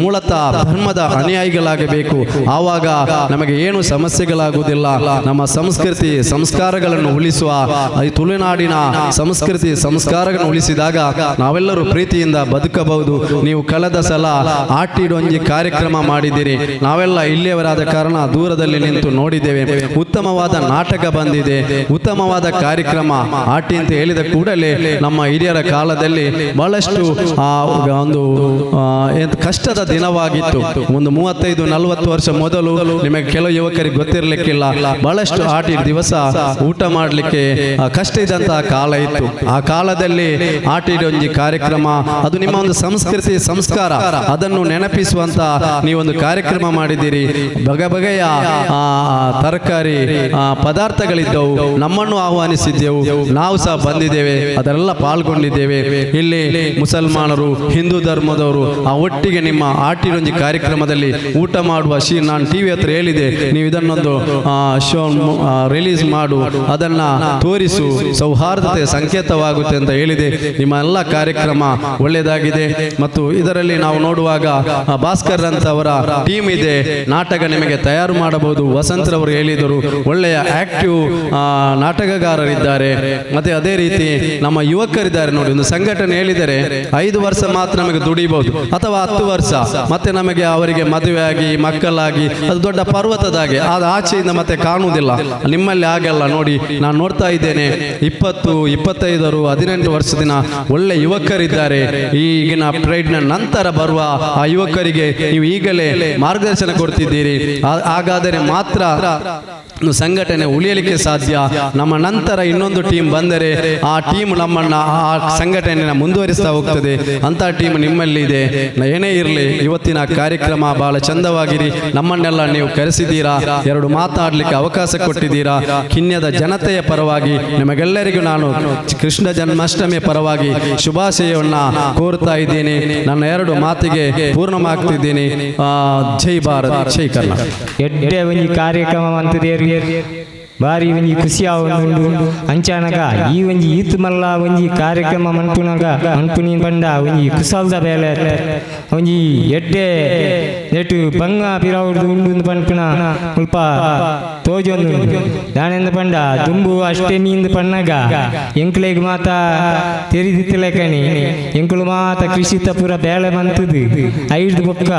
ಮೂಲತಃ ಧರ್ಮದ ಅನುಯಾಯಿಗಳಾಗಬೇಕು. ಆವಾಗ ನಮಗೆ ಏನು ಸಮಸ್ಯೆಗಳಾಗುವುದಿಲ್ಲ. ನಮ್ಮ ಸಂಸ್ಕೃತಿ ಸಂಸ್ಕಾರಗಳನ್ನು ಉಳಿಸುವ ಈ ತುಳುನಾಡಿನ ಸಂಸ್ಕೃತಿ ಸಂಸ್ಕಾರಗಳನ್ನು ಉಳಿಸಿದಾಗ ನಾವೆಲ್ಲರೂ ಪ್ರೀತಿಯಿಂದ ಬದುಕಬಹುದು. ನೀವು ಕಳೆದ ಸಲ ಆಟಿಡೊಂಜಿ ಕಾರ್ಯಕ್ರಮ ಮಾಡಿದ್ದೀರಿ. ನಾವೆಲ್ಲ ಇಲ್ಲಿಯವರಾದ ಕಾರಣ ದೂರದಲ್ಲಿ ನಿಂತು ನೋಡಿದ್ದೇವೆ. ಉತ್ತಮವಾದ ನಾಟಕ ಬಂದಿದೆ, ಉತ್ತಮವಾದ ಕಾರ್ಯಕ್ರಮ. ಆಟಿ ಅಂತ ಹೇಳಿದ ಕೂಡಲೇ ನಮ್ಮ ಹಿರಿಯರ ಕಾಲದಲ್ಲಿ ಬಹಳಷ್ಟು ಒಂದು ಕಷ್ಟದ ದಿನವಾಗಿತ್ತು. ಒಂದು 35-40 ವರ್ಷ ಮೊದಲು ನಿಮಗೆ ಕೆಲವು ಯುವಕರಿಗೆ ಗೊತ್ತಿರಲಿಕ್ಕಿಲ್ಲ, ಬಹಳಷ್ಟು ಆಟಿ ದಿವಸ ಊಟ ಮಾಡಲಿಕ್ಕೆ ಕಷ್ಟ ಇದ್ದಂತಹ ಕಾಲ ಇತ್ತು. ಆ ಕಾಲದಲ್ಲಿ ಆಟಿಡೊಂಜಿ ಕಾರ್ಯಕ್ರಮ, ಅದು ನಿಮ್ಮ ಒಂದು ಸಂಸ್ಕೃತಿ ಸಂಸ್ಕಾರ, ಅದನ್ನು ನೆನಪಿಸುವಂತ ನೀವೊಂದು ಕಾರ್ಯಕ್ರಮ ಮಾಡಿದ್ದೀರಿ. ಬಗೆ ಬಗೆಯ ತರಕಾರಿ ಪದಾರ್ಥಗಳಿದ್ದವು, ನಮ್ಮನ್ನು ಆಹ್ವಾನಿಸಿದ್ದೆವು, ನಾವು ಸಹ ಬಂದಿದ್ದೇವೆ, ಅದರೆಲ್ಲ ಪಾಲ್ಗೊಂಡಿದ್ದೇವೆ. ಇಲ್ಲಿ ಮುಸಲ್ಮಾನರು, ಹಿಂದೂ ಧರ್ಮದವರು ಆ ಒಟ್ಟಿಗೆ ನಿಮ್ಮ ಆಟಿಡೊಂಜಿ ಕಾರ್ಯಕ್ರಮದಲ್ಲಿ ಊಟ ಮಾಡುವ she ನಾನು ಟಿ ವಿ ಹತ್ರ ಹೇಳಿದೆ, ನೀವು ಇದನ್ನೊಂದು ಶೋ ರಿಲೀಸ್ ಮಾಡು, ಅದನ್ನು ತೋರಿಸು, ಸೌಹಾರ್ದತೆಯ ಸಂಕೇತವಾಗುತ್ತೆ ಅಂತ ಹೇಳಿದೆ. ನಿಮ್ಮ ಎಲ್ಲ ಕಾರ್ಯಕ್ರಮ ಒಳ್ಳೆಯದಾಗಿದೆ. ಮತ್ತು ಇದರಲ್ಲಿ ನಾವು ನೋಡುವಾಗ ಭಾಸ್ಕರ್ ಅಂತವರ ಟೀಮ್ ಇದೆ, ನಾಟಕ ನಿಮಗೆ ತಯಾರು ಮಾಡಬಹುದು. ವಸಂತರವರು ಹೇಳಿದರು, ಒಳ್ಳೆಯ ಆಕ್ಟಿವ್ ನಾಟಕಗಾರರಿದ್ದಾರೆ. ಮತ್ತು ಅದೇ ರೀತಿ ನಮ್ಮ ಯುವಕರಿದ್ದಾರೆ. ನೋಡಿ, ಒಂದು ಸಂಘಟನೆ ಹೇಳಿದರೆ 5 ವರ್ಷ ಮಾತ್ರ ನಮಗೆ ದುಡಿಬಹುದು, ಅಥವಾ 10 ವರ್ಷ, ಮತ್ತೆ ನಮಗೆ ಅವರಿಗೆ ಮದುವೆಯಾಗಿ ಮಕ್ಕಳಾಗಿ ಅದು ದೊಡ್ಡ ಪರ್ವತದಾಗೆ, ಅದು ಆಚೆಯಿಂದ ಮತ್ತೆ ಕಾಣುವುದಿಲ್ಲ. ನಿಮ್ಮಲ್ಲಿ ಹಾಗೆಲ್ಲ ನೋಡಿ, ನಾನು ನೋಡ್ತಾ ಇದ್ದೇನೆ, 20, 25, 18 ವರ್ಷದಿನ ಒಳ್ಳೆ ಯುವಕರಿದ್ದಾರೆ. ಈಗಿನ ಪ್ರೈಡ್ನ ನಂತರ ಬರುವ ಆ ಯುವಕರಿಗೆ ನೀವು ಈಗಲೇ ಮಾರ್ಗದರ್ಶನ ಕೊಡ್ತಿದ್ದೀರಿ. ಹಾಗಾದರೆ ಮಾತ್ರ ಸಂಘಟನೆ ಉಳಿಯಲಿಕ್ಕೆ ಸಾಧ್ಯ. ನಮ್ಮ ನಂತರ ಇನ್ನೊಂದು ಟೀಮ್ ಬಂದರೆ ಆ ಟೀಮ್ ನಮ್ಮನ್ನು ಆ ಸಂಘಟನೆಯನ್ನು ಮುಂದುವರಿಸ್ತಾ ಹೋಗ್ತದೆ. ಅಂಥ ಟೀಮ್ ನಿಮ್ಮಲ್ಲಿ ಇದೆ. ಏನೇ ಇರಲಿ, ಇವತ್ತಿನ ಕಾರ್ಯಕ್ರಮ ಬಹಳ ಚಂದವಾಗಿರಿ. ನಮ್ಮನ್ನೆಲ್ಲ ನೀವು ಕರೆಸಿದ್ದೀರಾ, 2 ಮಾತಾಡಲಿಕ್ಕೆ ಅವಕಾಶ ಕೊಟ್ಟಿದ್ದೀರಾ. ಕಿನ್ಯದ ಜನತೆಯ ಪರವಾಗಿ ನಿಮಗೆಲ್ಲರಿಗೂ ನಾನು ಕೃಷ್ಣ ಜನ್ಮಾಷ್ಟಮಿಯ ಪರವಾಗಿ ಶುಭಾಶಯವನ್ನು ಕೋರ್ತಾ ಇದ್ದೀನಿ. ನನ್ನ 2 ಮಾತಿಗೆ ಪೂರ್ಣಮಾಗ್ತಿದ್ದೀನಿ. ಜೈ ಭಾರತ್, ಜೈ ಕರ್ನಾಟಕ. ಎಡ್ಡೆ ಒಂದು ಕಾರ್ಯಕ್ರಮ ಅಂತಿದೆ. ಬಾರಿ ಒಂಜಿ ಖುಷಿ ಆವೊಂದುಂಡು ಅಂಚಾನಗ ಈ ಒಂಜಿ ಈತ್ ಮಲ್ಲ ಒಂಜಿ ಕಾರ್ಯಕ್ರಮ ಮನ್ಪುನಗ ಮನ್ಪುನಿ ಪಂಡ ಒಂಜಿ ಕುಸಲ್ದ ಬೇಲೆ ಒಂಜಿ ಎಡ್ಡೆ ನೆಟ್ಟು ಬಂಗ ಪಿರವುಡ್ದು ಉಂಡು ಪನ್ಪುನ ಮುಲ್ಪ ತೋಜೊಂದುಂಡು ದಾನೆಂದು ಪಂಡ ದುಂಬು ಅಷ್ಟಮಿ ಪಣ್ಣಗ ಎಂಕ್ಲೆಗ್ ಮಾತ ತೆರಿದಿತ್ತಲೆಕನಿ ಎಂಕುಲು ಮಾತ ಕೃಷಿತ ಪೂರ ಬೇಳೆ ಬಂತದು ಐದು ಬೊಕ್ಕ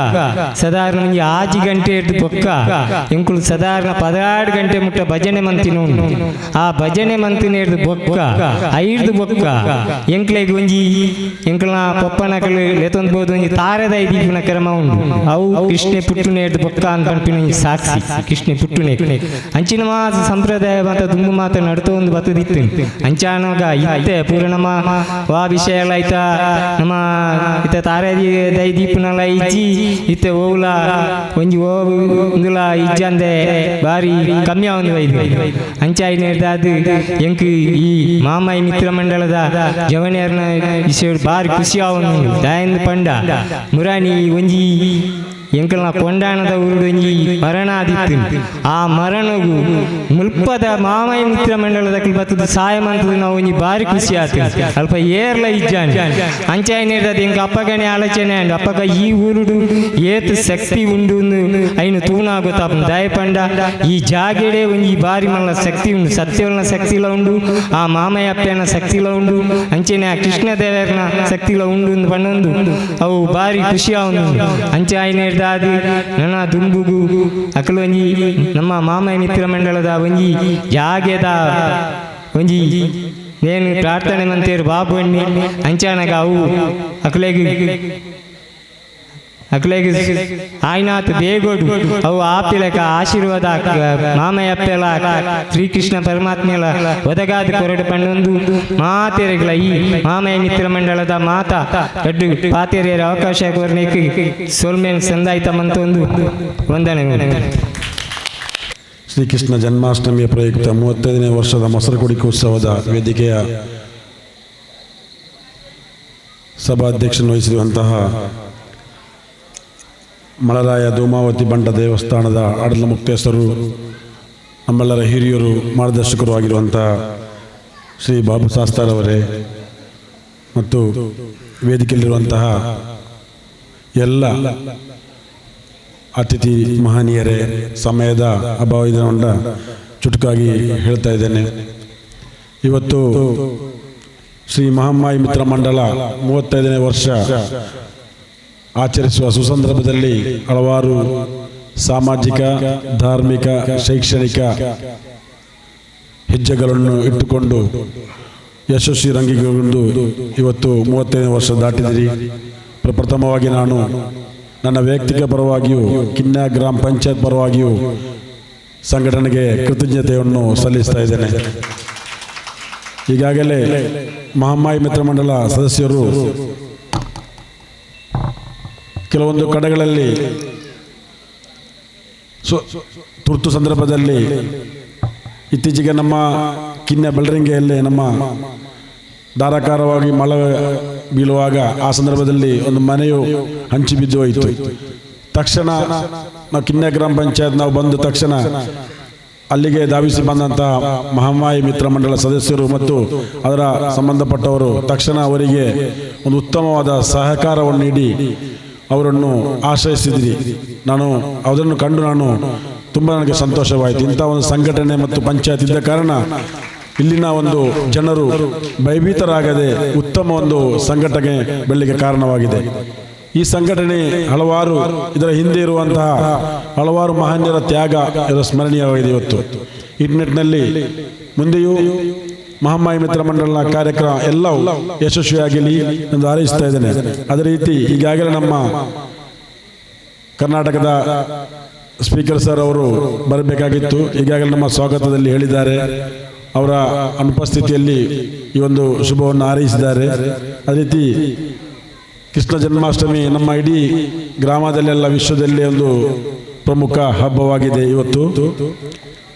ಸಾಧಾರಣ ಒಂಜಿ 6 ಗಂಟೆ ಇರ್ದು ಬೊಕ್ಕ ಎಂಕುಲು ಸಾಧಾರಣ 16 ಗಂಟೆ ಮುಟ್ಟ ಭಜನೆ ಮಂತಿನ ಉಂಡು ಆ ಭಜನೆ ಮಂತಿನ ಇರ್ದು ಬೊಕ್ಕ ಐದು ಬೊಕ್ಕ ಎಂಕ್ಲೆಗ್ ಒಂಜಿ ಎಂಕುಲ್ನ ಪೊಪ್ಪನಕಲು ಲೆತೊಂದು ಬೋದು ಒಂಜಿ ತಾರೆದ ದೀಪಿನ ಕ್ರಮ ಉಂಡು ಅವು ಕೃಷ್ಣೆ ಪುಟ್ಟುನೆ ಇರ್ದು ಬೊಕ್ಕ ಅಂತ ಪನ್ಪಿನ ಒಂಜಿ ಸಾಕ್ಷಿ ಕೃಷ್ಣೆ ಪುಟ್ಟುನೆ ಅಂಚಿನ ಮಾತ ಸಂಪ್ರದಾಯ ಮಾತ ದುಂಬು ಮಾತ ನಡ್ತೊಂದು ಬತ್ತದಿತ್ತು ಅಂಚಾನಗ ಇತ್ತೆ ಪೂರ ನಮ್ಮ ವಾ ವಿಷಯ ಎಲ್ಲ ಐತ ನಮ್ಮ ಇತ್ತ ತಾರೆ ದೈ ದೀಪನಲ ಇಜ್ಜಿ ಇತ್ತೆ ಓವುಲ ಒಂಜಿ ಓವು ಇಂದುಲ ಇಜ್ಜಂದೆ ಬಾರಿ ಕಮ್ಮಿ ಆವೊಂದು ಬೈದು ಅಂಚಾಯಿನ ಅದು ಎಂಕ್ ಈ ಮಾಮಾಯಿ ಮಿತ್ರ ಮಂಡಲದ ಜವನಿಯರ್ನ ವಿಷಯ ಬಾರಿ ಖುಷಿ ಆವೊಂದು ದಾಯಂದು ಪಂಡ ಮುರಾಣಿ ಒಂಜಿ ಎಂಕಲ್ನ ಕೊಂಡಾಣದ ಊರುಡು ಒಂಜಿ ಮರಣ ಆದಿತ್ತು ಆ ಮರಣಗು ಮುಲ್ಪದ ಮಾಮಾಯಿ ಮಿತ್ರ ಮಂಡಲದ ಬತ್ತದ ಸಹಾಯ ಮಂತದ ನಾವು ಒಂಜಿ ಬಾರಿ ಖುಷಿ ಆತು ಅಲ್ಪ ಏರ್ಲ ಇಜ್ಜಾನೆ ಅಂಚಾಯಿನ ಎಂಕ ಅಪ್ಪಗನೆ ಆಲೋಚನೆ ಅಂಡ್ ಅಪ್ಪಗ ಈ ಊರುಡು ಏತ್ ಶಕ್ತಿ ಉಂಡು ಐನು ತೂನ ಗೊತ್ತಾಪ ದಯ ಪಂಡ ಈ ಜಾಗೆಡೆ ಒಂಜಿ ಬಾರಿ ಮಲ್ಲ ಶಕ್ತಿ ಉಂಡು ಸತ್ಯವನ ಶಕ್ತಿಲ ಉಂಡು ಆ ಮಾಮಯ್ಯ ಅಪ್ಪನ ಶಕ್ತಿಲ ಉಂಡು ಅಂಚೆನೆ ಆ ಕೃಷ್ಣ ದೇವರನ ಶಕ್ತಿಲ ಉಂಡು ಪನ್ನೊಂದು ಅವು ಬಾರಿ ಖುಷಿ ಆವೊಂದು ಅಂಚಾಯಿನ ಅದು ನನ್ನ ದುಂಬುಗು ಅಕಲು ಒಂಜಿ ನಮ್ಮ ಮಾಮಯ್ಯ ಮಿತ್ರ ಮಂಡಲದ ಒಂಜಿ ಜಾಗೆದ ಒಂಜಿ ನೇನು ಪ್ರಾರ್ಥನೆ ಮಂತೇರು ಬಾಬು ಅಣ್ಣಿ ಅಂಚಾನಗ ಅವು ಅಕಲೆಗ್ ಅಕಲೆಗ್ ಆಯ್ನಾತ್ ಬೇಗೋಡು ಅವು ಆಪಿಲಕ ಆಶೀರ್ವಾದ ಮಾಮಯ್ಯಪ್ಪೆಲ ಶ್ರೀಕೃಷ್ಣ ಪರಮಾತ್ಮೆಲ ಒದಗಾದ ಕೊರಡು ಪಣ್ಣೊಂದು ಮಾತೆರೆಗಳ ಈ ಮಾಮಯ್ಯ ಮಿತ್ರ ಮಂಡಲದ ಮಾತಾ ದೊಡ್ಡ ಪಾತೆರೆಯರ ಅವಕಾಶ ಕೋರ್ನೇಕ್ ಸೋಲ್ಮೇನ್ ಸಂದಾಯ್ತ ಮಂತೊಂದು ವಂದನೆ. ಶ್ರೀಕೃಷ್ಣ ಜನ್ಮಾಷ್ಟಮಿಯ ಪ್ರಯುಕ್ತ 35ನೇ ವರ್ಷದ ಮೊಸರು ಕುಡಿಕೆ ಉತ್ಸವದ ವೇದಿಕೆಯ ಸಭಾಧ್ಯಕ್ಷನ ವಹಿಸಿರುವಂತಹ ಮಳರಾಯ ಧೂಮಾವತಿ ಬಂಟ ದೇವಸ್ಥಾನದ ಆಡಳಿತ ಮುಕ್ತೇಶ್ವರರು, ನಮ್ಮೆಲ್ಲರ ಹಿರಿಯರು, ಮಾರ್ಗದರ್ಶಕರು ಆಗಿರುವಂತಹ ಶ್ರೀ ಬಾಬು ಶಾಸ್ತಾರವರೇ ಮತ್ತು ವೇದಿಕೆಯಲ್ಲಿರುವಂತಹ ಎಲ್ಲ ಅತಿಥಿ ಮಹನೀಯರೇ, ಸಮಯದ ಅಭಾವ ಇದನ್ನು ಚುಟುಕಾಗಿ ಹೇಳ್ತಾ ಇದ್ದೇನೆ. ಇವತ್ತು ಶ್ರೀ ಮಹಾಮಾಯಿ ಮಿತ್ರ ಮಂಡಲ 35ನೇ ವರ್ಷ ಆಚರಿಸುವ ಸುಸಂದರ್ಭದಲ್ಲಿ ಹಲವಾರು ಸಾಮಾಜಿಕ, ಧಾರ್ಮಿಕ, ಶೈಕ್ಷಣಿಕ ಹೆಜ್ಜೆಗಳನ್ನು ಇಟ್ಟುಕೊಂಡು ಯಶಸ್ವಿ ರಂಗಿಗೊಂಡು ಇವತ್ತು 35ನೇ ವರ್ಷ ದಾಟಿದಿರಿ. ಪ್ರಪ್ರಥಮವಾಗಿ ನಾನು ನನ್ನ ವೈಯಕ್ತಿಕ ಪರವಾಗಿಯೂ ಕಿನ್ಯಾ ಗ್ರಾಮ ಪಂಚಾಯತ್ ಪರವಾಗಿಯೂ ಸಂಘಟನೆಗೆ ಕೃತಜ್ಞತೆಯನ್ನು ಸಲ್ಲಿಸ್ತಾ ಇದ್ದೇನೆ. ಈಗಾಗಲೇ ಮಹಾಮಾಯಿ ಮಿತ್ರ ಮಂಡಲ ಸದಸ್ಯರು ಕೆಲವೊಂದು ಕಡೆಗಳಲ್ಲಿ ತುರ್ತು ಸಂದರ್ಭದಲ್ಲಿ ಇತ್ತೀಚೆಗೆ ನಮ್ಮ ಕಿನ್ಯಾ ಬೆಳರಿಂಗೆಯಲ್ಲಿ ನಮ್ಮ ಧಾರಾಕಾರವಾಗಿ ಮಳೆ ಬೀಳುವಾಗ ಆ ಸಂದರ್ಭದಲ್ಲಿ ಒಂದು ಮನೆಯು ಹಂಚಿ ಬಿದ್ದು ಹೋಯಿತು. ತಕ್ಷಣ ನಾವು ಕಿನ್ಯಾ ಗ್ರಾಮ ಪಂಚಾಯತ್ ನಾವು ಬಂದ ತಕ್ಷಣ ಅಲ್ಲಿಗೆ ಧಾವಿಸಿ ಬಂದಂಥ ಮಹಾಮಾಯಿ ಮಿತ್ರ ಮಂಡಲ ಸದಸ್ಯರು ಮತ್ತು ಅದರ ಸಂಬಂಧಪಟ್ಟವರು ತಕ್ಷಣ ಅವರಿಗೆ ಒಂದು ಉತ್ತಮವಾದ ಸಹಕಾರವನ್ನು ನೀಡಿ ಅವರನ್ನು ಆಶ್ರಯಿಸಿದ್ರಿ. ನಾನು ಅದನ್ನು ಕಂಡು ನಾನು ತುಂಬ ನನಗೆ ಸಂತೋಷವಾಯಿತು. ಇಂಥ ಒಂದು ಸಂಘಟನೆ ಮತ್ತು ಪಂಚಾಯತ್ ಇದ್ದ ಕಾರಣ ಇಲ್ಲಿನ ಒಂದು ಜನರು ಭಯಭೀತರಾಗದೆ ಉತ್ತಮ ಒಂದು ಸಂಘಟನೆ ಬೆಳಲಿಕ್ಕೆ ಕಾರಣವಾಗಿದೆ. ಈ ಸಂಘಟನೆ ಹಲವಾರು ಇದರ ಹಿಂದೆ ಇರುವಂತಹ ಹಲವಾರು ಮಹನೀಯರ ತ್ಯಾಗ ಇದರ ಸ್ಮರಣೀಯವಾಗಿದೆ. ಇವತ್ತು ಈ ನಿಟ್ಟಿನಲ್ಲಿ ಮುಂದೆಯೂ ಮಹಾಮಾಯಿ ಮಿತ್ರ ಮಂಡಲನ ಕಾರ್ಯಕ್ರಮ ಎಲ್ಲವೂ ಯಶಸ್ವಿಯಾಗಲಿ ಎಂದು ಹಾರೈಸ್ತಾ ಇದ್ದೇನೆ. ಅದೇ ರೀತಿ ಈಗಾಗಲೇ ನಮ್ಮ ಕರ್ನಾಟಕದ ಸ್ಪೀಕರ್ ಸರ್ ಅವರು ಬರಬೇಕಾಗಿತ್ತು, ಈಗಾಗಲೇ ನಮ್ಮ ಸ್ವಾಗತದಲ್ಲಿ ಹೇಳಿದ್ದಾರೆ. ಅವರ ಅನುಪಸ್ಥಿತಿಯಲ್ಲಿ ಈ ಒಂದು ಶುಭವನ್ನು ಹಾರೈಸಿದ್ದಾರೆ. ಅದೇ ರೀತಿ ಕೃಷ್ಣ ಜನ್ಮಾಷ್ಟಮಿ ನಮ್ಮ ಇಡೀ ಗ್ರಾಮದಲ್ಲೆಲ್ಲ ವಿಶ್ವದಲ್ಲಿ ಒಂದು ಪ್ರಮುಖ ಹಬ್ಬವಾಗಿದೆ. ಇವತ್ತು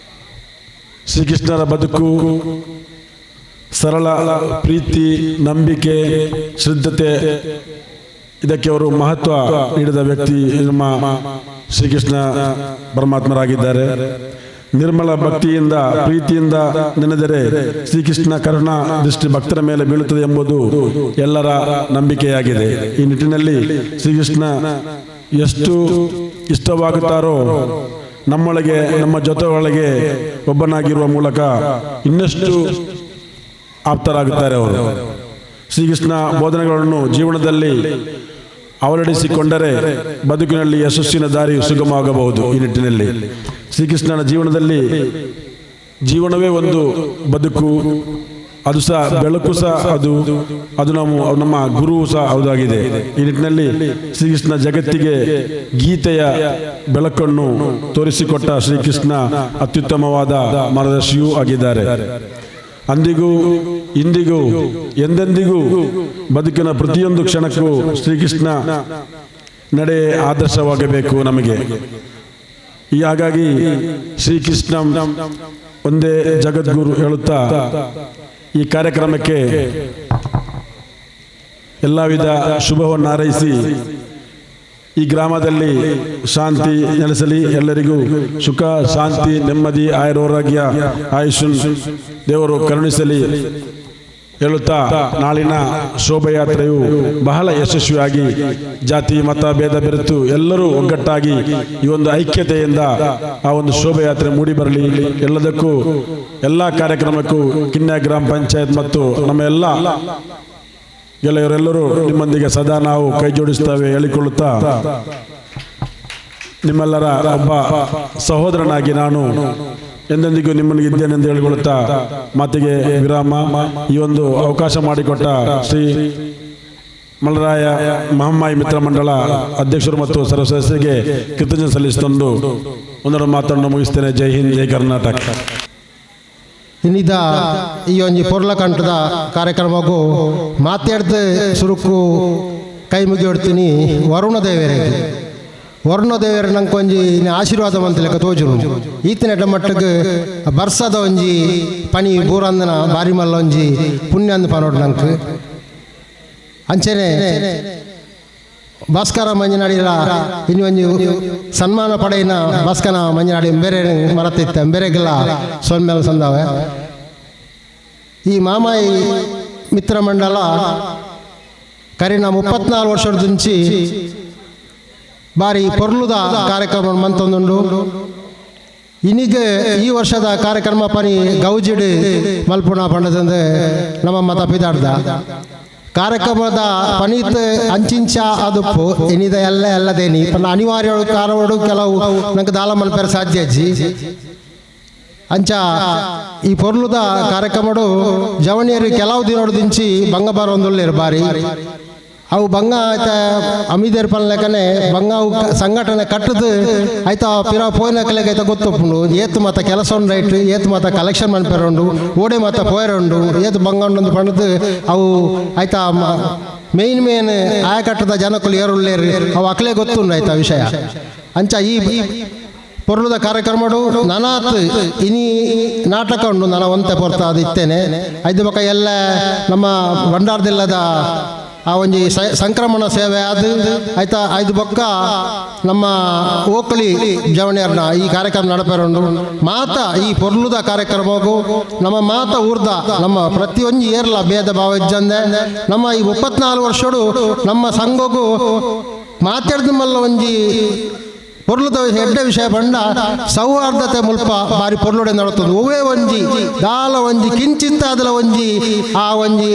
ಶ್ರೀಕೃಷ್ಣರ ಬದುಕು ಸರಳ ಪ್ರೀತಿ, ನಂಬಿಕೆ, ಶ್ರದ್ಧತೆ, ಇದಕ್ಕೆ ಅವರು ಮಹತ್ವ ನೀಡಿದ ವ್ಯಕ್ತಿ ನಮ್ಮ ಶ್ರೀಕೃಷ್ಣ ಪರಮಾತ್ಮರಾಗಿದ್ದಾರೆ. ನಿರ್ಮಲ ಭಕ್ತಿಯಿಂದ ಪ್ರೀತಿಯಿಂದ ನೆನೆದರೆ ಶ್ರೀಕೃಷ್ಣ ಕರುಣಾ ದೃಷ್ಟಿ ಭಕ್ತರ ಮೇಲೆ ಬೀಳುತ್ತದೆ ಎಂಬುದು ಎಲ್ಲರ ನಂಬಿಕೆಯಾಗಿದೆ. ಈ ನಿಟ್ಟಿನಲ್ಲಿ ಶ್ರೀಕೃಷ್ಣ ಎಷ್ಟು ಇಷ್ಟವಾಗುತ್ತಾರೋ ನಮ್ಮೊಳಗೆ ನಮ್ಮ ಜೊತೆ ಒಳಗೆ ಒಬ್ಬನಾಗಿರುವ ಮೂಲಕ ಇನ್ನಷ್ಟು ಆಪ್ತರಾಗುತ್ತಾರೆ ಅವರು. ಶ್ರೀಕೃಷ್ಣ ಬೋಧನೆಗಳನ್ನು ಜೀವನದಲ್ಲಿ ಅವಲಡಿಸಿಕೊಂಡರೆ ಬದುಕಿನಲ್ಲಿ ಯಶಸ್ಸಿನ ದಾರಿ ಸುಗಮವಾಗಬಹುದು. ಈ ನಿಟ್ಟಿನಲ್ಲಿ ಶ್ರೀಕೃಷ್ಣನ ಜೀವನದಲ್ಲಿ ಜೀವನವೇ ಒಂದು ಬದುಕು, ಅದು ಸಹ ಬೆಳಕು ಸಹ ಅದು ಅದು ನಾವು ನಮ್ಮ ಗುರುವು ಸಹ ಹೌದಾಗಿದೆ. ಈ ನಿಟ್ಟಿನಲ್ಲಿ ಶ್ರೀಕೃಷ್ಣ ಜಗತ್ತಿಗೆ ಗೀತೆಯ ಬೆಳಕನ್ನು ತೋರಿಸಿಕೊಟ್ಟ ಶ್ರೀಕೃಷ್ಣ ಅತ್ಯುತ್ತಮವಾದ ಮಾರ್ಗದರ್ಶಿಯೂ ಆಗಿದ್ದಾರೆ. ಅಂದಿಗೂ ಇಂದಿಗೂ ಎಂದೆಂದಿಗೂ ಬದುಕಿನ ಪ್ರತಿಯೊಂದು ಕ್ಷಣಕ್ಕೂ ಶ್ರೀಕೃಷ್ಣ ನಡೆ ಆದರ್ಶವಾಗಬೇಕು ನಮಗೆ. ಈ ಹಾಗಾಗಿ ಶ್ರೀಕೃಷ್ಣ ಒಂದೇ ಜಗದ್ಗುರು ಹೇಳುತ್ತಾ ಈ ಕಾರ್ಯಕ್ರಮಕ್ಕೆ ಎಲ್ಲ ವಿಧ ಶುಭವನ್ನು ಹಾರೈಸಿ ಈ ಗ್ರಾಮದಲ್ಲಿ ಶಾಂತಿ ನೆಲೆಸಲಿ, ಎಲ್ಲರಿಗೂ ಸುಖ ಶಾಂತಿ ನೆಮ್ಮದಿ ಆಯುರಾರೋಗ್ಯ ಆಯುಷ್ ದೇವರು ಕರುಣಿಸಲಿ ಹೇಳುತ್ತಾ ನಾಳಿನ ಶೋಭಾಯಾತ್ರೆಯು ಬಹಳ ಯಶಸ್ವಿಯಾಗಿ ಜಾತಿ ಮತ ಭೇದ ಬೆರೆತು ಎಲ್ಲರೂ ಒಗ್ಗಟ್ಟಾಗಿ ಈ ಒಂದು ಐಕ್ಯತೆಯಿಂದ ಆ ಒಂದು ಶೋಭಾಯಾತ್ರೆ ಮೂಡಿಬರಲಿ. ಎಲ್ಲದಕ್ಕೂ ಎಲ್ಲ ಕಾರ್ಯಕ್ರಮಕ್ಕೂ ಕಿನ್ಯಾ ಗ್ರಾಮ ಪಂಚಾಯತ್ ಮತ್ತು ನಮ್ಮ ಎಲ್ಲ ಗೆಳೆಯರೆಲ್ಲರೂ ನಿಮ್ಮೊಂದಿಗೆ ಸದಾ ನಾವು ಕೈ ಜೋಡಿಸ್ತೇವೆ ಹೇಳಿಕೊಳ್ಳುತ್ತಾ ನಿಮ್ಮೆಲ್ಲರ ಒಬ್ಬ ಸಹೋದರನಾಗಿ ನಾನು ಎಂದೆಂದಿಗೂ ನಿಮ್ಮನಿಗೆ ಇದ್ದೇನೆಂದು ಹೇಳಿಕೊಳ್ಳುತ್ತಾ ಮಾತಿಗೆ ವಿರಾಮ. ಈ ಒಂದು ಅವಕಾಶ ಮಾಡಿಕೊಟ್ಟ ಶ್ರೀ ಮಲರಾಯ ಮಹಮ್ಮಾಯಿ ಮಿತ್ರ ಮಂಡಳ ಅಧ್ಯಕ್ಷರು ಮತ್ತು ಸರ್ವ ಸದಸ್ಯರಿಗೆ ಕೃತಜ್ಞತೆ ಸಲ್ಲಿಸಿಕೊಂಡು ಒಂದರ ಮಾತನ್ನು ಮುಗಿಸ್ತೇನೆ. ಜೈ ಹಿಂದ್, ಜೈ ಕರ್ನಾಟಕ. ಇನ್ನಿದ ಈ ಒಂಜಿ ಪೊರ್ಲಕಂಠದ ಕಾರ್ಯಕ್ರಮಕ್ಕೂ ಮಾತಾಡ್ದು ಸುರುಕು ಕೈ ಮುಗಿಯೋಡ್ತೀನಿ. ವರುಣ ದೇವರಿಗೆ, ವರುಣ ದೇವರ ನಂಗೆ ಒಂಜಿ ಆಶೀರ್ವಾದ ಮಂತಲೆಕ್ಕ ತೋಜುನು. ಈತನೆಟ ಮಟ್ಟಕ್ಕೆ ಬರ್ಸದ ಒಂಜಿ ಪನಿ ಬೂರಂದನ ಬಾರಿ ಮಲ್ಲ ಒಂಜಿ ಪುಣ್ಯ ಅಂದ್ ಪನೋಡು ನಂಗೆ. ಅಂಚನೆ ಭಾಸ್ಕರ ಮಂಜನಾಡಿರ ಇನ್ನು ಒಂಜಿ ಸನ್ಮಾನ ಪಡೆಯಿನ ಭಾಸ್ಕರ ಮಂಜನಾಡಿ ಬೇರೆ ಮರತಿತ್ತ ಬೇರೆಗೆಲ್ಲ ಸೊನ್ಮೇಲೆ ಸಂದಾವೆ. ಈ ಮಾಮಾಯಿ ಮಿತ್ರ ಮಂಡಲ ಕರಿನ 34 ವರ್ಷದ ದುಂಚಿ ಬಾರಿ ಪೊರ್ಲುದ ಕಾರ್ಯಕ್ರಮ ಮಂತೊಂದುಂಡು. ಇನ್ನೀಗ ಈ ವರ್ಷದ ಕಾರ್ಯಕ್ರಮ ಪನಿ ಗೌಜಿಡು ಮಲ್ಪುಣ ಪಂಡದಂದು ನಮ್ಮ ಮತ ಪಿದಾಡ್ದ ಕಾರ್ಯಕ್ರಮದ ಪನೀತ್ ಅಂಚಿಂಚ ಅದುಪ್ಪು ಇನ್ನಿದ ಎಲ್ಲ ಎಲ್ಲದೇನಿ ಪನ್ನ ಅನಿವಾರ್ಯ ಕಾರಣಗಳು ಕೆಲವು ನಂಗೆ ದಾಲ ಮಲ್ಪೆರ ಸಾಧ್ಯ ಅಜ್ಜಿ. ಅಂಚ ಈ ಪೊರ್ಲುದ ಕಾರ್ಯಕ್ರಮಡು ಜವಣಿಯರು ಕೆಲವು ದಿನೋಡು ದಿಂಚಿ ಬಂಗ ಬರೋಂದುಲ್ಲೇರು ಬಾರಿ ಅವು ಬಂಗ ಆಯ್ತ ಅಮಿದೇರ್ ಪನ್ಲೆಕನೆ ಬಂಗ ಅವು ಸಂಘಟನೆ ಕಟ್ಟದು ಆಯ್ತಾ ಪಿರ ಪೋಯ್ನಕಲೆಗೆ ಆಯ್ತಾ ಗೊತ್ತೊಪ್ಪುಂಡು. ಏತು ಮಾತ ಕೆಲಸ ಉಂಡು ರೈಟ್, ಏತು ಮಾತ ಕಲೆಕ್ಷನ್ ಮನ್ಪೆರುಂಡು, ಓಡೆ ಮಾತ ಪೋಯರುಂಡು, ಏತು ಬಂಗ ಉಂಡು ಪಂಡದು ಅವು ಆಯ್ತಾ ಮೇನ್ ಮೇನ್ ಆಯಕಟ್ಟದ ಜನಕುಲು ಏರುಳ್ಳೇರು ಅವು ಅಕ್ಲೇ ಗೊತ್ತುಂಡು ಆಯ್ತಾ ವಿಷಯ. ಅಂಚ ಈ ಪೊರ್ಲುದ ಕಾರ್ಯಕ್ರಮಡು ನನಾತ್ ಇನಿ ನಾಟಕ ಉಂಡು ನನ್ನ ಒಂತೆ ಪೊರ್ತ ಅದು ಇತ್ತೇನೆ. ಐದು ಬೊಕ ಎಲ್ಲ ನಮ್ಮ ಭಂಡಾರದಿಲ್ಲದ ಆ ಒಂಜಿ ಸಂಕ್ರಮಣ ಸೇವೆ ಅದು ಆಯ್ತಾ. ಐದು ಬೊಕ್ಕ ನಮ್ಮ ಓಕಳಿ ಜವಣಿಯರ್ನ ಈ ಕಾರ್ಯಕ್ರಮ ನಡಪೆರುಂಡು. ಮಾತ ಈ ಪೊರ್ಲುದ ಕಾರ್ಯಕ್ರಮಗೂ ನಮ್ಮ ಮಾತ ಊರ್ದ ನಮ್ಮ ಪ್ರತಿಯೊಂದು ಏರ್ಲ ಭೇದ ಭಾವ ಇಜ್ಜಂದೆ ನಮ್ಮ ಈ 34 ವರ್ಷಡು ನಮ್ಮ ಸಂಘಗೂ ಮಾತಾಡ್ದ ಮಲ್ಲ ಒಂಜಿ ಪೊರ್ಲುದ ಎಡ್ಡೆ ವಿಷಯ ಬಂಡ ಸೌಹಾರ್ದತೆ ಮುಲ್ಪ ಬಾರಿ ಪೊರ್ಲುಡೆ ನಡತದೆ. ಒವ್ವೇ ಒಂಜಿ ದಾಲ ಒಂಜಿ ಕಿಂಚಿತ್ತ ಅದಲ ಒಂಜಿ ಆ ಒಂಜಿ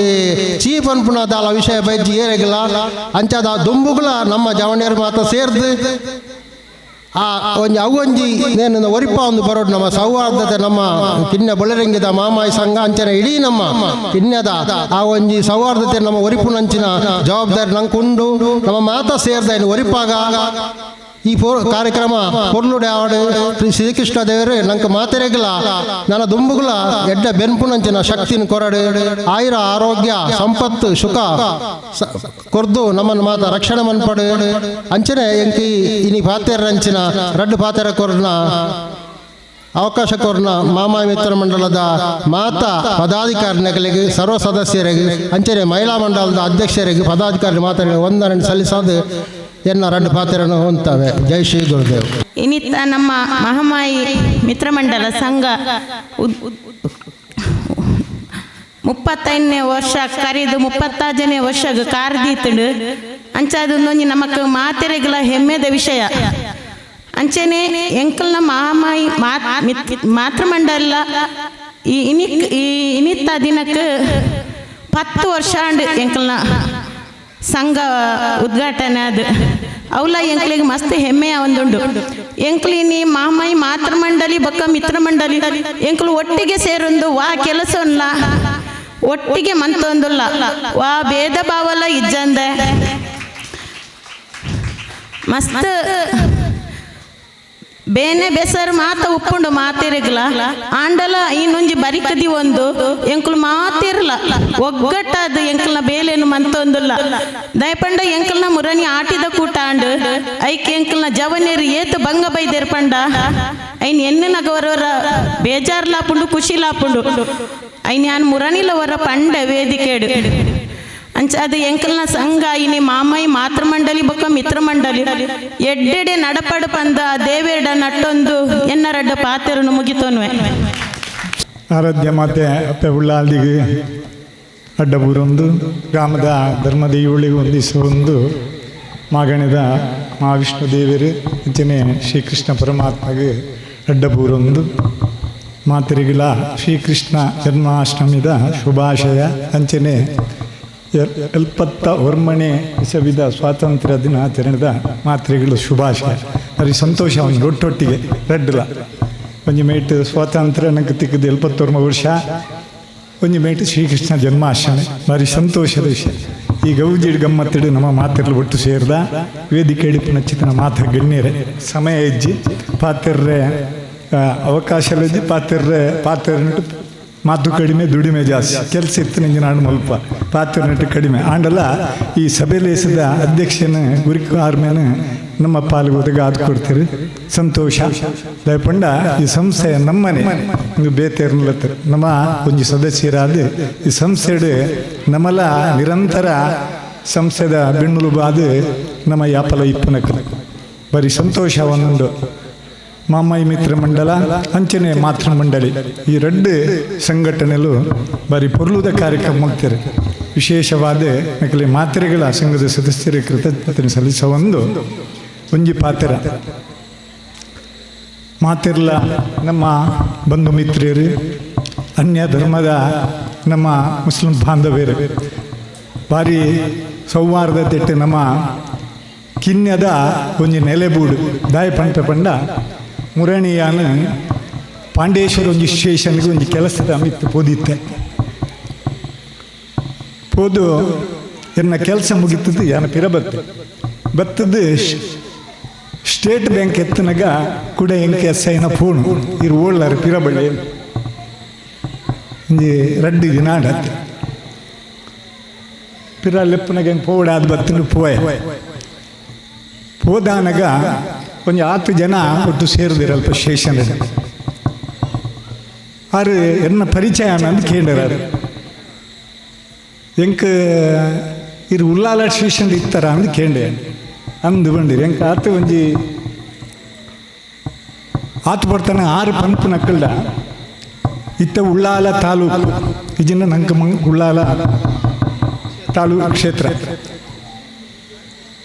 ಚೀಪ್ ಅನ್ಪುಣ ದಾಲ ವಿಷಯ ಬೈಜಿ ಏರೆಗಿಲ್ಲ. ಅಂಚಾದ ದುಂಬುಗಳ ನಮ್ಮ ಜವಣಿಯರು ಮಾತ್ರ ಸೇರ್ದು ಆ ಒಂಜಿ ಅವು ಒಂಜಿ ನೇನು ಒರಿಪ ಒಂದು ಬರೋಡು ನಮ್ಮ ಸೌಹಾರ್ದತೆ ನಮ್ಮ ಕಿನ್ಯ ಬೊಳರಂಗಿದ ಮಾಮಾಯಿ ಸಂಘ ಅಂಚನೆ ಇಡೀ ನಮ್ಮ ಕಿನ್ಯದ ಆ ಒಂಜಿ ಸೌಹಾರ್ದತೆ ನಮ್ಮ ಒರಿಪುನಂಚಿನ ಜವಾಬ್ದಾರಿ ನಂಗೆ ಉಂಡು. ನಮ್ಮ ಮಾತ ಸೇರ್ದ ಇನ್ನು ಒರಿಪಾಗ ಈ ಕಾರ್ಯಕ್ರಮ ಪೊರ್ಲುಡೆ ಆಡು ಶ್ರೀ ಶ್ರೀಕೃಷ್ಣ ದೇವರು ನಂಗೆ ಮಾತೆರೆಗಲ ನನ್ನ ದುಂಬುಗಳ ಎಡ್ಡ ಬೆನ್ಪುನಂಚಿನ ಶಕ್ತಿನ ಕೊರಡು ಆಯುರ ಆರೋಗ್ಯ ಸಂಪತ್ತು ಸುಖ ಕೊರ್ದು ನಮ್ಮನ್ನು ಮಾತ ರಕ್ಷಣೆ ಮನ್ಪಡು. ಅಂಚನೆ ಎಂಕಿ ಇನಿ ಪಾತೆರಂಚಿನ ರಡ್ಡು ಪಾತೆರ ಕೊರ್ನ ಅವಕಾಶ ಕೊರ್ನ ಮಾಮಾಯಿ ಮಿತ್ರ ಮಂಡಲದ ಮಾತಾ ಪದಾಧಿಕಾರಿಗಳಿಗೆ ಸರ್ವ ಸದಸ್ಯರಿಗೆ ಅಂಚನೆ ಮಹಿಳಾ ಮಂಡಲದ ಅಧ್ಯಕ್ಷರಿಗೆ ಪದಾಧಿಕಾರಿ ಮಾತಾಡಿ ವಂದನೆ ಸಲ್ಲಿಸೋದು. ಎನ್ನ ರಡ್ಡು ಪಾತ್ರವನ್ನು ಹೊಂದ್ತವೆ. ಜೈ ಶ್ರೀ ಗುರುದೇವ್. ಇನ್ನಿತ್ತ ನಮ್ಮ ಮಹಾಮಾಯಿ ಮಿತ್ರಮಂಡಲ ಸಂಘ 35ನೇ ವರ್ಷ ಕರೆದು 36ನೇ ವರ್ಷ ಕಾರ್ದೀತುಂಡು. ಅಂಚಾದೊಂದೊಂಜಿ ನಮಕ್ ಮಾತೆರೆಗಳ ಹೆಮ್ಮೆದ ವಿಷಯ. ಅಂಚನೆ ಎಂಕಲ್ನ ಮಹಾಮಾಯಿ ಮಾತೃಮಂಡಲ ಈ ಇನ್ನಿತ್ತ ದಿನಕ್ಕೆ 10 ವರ್ಷ ಆಂಡ್ ಎಂಕಲ್ನ ಸಂಘ ಉದ್ಘಾಟನೆ ಅದು. ಅವಲ ಎಂಕ್ಲಿಗೆ ಮಸ್ತ್ ಹೆಮ್ಮೆಯ ಒಂದುಂಡು. ಎಂಕ್ಲಿನಿ ಮಹಾಮಾಯಿ ಮಾತೃಮಂಡಲಿ ಬೊಕ್ಕ ಮಿತ್ರಮಂಡಲಿ ಎಂಕ್ಲು ಒಟ್ಟಿಗೆ ಸೇರೊಂದು ವಾ ಕೆಲಸವನ್ನ ಒಟ್ಟಿಗೆ ಮಂತೊಂದುಲ್ಲ ವಾ ಭೇದ ಭಾವಲ ಇಜ್ಜಂದೆ ಮಸ್ತ್ ಬೇನೆ ಬೆಸರು ಮಾತ ಉಪ್ಪುಂಡು ಮಾತಿರಗ್ಲ ಆಂಡಲ ಇನ್ನೊಂಜಿ ಬರಿಕದಿ ಒಂದು ಎಂಕುಲು ಮಾತಿರಲ ಒಗ್ಗಟ್ಟಾದ ಎಂಕಲ್ನ ಬೇಲೇನು ಮಂತೊಂದುಲ್ಲ. ದಯಪಂಡ ಎಂಕಲ್ನ ಮುರನಿ ಆಟಿದ ಕೂಟ ಆಂಡು ಐಕ್ ಎಂಕಲ್ನ ಜವನೇರು ಏತು ಬಂಗ ಬೈದೇರು ಪಂಡ ಐನ್ ಎನ್ನು ನಗವರವರ ಬೇಜಾರ್ಲಾಪುಂಡು ಖುಷಿಲಾಪುಂಡು ಐನ್ ಯಾನ್ ಮುರನಿಲವರ ಪಂಡ ವೇದಿಕೆಡು. ಅಂಚ ಅದು ಎಂಕಲ್ನ ಸಂಘ ಇನಿ ಮಾಮೈ ಮಾತೃಮಂಡಲಿ ಬೊಕ್ಕ ಮಿತ್ರಮಂಡಲಿ ಎಡ್ಡೆಡೆ ನಡಪಡು ಪಂದ ದೇವೇಡ ನಟ್ಟೊಂದು ಎನ್ನರಡ್ಡ ಪಾತೆರನ್ನು ಮುಗಿತೋನ್ವೆ. ಆರಾಧ್ಯ ಮಾತೆ ಅಪ್ಪೆ ಉಳ್ಳಾಲ್ದಿಗೆ ಅಡ್ಡಬೂರೊಂದು ಗ್ರಾಮದ ಧರ್ಮದೇವಳಿಗೆ ಹೊಂದಿಸುವೊಂದು ಮಾಗಣಿದ ಮಹಾವಿಷ್ಣು ದೇವರು ಅಂಚನೆ ಶ್ರೀಕೃಷ್ಣ ಪರಮಾತ್ಮಗೆ ಅಡ್ಡಬೂರೊಂದು ಮಾತರಿಗಳ ಶ್ರೀಕೃಷ್ಣ ಜನ್ಮಾಷ್ಟಮಿದ ಶುಭಾಶಯ. ಅಂಚನೆ 71ನೇ ವಿಷವಿದ ಸ್ವಾತಂತ್ರ್ಯ ದಿನಾಚರಣೆದ ಮಾತ್ರೆಗಳು ಶುಭಾಶಯ. ಅದು ಸಂತೋಷ ಒಂದು ಒಟ್ಟೊಟ್ಟಿಗೆ ರಡ್ಡಲ ಒಂಜಿ ಮೇಟ್ ಸ್ವಾತಂತ್ರ್ಯ ನಂಗೆ ತಿಕ್ಕದ 71 ವರ್ಷ ಒಂಜಿ ಮೇಟ್ ಶ್ರೀಕೃಷ್ಣ ಜನ್ಮಾಷ್ಟಮಿ ಭಾರಿ ಸಂತೋಷದ ವಿಷಯ. ಈ ಗೌಜಿಡ್ ಗಮ್ಮತ್ತಿಡು ನಮ್ಮ ಮಾತೆರ್ಲು ಒಟ್ಟು ಸೇರಿದ ವೇದಿಕೆ ಹಿಡಿಪು ನಚ್ಚಿತನ ಮಾತ್ರ ಗಣ್ಯರೇ ಸಮಯ ಹೆಜ್ಜಿ ಪಾತೆರ್ರೆ ಅವಕಾಶ ಇಜ್ಜಿ ಪಾತೆರ್ರೆ ಪಾತೆರ್ನಿಟ್ಟು ಮಾತು ಕಡಿಮೆ ದುಡಿಮೆ ಜಾಸ್ತಿ ಕೆಲಸ ಇತ್ತು ನಿಂಗೆ ನಾನು ಮಲ್ಪ ಪಾತ್ರ ಕಡಿಮೆ ಆಂಡಲ್ಲ. ಈ ಸಭೆಲೇಸದ ಅಧ್ಯಕ್ಷನ ಗುರಿಕಾರ್ಮೇನ ನಮ್ಮ ಪಾಲ್ಗೋದಾಗ ಅದು ಕೊಡ್ತೀರಿ ಸಂತೋಷ. ದಯಪಂಡ ಈ ಸಂಸ್ಥೆ ನಮ್ಮನೆ ಬೇತೇರ್ನಲತ್ತರ ನಮ್ಮ ಒಂಜಿ ಸದಸ್ಯರಾದ ಈ ಸಂಸ್ಥೆಡು ನಮ್ಮಲ ನಿರಂತರ ಸಂಸ್ಥೆದ ಬೆನ್ನುಲು ಬಾದು ನಮ್ಮ ಯಾಪಲ ಇಪ್ಪನಕ ಬರೀ ಸಂತೋಷ ಒಂದೊಂದು. ಮಾಮಾಯಿ ಮಿತ್ರ ಮಂಡಲ ಅಂಚನೆ ಮಾತೃ ಮಂಡಳಿ ಈ ರಡ್ಡು ಸಂಘಟನೆಲು ಬಾರಿ ಪೊರ್ಲುದ ಕಾರ್ಯಕ್ರಮ ಹೋಗ್ತಾರೆ. ವಿಶೇಷವಾದ ನಕಲಿ ಮಾತ್ರೆಗಳ ಸಂಘದ ಸದಸ್ಯರ ಕೃತಜ್ಞತೆ ಸಲ್ಲಿಸುವ ಒಂದು ಒಂಜಿ ಪಾತ್ರ ಮಾತಿರ್ಲ ನಮ್ಮ ಬಂಧು ಮಿತ್ರರು ಅನ್ಯ ಧರ್ಮದ ನಮ್ಮ ಮುಸ್ಲಿಂ ಬಾಂಧವ್ಯರು ಭಾರಿ ಸೌಹಾರ್ದತೆಟ್ಟು ನಮ್ಮ ಕಿನ್ಯದ ಒಂಜಿ ನೆಲೆಬೂಡು ದಾಯ ಪಂಟ ಪಂಡ ಮುರಣಿಯಾನ ಪಾಂಡೇಶ್ವರ ಒಂಜಿ ಸ್ಟೇಷನ್ಗೆ ಒಂಜಿ ಕೆಲಸದ ಅಮಿತ್ ಪೋದಿತ್ತೆ ಪೋದು ಎನ್ನ ಕೆಲಸ ಮುಗಿತದ್ದು ಯಾನ ಪಿರ ಬತ್ತೆ ಬತ್ತದ್ದು ಸ್ಟೇಟ್ ಬ್ಯಾಂಕ್ ಎತ್ತನಾಗ ಕೂಡ ಎಂಕೆ ಎಸ್ ಐನ ಫೋನು ಇರು ಓಳ್ಳಾರ ಪಿರಬಳ್ಳಿ ಒಂಜಿ ರಡ್ಡು ದಿನ ಆಡತ್ತೆ ಪಿರ ಲೆಪ್ಪನಾಗ ಹೆಂಗೆ ಪೋಡ ಅದು ಬತ್ತಂಡು ಪೋಯ ಪೋದಾನಗ ಒಂಜಿ 10 ಜನ ಒಟ್ಟು ಸೇರಿದಿರಲ್ಪ ಸ್ಟೇಷನ್ ಆರು ಎನ್ನ ಪರಿಚಯ ಅಂತ ಕೇಳಿರಾರು ಎಂಕ್ ಇರು ಉಲ್ಲಾಲ ಸ್ಟೇಷನ್ ಇತ್ತಾರ ಅಂತ ಕೇಂಡೆ ಅಂದು ಬಂದಿರಿ ಎಂಕ್ ಆತ ಒಂಜಿ ಆತು ಬರ್ತಾನೆ 6 ಪಂಪ್ ನಕ್ಕಲ್ಡ ಇತ್ತ ಉಳ್ಳಾಲ ತಾಲೂಕು ಇಜಿನ ನಂಕ ಉಳ್ಳಾಲ ತಾಲೂಕು ಕ್ಷೇತ್ರ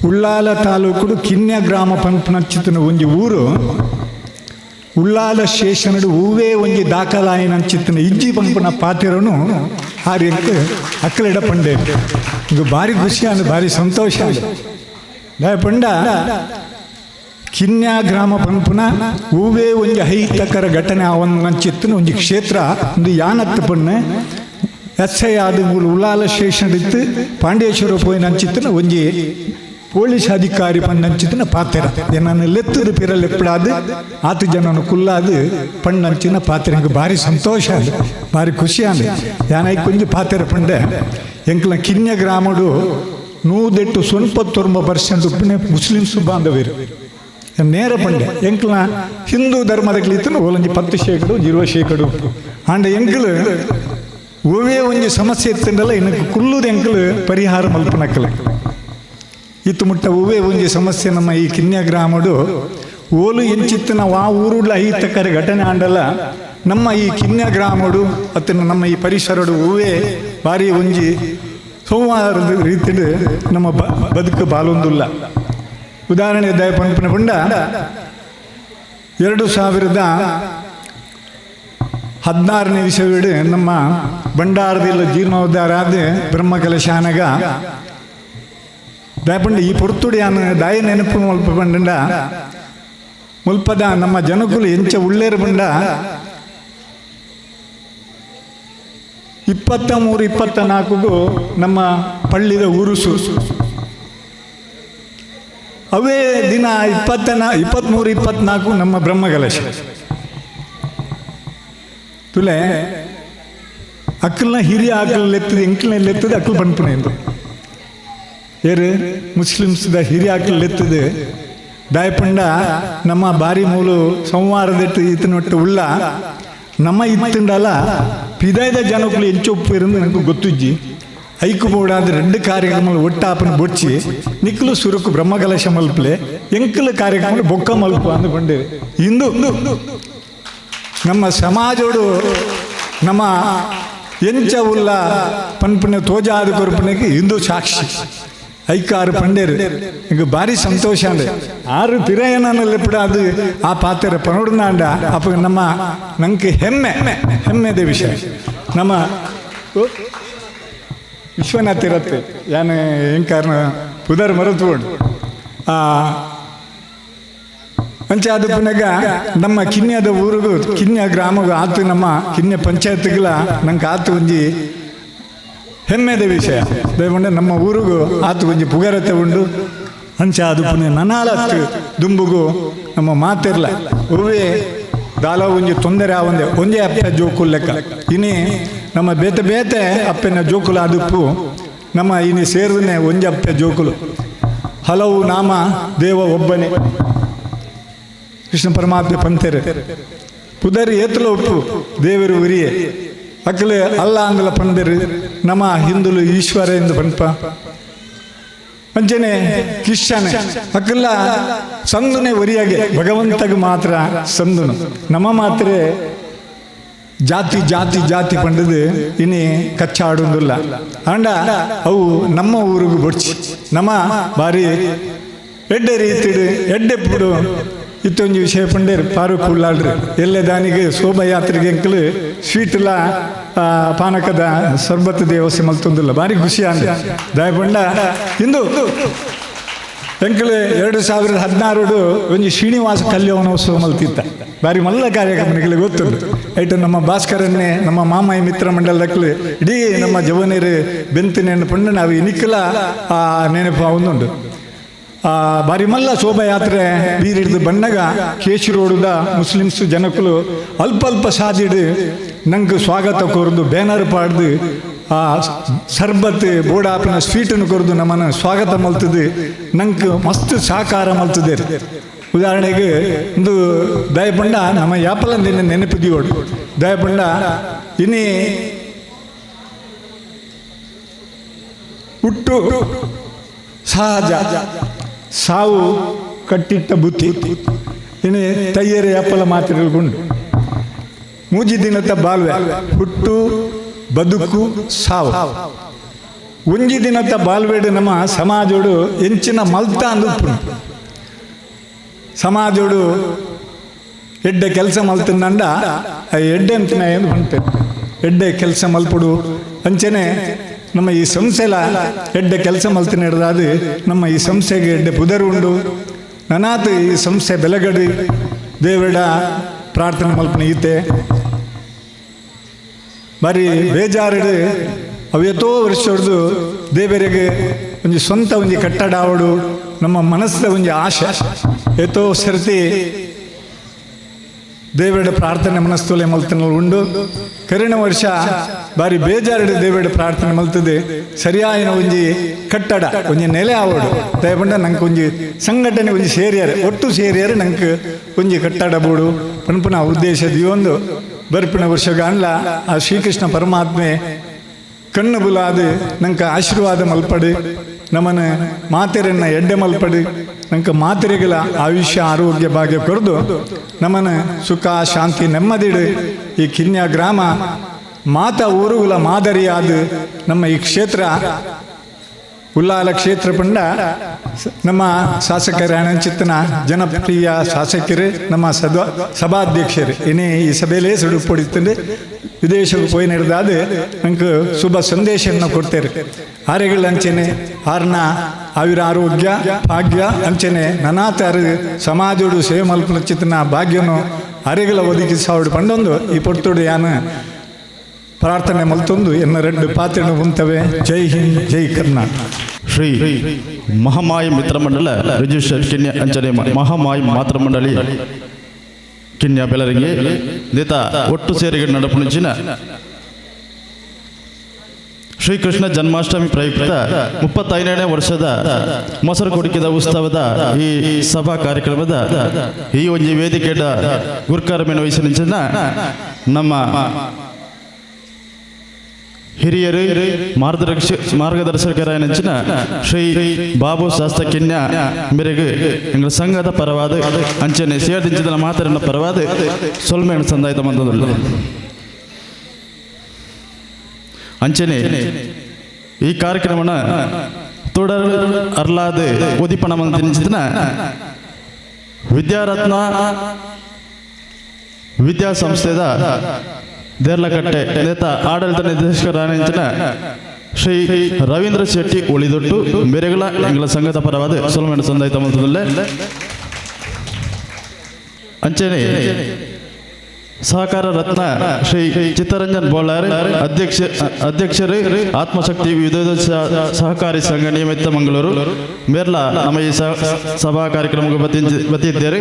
ಉಳ್ಳಾಲ ತಾಲೂಕು ಕಿನ್ಯ ಗ್ರಾಮ ಪಂಪ್ನಚ್ಚಿತನ ಒಂಜಿ ಊರು ಉಳ್ಳಾಲ ಸ್ಟೇಷನ್ಡು ಹೂವೇ ಒಂಜಿ ದಾಖಲಾಯಿನಂಚಿತ್ತನ ಇಜ್ಜಿ ಪಂಪನ ಪಾತಿರನು ಆರ್ಯಕ್ಕೆ ಅಕ್ಕಲಿಡ ಪಂಡೆ ಇದು ಭಾರಿ ಖುಷಿ ಅಂದ ಭಾರಿ ಸಂತೋಷ ಪಂಡ ಕಿನ್ಯ ಗ್ರಾಮ ಪಂಪನ ಹೂವೇ ಒಂಜಿ ಹೈತಕರ ಘಟನೆ ಅವನಂಚಿತ್ತನ ಒಂಜಿ ಕ್ಷೇತ್ರ ಒಂದು ಯಾನತ್ತು ಪಣ್ಣೆ ಎಸ್ I ಆದ ಮೂಲ ಉಳ್ಳಾಲ ಸ್ಟೇಷನ್ ಇತ್ತು ಪಾಂಡೇಶ್ವರ ಪೋಯಿನಂಚಿತ್ತನ ಒಂಜಿ ಪೊಲೀಸ್ ಅಧಿಕಾರಿ ಪಣ್ಣಂಚಿತನ ಪಾತ್ರ ನನ್ನ ಲೆತ್ತದ ಪಿರಲೆಪ್ಪಡಾದು ಆತು ಜನನ ಕುಲ್ಲಾದು ಪಣ್ಣಂಚಿನ ಪಾತ್ರ ಎಂಕ್ ಭಾರಿ ಸಂತೋಷ ಅದು ಭಾರಿ ಖುಷಿ ಅಂದ ಯಾನಾಯ್ ಕೊಂಚ ಪಾತ್ರ ಪಂಡೆ ಎಂಕ್ಲ ಕಿನ್ಯ ಗ್ರಾಮಡು 189% ಮುಸ್ಲಿಮ್ಸ್ ಬಾಂಧವ್ಯರು ನೇರ ಪಂಡೆ ಎಂಕ್ಲ ಹಿಂದೂ ಧರ್ಮದ ಕ್ಲೀತನು ಓಲಂಜಿ 10% 20% ಆಂಡ ಎಂಕ್ಲು ಓವೇ ಒಂಜಿ ಸಮಸ್ಯೆ ಇತ್ತಂಡಲ್ಲ ಇನ್ನು ಕುಲ್ಲುದು ಎಂಕ್ಲು ಪರಿಹಾರ ಮಲ್ಪನಕ್ಕಲ. ಇತ್ತು ಮುಟ್ಟ ಹೂವೇ ಒಂಜಿ ಸಮಸ್ಯೆ ನಮ್ಮ ಈ ಕಿನ್ಯ ಗ್ರಾಮಡು ಓಲು ಎಂಚಿತ್ತಿನ ಆ ಊರುಡ್ಲ ಐತಕ್ಕರೆ ಘಟನೆ ಆಂಡಲ ನಮ್ಮ ಈ ಕಿನ್ಯ ಗ್ರಾಮಡು ಅತ್ತನ ನಮ್ಮ ಈ ಪರಿಸರಡು ಹೂವೇ ಭಾರಿ ಒಂಜಿ ಸೋಮವಾರದ ರೀತಿಡು ನಮ್ಮ ಬದುಕು ಬಾಲೊಂದುಲ್ಲ. ಉದಾಹರಣೆ ದಯಪಂಪನ ಪುಂಡ 2016ನೇ ಇಸವಿಡು ನಮ್ಮ ಭಂಡಾರದಿಲ್ಲ ಜೀರ್ಣೋದ್ಧಾರ ಆದ ಬ್ರಹ್ಮಕಲಶಾನಗ ದಯಪಂಡ ಈ ಪೊರ್ತುಡಿಯಾನ ದಾಯ ನೆನಪು ಮುಲ್ಪ ಬಂಡ ಮುಲ್ಪದ ನಮ್ಮ ಜನಕುಲು ಎಂಚ ಉಳ್ಳೇರು ಬಂಡ 23, 24ಗೂ ನಮ್ಮ ಪಳ್ಳಿದ ಉರುಸು ಅವೇ ದಿನ 23, 24 ನಮ್ಮ ಬ್ರಹ್ಮಕಲಶ ತುಲೆ ಅಕ್ಕಲ್ನ ಹಿರಿಯ ಆಕಲ್ ಎತ್ತದ ಎಂಕ್ಲಲ್ಲಿ ಎತ್ತದ ಅಕ್ಕಲ್ ಪನ್ಪುನೆ ಎಂದು ಏರು ಮುಸ್ಲಿಮ್ಸ್ದ ಹಿರಿಯ ಆಕಲ್ ಎತ್ತದ ದಾಯಪಂಡ ನಮ್ಮ ಬಾರಿ ಮೂಲು ಸಂವಾರದಟ್ಟು ಈತನೊಟ್ಟು ಉಳ್ಳ ನಮ್ಮ ಇತ್ತಂಡಲ್ಲ ಪಿದಾಯದ ಜನಕ್ಕಳು ಎಂಚೊಪ್ಪು ಇರಂದು ನನಗೆ ಗೊತ್ತಿಜ್ಜಿ ಐಕು ಬೋಡಾದ 2 ಕಾರ್ಯಕ್ರಮ ಒಟ್ಟಾಪನ ಬೊಚ್ಚಿ ನಿಕ್ಕಲು ಸುರುಕು ಬ್ರಹ್ಮಕಲಶ ಮಲ್ಪಲೆ ಎಂಕಲು ಕಾರ್ಯಕ್ರಮ ಬೊಕ್ಕ ಮಲ್ಪ ಅಂದುಕೊಂಡೇವೆ. ಇಂದು ನಮ್ಮ ಸಮಾಜೋಡು ನಮ್ಮ ಎಂಚ ಉಲ್ಲ ಪನ್ಪುನೆ ತೋಜಾದ ಕೊರಪನೆಗೆ ಇಂದು ಸಾಕ್ಷಿ ಐಕಾರು ಪಂಡೇರು ಈಗ ಭಾರಿ ಸಂತೋಷ ಅಂದೆ ಆರು ಪಿರಯನಲ್ಲಿ ಅದು ಆ ಪಾತ್ರ ಪನೋಡ್ನಾಂಡ ಅಪ್ಪ ನಮ್ಮ ನಂಗೆ ಹೆಮ್ಮೆ ಹೆಮ್ಮೆದ ವಿಷಯ ನಮ್ಮ ವಿಶ್ವನಾಥ್ ಇರತ್ತೆ ಯಾನು ಹೆಂಕಾರನ ಪುದರ್ ಮರೆತುಕೊಂಡು ಅಂಚೆ ಅದು ಪುನಗ ನಮ್ಮ ಕಿನ್ಯದ ಊರಿಗೂ ಕಿನ್ಯ ಗ್ರಾಮಗೂ ಆತು ನಮ್ಮ ಕಿನ್ಯ ಪಂಚಾಯತ್ಗಳ ನಂಗೆ ಆತು ಒಂಜಿ ಹೆಮ್ಮೆದ ವಿಷಯ ದಯಗೊಂಡೆ ನಮ್ಮ ಊರಿಗೂ ಆತು ಒಂಜಿ ಪುಗರತೆ ಉಂಡು ಅಂಚೆ ಅದು ಪುನಃ ನನಾಲತ್ತು ದುಂಬುಗು ನಮ್ಮ ಮಾತಿರ್ಲ ಹೂವೇ ದಾಲ ಒಂಜಿ ತೊಂದರೆ ಆವಂದೆ ಒಂಜೇ ಅಪ್ಪೆ ಜೋಕುಲ್ ಲೆಕ್ಕ ಇನಿ ನಮ್ಮ ಬೇತೆ ಬೇತೆ ಅಪ್ಪೆನ ಜೋಕುಲು ಅದುಪ್ಪು ನಮ್ಮ ಇನಿ ಸೇರಿದನೆ ಒಂಜಿ ಅಪ್ಪೆ ಜೋಕುಲು ಹಲವು ನಾಮ ದೇವ ಒಬ್ಬನೇ ಕೃಷ್ಣ ಪರಮಾತ್ಮ ಪಂತೆರೆ ಪುದರಿ ಏತಲ ಉಪ್ಪು ದೇವರು ಉರಿಯೇ ಅಕ್ಕಲೆ ಅಲ್ಲ ಅಂದಲ ಪಂದರು ನಮ್ಮ ಹಿಂದುಲು ಈಶ್ವರ ಎಂದು ಪನ್ಪ ಅಂಚನೆ ಕಿಶ್ಚನೆ ಅಕ್ಕಲ್ಲ ಸಂದುನೆ ಒರಿಯಾಗೆ ಭಗವಂತಗೆ ಮಾತ್ರ ಸಂದುನು ನಮ್ಮ ಮಾತ್ರ ಜಾತಿ ಜಾತಿ ಜಾತಿ ಪಂಡದು ಇನಿ ಕಚ್ಚಾಡುಂದಿಲ್ಲ ಅಂಡ ಅವು ನಮ್ಮ ಊರಿಗೂ ಬೊಡ್ಚಿ ನಮ್ಮ ಭಾರಿ ಎಡ್ಡೆ ರೀತಿಡು ಎಡ್ಡೆ ಪುಡು ಇತ್ತೊಂದು ವಿಷಯ ಪಂಡೇರು ಪಾರು ಕುಳ್ಳಾಳ್ರಿ ಎಲ್ಲೇ ದಾನಿಗೆ ಶೋಭಾಯಾತ್ರೆಗೆ ಅಂಕಲು ಸ್ವೀಟ್ಲ ಪಾನಕದ ಸರ್ಬತ್ ದೇವಸ್ಥೆ ಮಲ್ತೊಂದಿಲ್ಲ ಭಾರಿ ಖುಷಿ ಅಂದ ದಯಪಂಡ ಇಂದು ಎಂಕಲು 2016 ಒಂಜಿ ಶ್ರೀನಿವಾಸ ಕಲ್ಯಾಣೋತ್ಸವ ಮಲ್ತಿತ್ತ ಭಾರಿ ಮಲ್ಲ ಕಾರ್ಯಕ್ರಮ ಗೊತ್ತುಂಟು ಐಟು ನಮ್ಮ ಭಾಸ್ಕರನ್ನೇ ನಮ್ಮ ಮಾಮಾಯಿ ಮಿತ್ರ ಮಂಡಲದಕ್ಕಲು ಇಡೀ ನಮ್ಮ ಜವನೀರು ಬೆಂತಿನ ಪಂಡ ನಾವು ಇನಿಕ್ಕಲ ಆ ನೆನಪು ಒಂದುಂಟು ಬಾರಿ ಮಲ್ಲ ಶೋಭಾಯಾತ್ರೆ ಬೀರಿಡ್ದು ಬಣ್ಣಗ ಕೇಶಿರೋಡುದ ಮುಸ್ಲಿಮ್ಸ್ ಜನಕ್ಕಲು ಅಲ್ಪ ಅಲ್ಪ ಸಾದಿಡು ನಂಗೆ ಸ್ವಾಗತ ಕೋರ್ದು ಬ್ಯಾನರ್ ಪಾಡ್ದು ಆ ಸರ್ಬತ್ ಬೋಡಾಪಿನ ಸ್ವೀಟನ್ನು ಕೊರ್ದು ನಮ್ಮನ್ನು ಸ್ವಾಗತ ಮಲ್ತದೆ ನಂಗೆ ಮಸ್ತ್ ಸಹಕಾರ ಮಲ್ತದೆ. ಉದಾಹರಣೆಗೆ ಒಂದು ದಯಪಂಡ ನಮ್ಮ ಯಾಪಲಂದಿನ ನೆನಪಿದೆಯೋಡು ದಯಪಂಡ ಇನಿ ಹುಟ್ಟು ಸಹಜ ಸಾವು ಕಟ್ಟಿಟ್ಟ ಬುತ್ತಿ ಇನ್ನು ತಯ್ಯರೆ ಅಪ್ಪಲ ಮಾತುಗಳು ಮೂಜಿ ದಿನದ ಬಾಲ್ವೆ ಹುಟ್ಟು ಬದುಕು ಸಾವು ಒಂಜಿ ದಿನದ ಬಾಲ್ವೆಡು ನಮ್ಮ ಸಮಾಜೋಡು ಎಂಚಿನ ಮಲ್ತ ಅಂದು ಸಮಾಜೋಡು ಎಡ್ಡೆ ಕೆಲಸ ಮಲ್ತಂಡ ಆ ಎಡ್ಡೆ ಅಂತ ಏನು ಹೊಂಟೆ ಎಡ್ಡೆ ಕೆಲಸ ಮಲ್ಪಡು ಅಂಚನೆ ನಮ್ಮ ಈ ಸಂಸ್ಥೆಲ ಎಡ್ಡೆ ಕೆಲಸ ಮಲ್ತಿನ ಹಿಡ್ದಾದು ನಮ್ಮ ಈ ಸಂಸ್ಥೆಗೆ ಎಡ್ಡೆ ಪುದರು ಉಂಡು ನನಾತು ಈ ಸಂಸ್ಥೆ ಬೆಲಗಡಿ ದೇವಡ ಪ್ರಾರ್ಥನೆ ಮಲ್ಪನೆ ಈತೆ ಬಾರಿ ಬೇಜಾರು ಅವೆತೋ ವರ್ಷ ಹೊಡೆದು ದೇವರಿಗೆ ಒಂಜಿ ಸ್ವಂತ ಒಂಜಿ ಕಟ್ಟಡ ಆವಡು ನಮ್ಮ ಮನಸ್ಸಿನ ಒಂಜಿ ಆಶೆ ಏತೋ ಸರ್ತಿ ದೇವರ ಪ್ರಾರ್ಥನೆ ಮನಸ್ತೋಲೆ ಮಲ್ತನ ಉಂಡು ಕರಿಣ ವರ್ಷ ಬಾರಿ ಬೇಜಾರು ದೇವರ ಪ್ರಾರ್ಥನೆ ಮಲ್ತದೆ ಸರಿಯಾಯಿನ ಒಂಜಿ ಕಟ್ಟಡ ಒಂಜಿ ನೆಲೆ ಆವಡು ದಯಪಂಡ ನಂಗೆ ಒಂಜಿ ಸಂಘಟನೆ ಒಂಜಿ ಸೇರಿಯಾರೆ ಒಟ್ಟು ಸೇರಿಯಾರೆ ನಂಗೆ ಒಂಜಿ ಕಟ್ಟಡ ಬೋಡು ಪನ್ಪುನ ಉದ್ದೇಶ ದಿವೊಂದು ಬರ್ಪಿನ ವರ್ಷಗಾನ್ಲ ಆ ಶ್ರೀಕೃಷ್ಣ ಪರಮಾತ್ಮೆ ಕಣ್ಣು ಬುಲಾದು ನಂಗೆ ಆಶೀರ್ವಾದ ಮಲ್ಪಡು. ನಮ್ಮನ ಮಾತೆರನ್ನ ಎಡ್ಡೆ ಮಲ್ಪಡು ನಂಗೆ ಮಾತೆರೆಗಳ ಆಯುಷ್ಯ ಆರೋಗ್ಯ ಭಾಗ್ಯ ಕೊರದು ನಮ್ಮನ ಸುಖ ಶಾಂತಿ ನೆಮ್ಮದಿಡು ಈ ಕಿನ್ಯ ಗ್ರಾಮ ಮಾತ ಊರುಗಳ ಮಾದರಿಯಾದ ನಮ್ಮ ಈ ಕ್ಷೇತ್ರ ಉಲ್ಲಾಲ ಕ್ಷೇತ್ರ ಪಂಡ ನಮ್ಮ ಶಾಸಕರ ಅಣಂಚಿತ್ತನ ಜನಪ್ರಿಯ ಶಾಸಕರು ನಮ್ಮ ಸಭಾಧ್ಯಕ್ಷರು ಇನ್ನೇ ಈ ಸಭೆಯಲ್ಲೇ ಸುಡುಪೊಡಿತಂದು ವಿದೇಶಕ್ಕೆ ಪೋಯಿ ನಡೆದಾದ ನಂಗೆ ಶುಭ ಸಂದೇಶವನ್ನು ಕೊಡ್ತಾರೆ. ಆರೆಗಳ ಅಂಚನೆ ಆರ್ನ ಆವಿರ ಆರೋಗ್ಯ ಭಾಗ್ಯ ಅಂಚನೆ ನನಾತಾರು ಸಮಾಜೋಡು ಸೇವೆ ಮಲ್ಪನಚಿತ್ತನ ಭಾಗ್ಯನು ಅರೆಗಳ ಒದಗಿಸಾವಡು ಪಂಡೊಂದು ಈ ಪೊರ್ತುಡು ಯಾನು ಪ್ರಾರ್ಥನೆ ಮಲ್ತೊಂದು ಎನ್ನ ರೆಡ್ಡು ಪಾತ್ರೆ ಉಂತವೆ. ಜೈ ಹಿಂದ್, ಜೈ ಕರ್ನಾಟಕ. ಶ್ರೀ ಮಹಾಮಾಯಿ ಮಿತ್ರಮಂಡಲ ರಿಜಿಸ್ಟರ್ ಕಿನ್ಯ ಅಂಚನೆ ಮಹಾಮಾಯಿ ಮಾತೃಮಂಡಳಿ ಕಿನ್ಯ ಬೆಲರಿಗೆ ದೇತ ಒಟ್ಟು ಸೇರಿಗೆ ನಡಪುಣಿಚಿನ ಶ್ರೀಕೃಷ್ಣ ಜನ್ಮಾಷ್ಟಮಿ ಪ್ರಯುಕ್ತ 35ನೇ ವರ್ಷದ ಮೊಸರು ಕುಡಿಕೆದ ಉತ್ಸವದ ಈ ಸಭಾ ಕಾರ್ಯಕ್ರಮದ ಈ ಒಂದು ವೇದಿಕೆಯ ಗುರುಕರ್ಮೆಯನ್ನು ವಹಿಸಿನ ನಮ್ಮ ಹಿರಿಯರು ಮಾರ್ಗದರ್ಶಕರಾಯನಂಚಿನ ಶ್ರೀ ಬಾಬು ಶಾಸ್ತ್ರ ಕಿನ್ಯ ಮೇರೆಗೆ ಎಂಗಳ ಸಂಘದ ಪರವಾದ ಅಂಚನೆ ಸೇರ್ದಿಂಚಿದ ಮಾತರನ್ನ ಪರವಾದ ಸೊಲ್ಮೆಯನ್ನು ಸಂದಾಯಿತ ಮಂದದಲ್ಲ. ಅಂಚನೆ ಈ ಕಾರ್ಯಕ್ರಮನ തുടರ್ ಅರ್ಲಾದ ಉದೀಪನ ಮಂದಿನ ವಿದ್ಯಾರತ್ನ ವಿದ್ಯಾಸಂಸ್ಥೆದ ದೇರ್ಲಕಟ್ಟೆ ನೇತ ಆಡಳಿತ ನಿರ್ದೇಶಕರಾದ ಶ್ರೀ ರವೀಂದ್ರ ಶೆಟ್ಟಿ ಉಳಿದೊಟ್ಟು ಮೇರೆಗಳ ಎಂಗಳ ಸಂಘದ ಪರವಾದ ಸೊಲ್ಮೆಯನ್ನು ಸಂದಾಯಿತ ಮಂದದಲ್ಲೇ. ಅಂಚನೆ ಸಹಕಾರ ರತ್ನ ಶ್ರೀ ಚಿತ್ತರಂಜನ್ ಬೋಳಾರ್ ಅಧ್ಯಕ್ಷರು ಆತ್ಮಶಕ್ತಿ ವಿವಿಧ ಸಹಕಾರಿ ಸಂಘ ನಿಯಮಿತ ಮಂಗಳೂರು ಮೇರ್ಲಾ ನಮ್ಮ ಈ ಸಭಾ ಕಾರ್ಯಕ್ರಮಕ್ಕೆ ಬತ್ತಿದ್ದಾರೆ.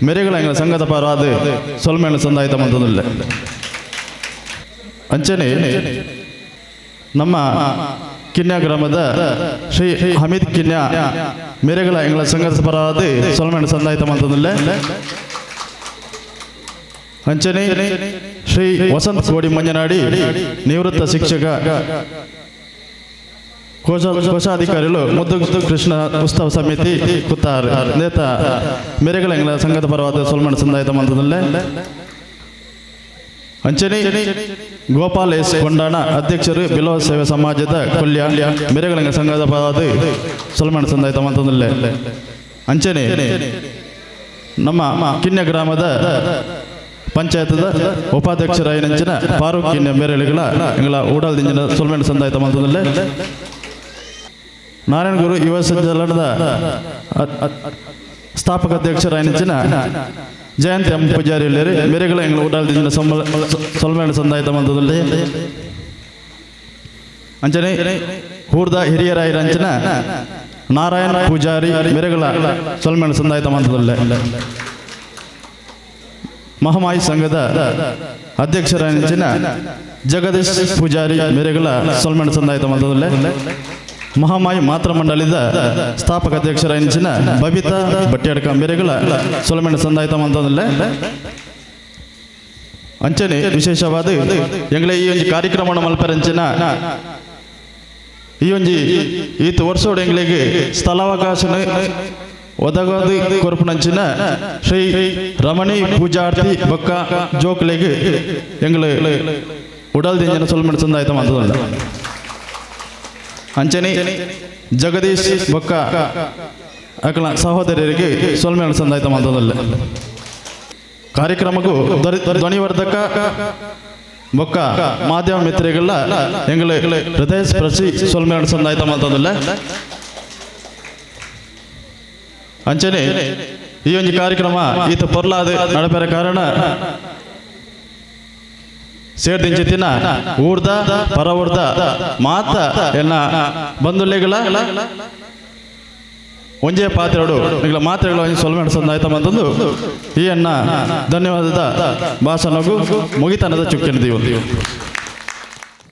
ಮೇರೆಗಳ ಎಂಗಳ ಸಂಘದ ಪರವಾದ ಸೊಲ್ಮೆಯನ್ನು ಸಂದಾಯಿತ ಮಂದದಲ್ಲೇ. ಅಂಚನೆ ನಮ್ಮ ಕಿನ್ಯಾ ಗ್ರಾಮದ ಶ್ರೀ ಹಮೀದ್ ಕಿನ್ಯಾ ಮೇರೆಗಳ ಎಂಗಳ ಸಂಘದ ಪರವಾದ ಸೊಲ್ಮೆಯನ್ನು ಸಂದಾಯಿತ ಮಂದದಲ್ಲೇ. ಅಂಚನೆ ಶ್ರೀ ವಸಂತ ಕೋಡಿ ಮಂಜನಾಡಿ ನಿವೃತ್ತ ಶಿಕ್ಷಕ ಕೋಶಾಧಿಕಾರಿಗಳು ಮುದ್ದು ಕೃಷ್ಣ ಉತ್ಸವ ಸಮಿತಿ ಕುತ್ತಾರು ನೇತ ಮೇರೆಗಳ ಎಂಗಳ ಸಂಘದ ಪರವಾದ ಸೊಲ್ಮೆಯನ್ನು ಸಂದಾಯಿತ ಮಂದದಲ್ಲೇ. ಅಂಚನೆ ಗೋಪಾಲ್ ಎಸ್ ಕೊಂಡಾಣ ಅಧ್ಯಕ್ಷರು ಬಿಲವ ಸೇವೆ ಸಮಾಜದ ಕೊಲ್ಯ ಮೇರೆಗಳ ಸಂಘದ ಪರವಾದ ಸೊಲ್ಮೆಯನ್ನು ಸಂದಾಯಿತ ಮಂದದಲ್ಲೇ. ಅಂಚನೆ ನಮ್ಮ ಕಿನ್ಯ ಗ್ರಾಮದ ಪಂಚಾಯತದ ಉಪಾಧ್ಯಕ್ಷರಾಯಿನಂಚಿನ ಫಾರೂಕ್ ಕಿನ್ಯ ಮೇರೆಗಳ ಎಂಗಳ ಊಡಲ್ದಿಂಚಿನ ಸೊಲ್ಮೆಯನ್ನು ಸಂದಾಯಿತ ಮಂದದಲ್ಲೇ. ನಾರಾಯಣಗುರು ಯುವ ಸಂಚಲನದ ಸ್ಥಾಪಕ ಅಧ್ಯಕ್ಷರಾಯಿನಂಚಿನ ಜಯಂತಿ ಎಂ ಪೂಜಾರಿ ಮೇರೆಗಳ ಎಂಗಳ ಊಡಲ್ದಿಂಚಿನ ಸೊಲ್ಮೆಯನ್ನು ಸಂದಾಯಿತ ಮಂದದಲ್ಲಿ. ಅಂಚನೆ ಹೂರ್ದ ಹಿರಿಯರಾಯಿರಂಚಿನ ನಾರಾಯಣ ಪೂಜಾರಿ ಮೇರೆಗಳ ಸೊಲ್ಮೆಯನ್ನು ಸಂದಾಯಿತ ಮಂದದಲ್ಲೇ. ಮಹಾಮಾಯಿ ಸಂಘದ ಅಧ್ಯಕ್ಷರಾಯಿನ ಜಗದೀಶ್ ಪೂಜಾರಿ ಮೇರೆಗಳ ಸೊಲ್ಮೆಯನ್ನು ಸಂದಾಯಿತ ಮಂದದಲ್ಲೇ. ಮಹಾಮಾಯಿ ಮಾತೃಮಂಡಳಿದ ಸ್ಥಾಪಕ ಅಧ್ಯಕ್ಷರಾಯಿನ ಬಬಿತಾ ಬಟ್ಟಿಯಡ್ಕ ಮೇರೆಗಳ ಸೊಲ್ಮೆಯನ್ನು ಸಂದಾಯಿತ ಮಂದದಲ್ಲೇ. ಅಂಚನೆ ವಿಶೇಷವಾದ ಎಂಗಳ ಈ ಒಂದು ಕಾರ್ಯಕ್ರಮ ಮಲ್ಪರಂಚಿನ ಈ ಒಂಜಿ ಈತ ವರ್ಷೋಡು ಎಂಗಳಿಗೆ ಸ್ಥಳಾವಕಾಶ ಒದಗದು ಕೊರಪುನಂಚಿನ ಶ್ರೀ ರಮಣಿ ಪೂಜಾರ್ತಿ ಬೊಕ್ಕ ಜೋಕ್ಲೆಗ್ ಎಂಗಳು ಉಡಲ್ದಿಂಜನ ಸೊಲ್ಮೆಯನ್ನು ಸಂದಾಯಿತ ಮಂದದಲ್ಲ. ಅಂಚನೆ ಜಗದೀಶ್ ಬೊಕ್ಕ ಅಕಲ ಸಹೋದರರಿಗೆ ಸೊಲ್ಮೆಯನ್ನು ಸಂದಾಯಿತ ಮಂದದಲ್ಲ. ಕಾರ್ಯಕ್ರಮಕ್ಕೂ ಧ್ವನಿವರ್ಧಕ ಬೊಕ್ಕ ಮಾಧ್ಯಮ ಮಿತ್ರಗಳ ಎಂಗಳು ಹೃದಯ ಸ್ಪರ್ಶಿ ಸೊಲ್ಮೆಯನ್ನು ಸಂದಾಯಿತ ಮಂದದಲ್ಲ. ಅಂಚನೆ ಈ ಒಂದು ಕಾರ್ಯಕ್ರಮ ಈತ ಪೊರ್ಲಾದ ನಡಪೆರ ಕಾರಣ ಸೇರ್ದಿಂಚಿತ್ತಿನ ಊರ್ದ ಪರವೂರ್ದ ಮಾತ ಎಲ್ಲ ಬಂಧುಲೆಗಳ ಒಂಜೇ ಪಾತ್ರೆಡು ನಿಗಳ ಮಾತ್ರೆಗಳು ಒಂಜಿ ಸೊಲ್ಮೆಯನ್ನು ಸಂದಾಯಿತ ಮಂದೊಂದು ಈ ಅನ್ನ ಧನ್ಯವಾದದ ಭಾಷಣಗೂ ಮುಗಿತನದ ಚುಕ್ಕೆನದೀವು.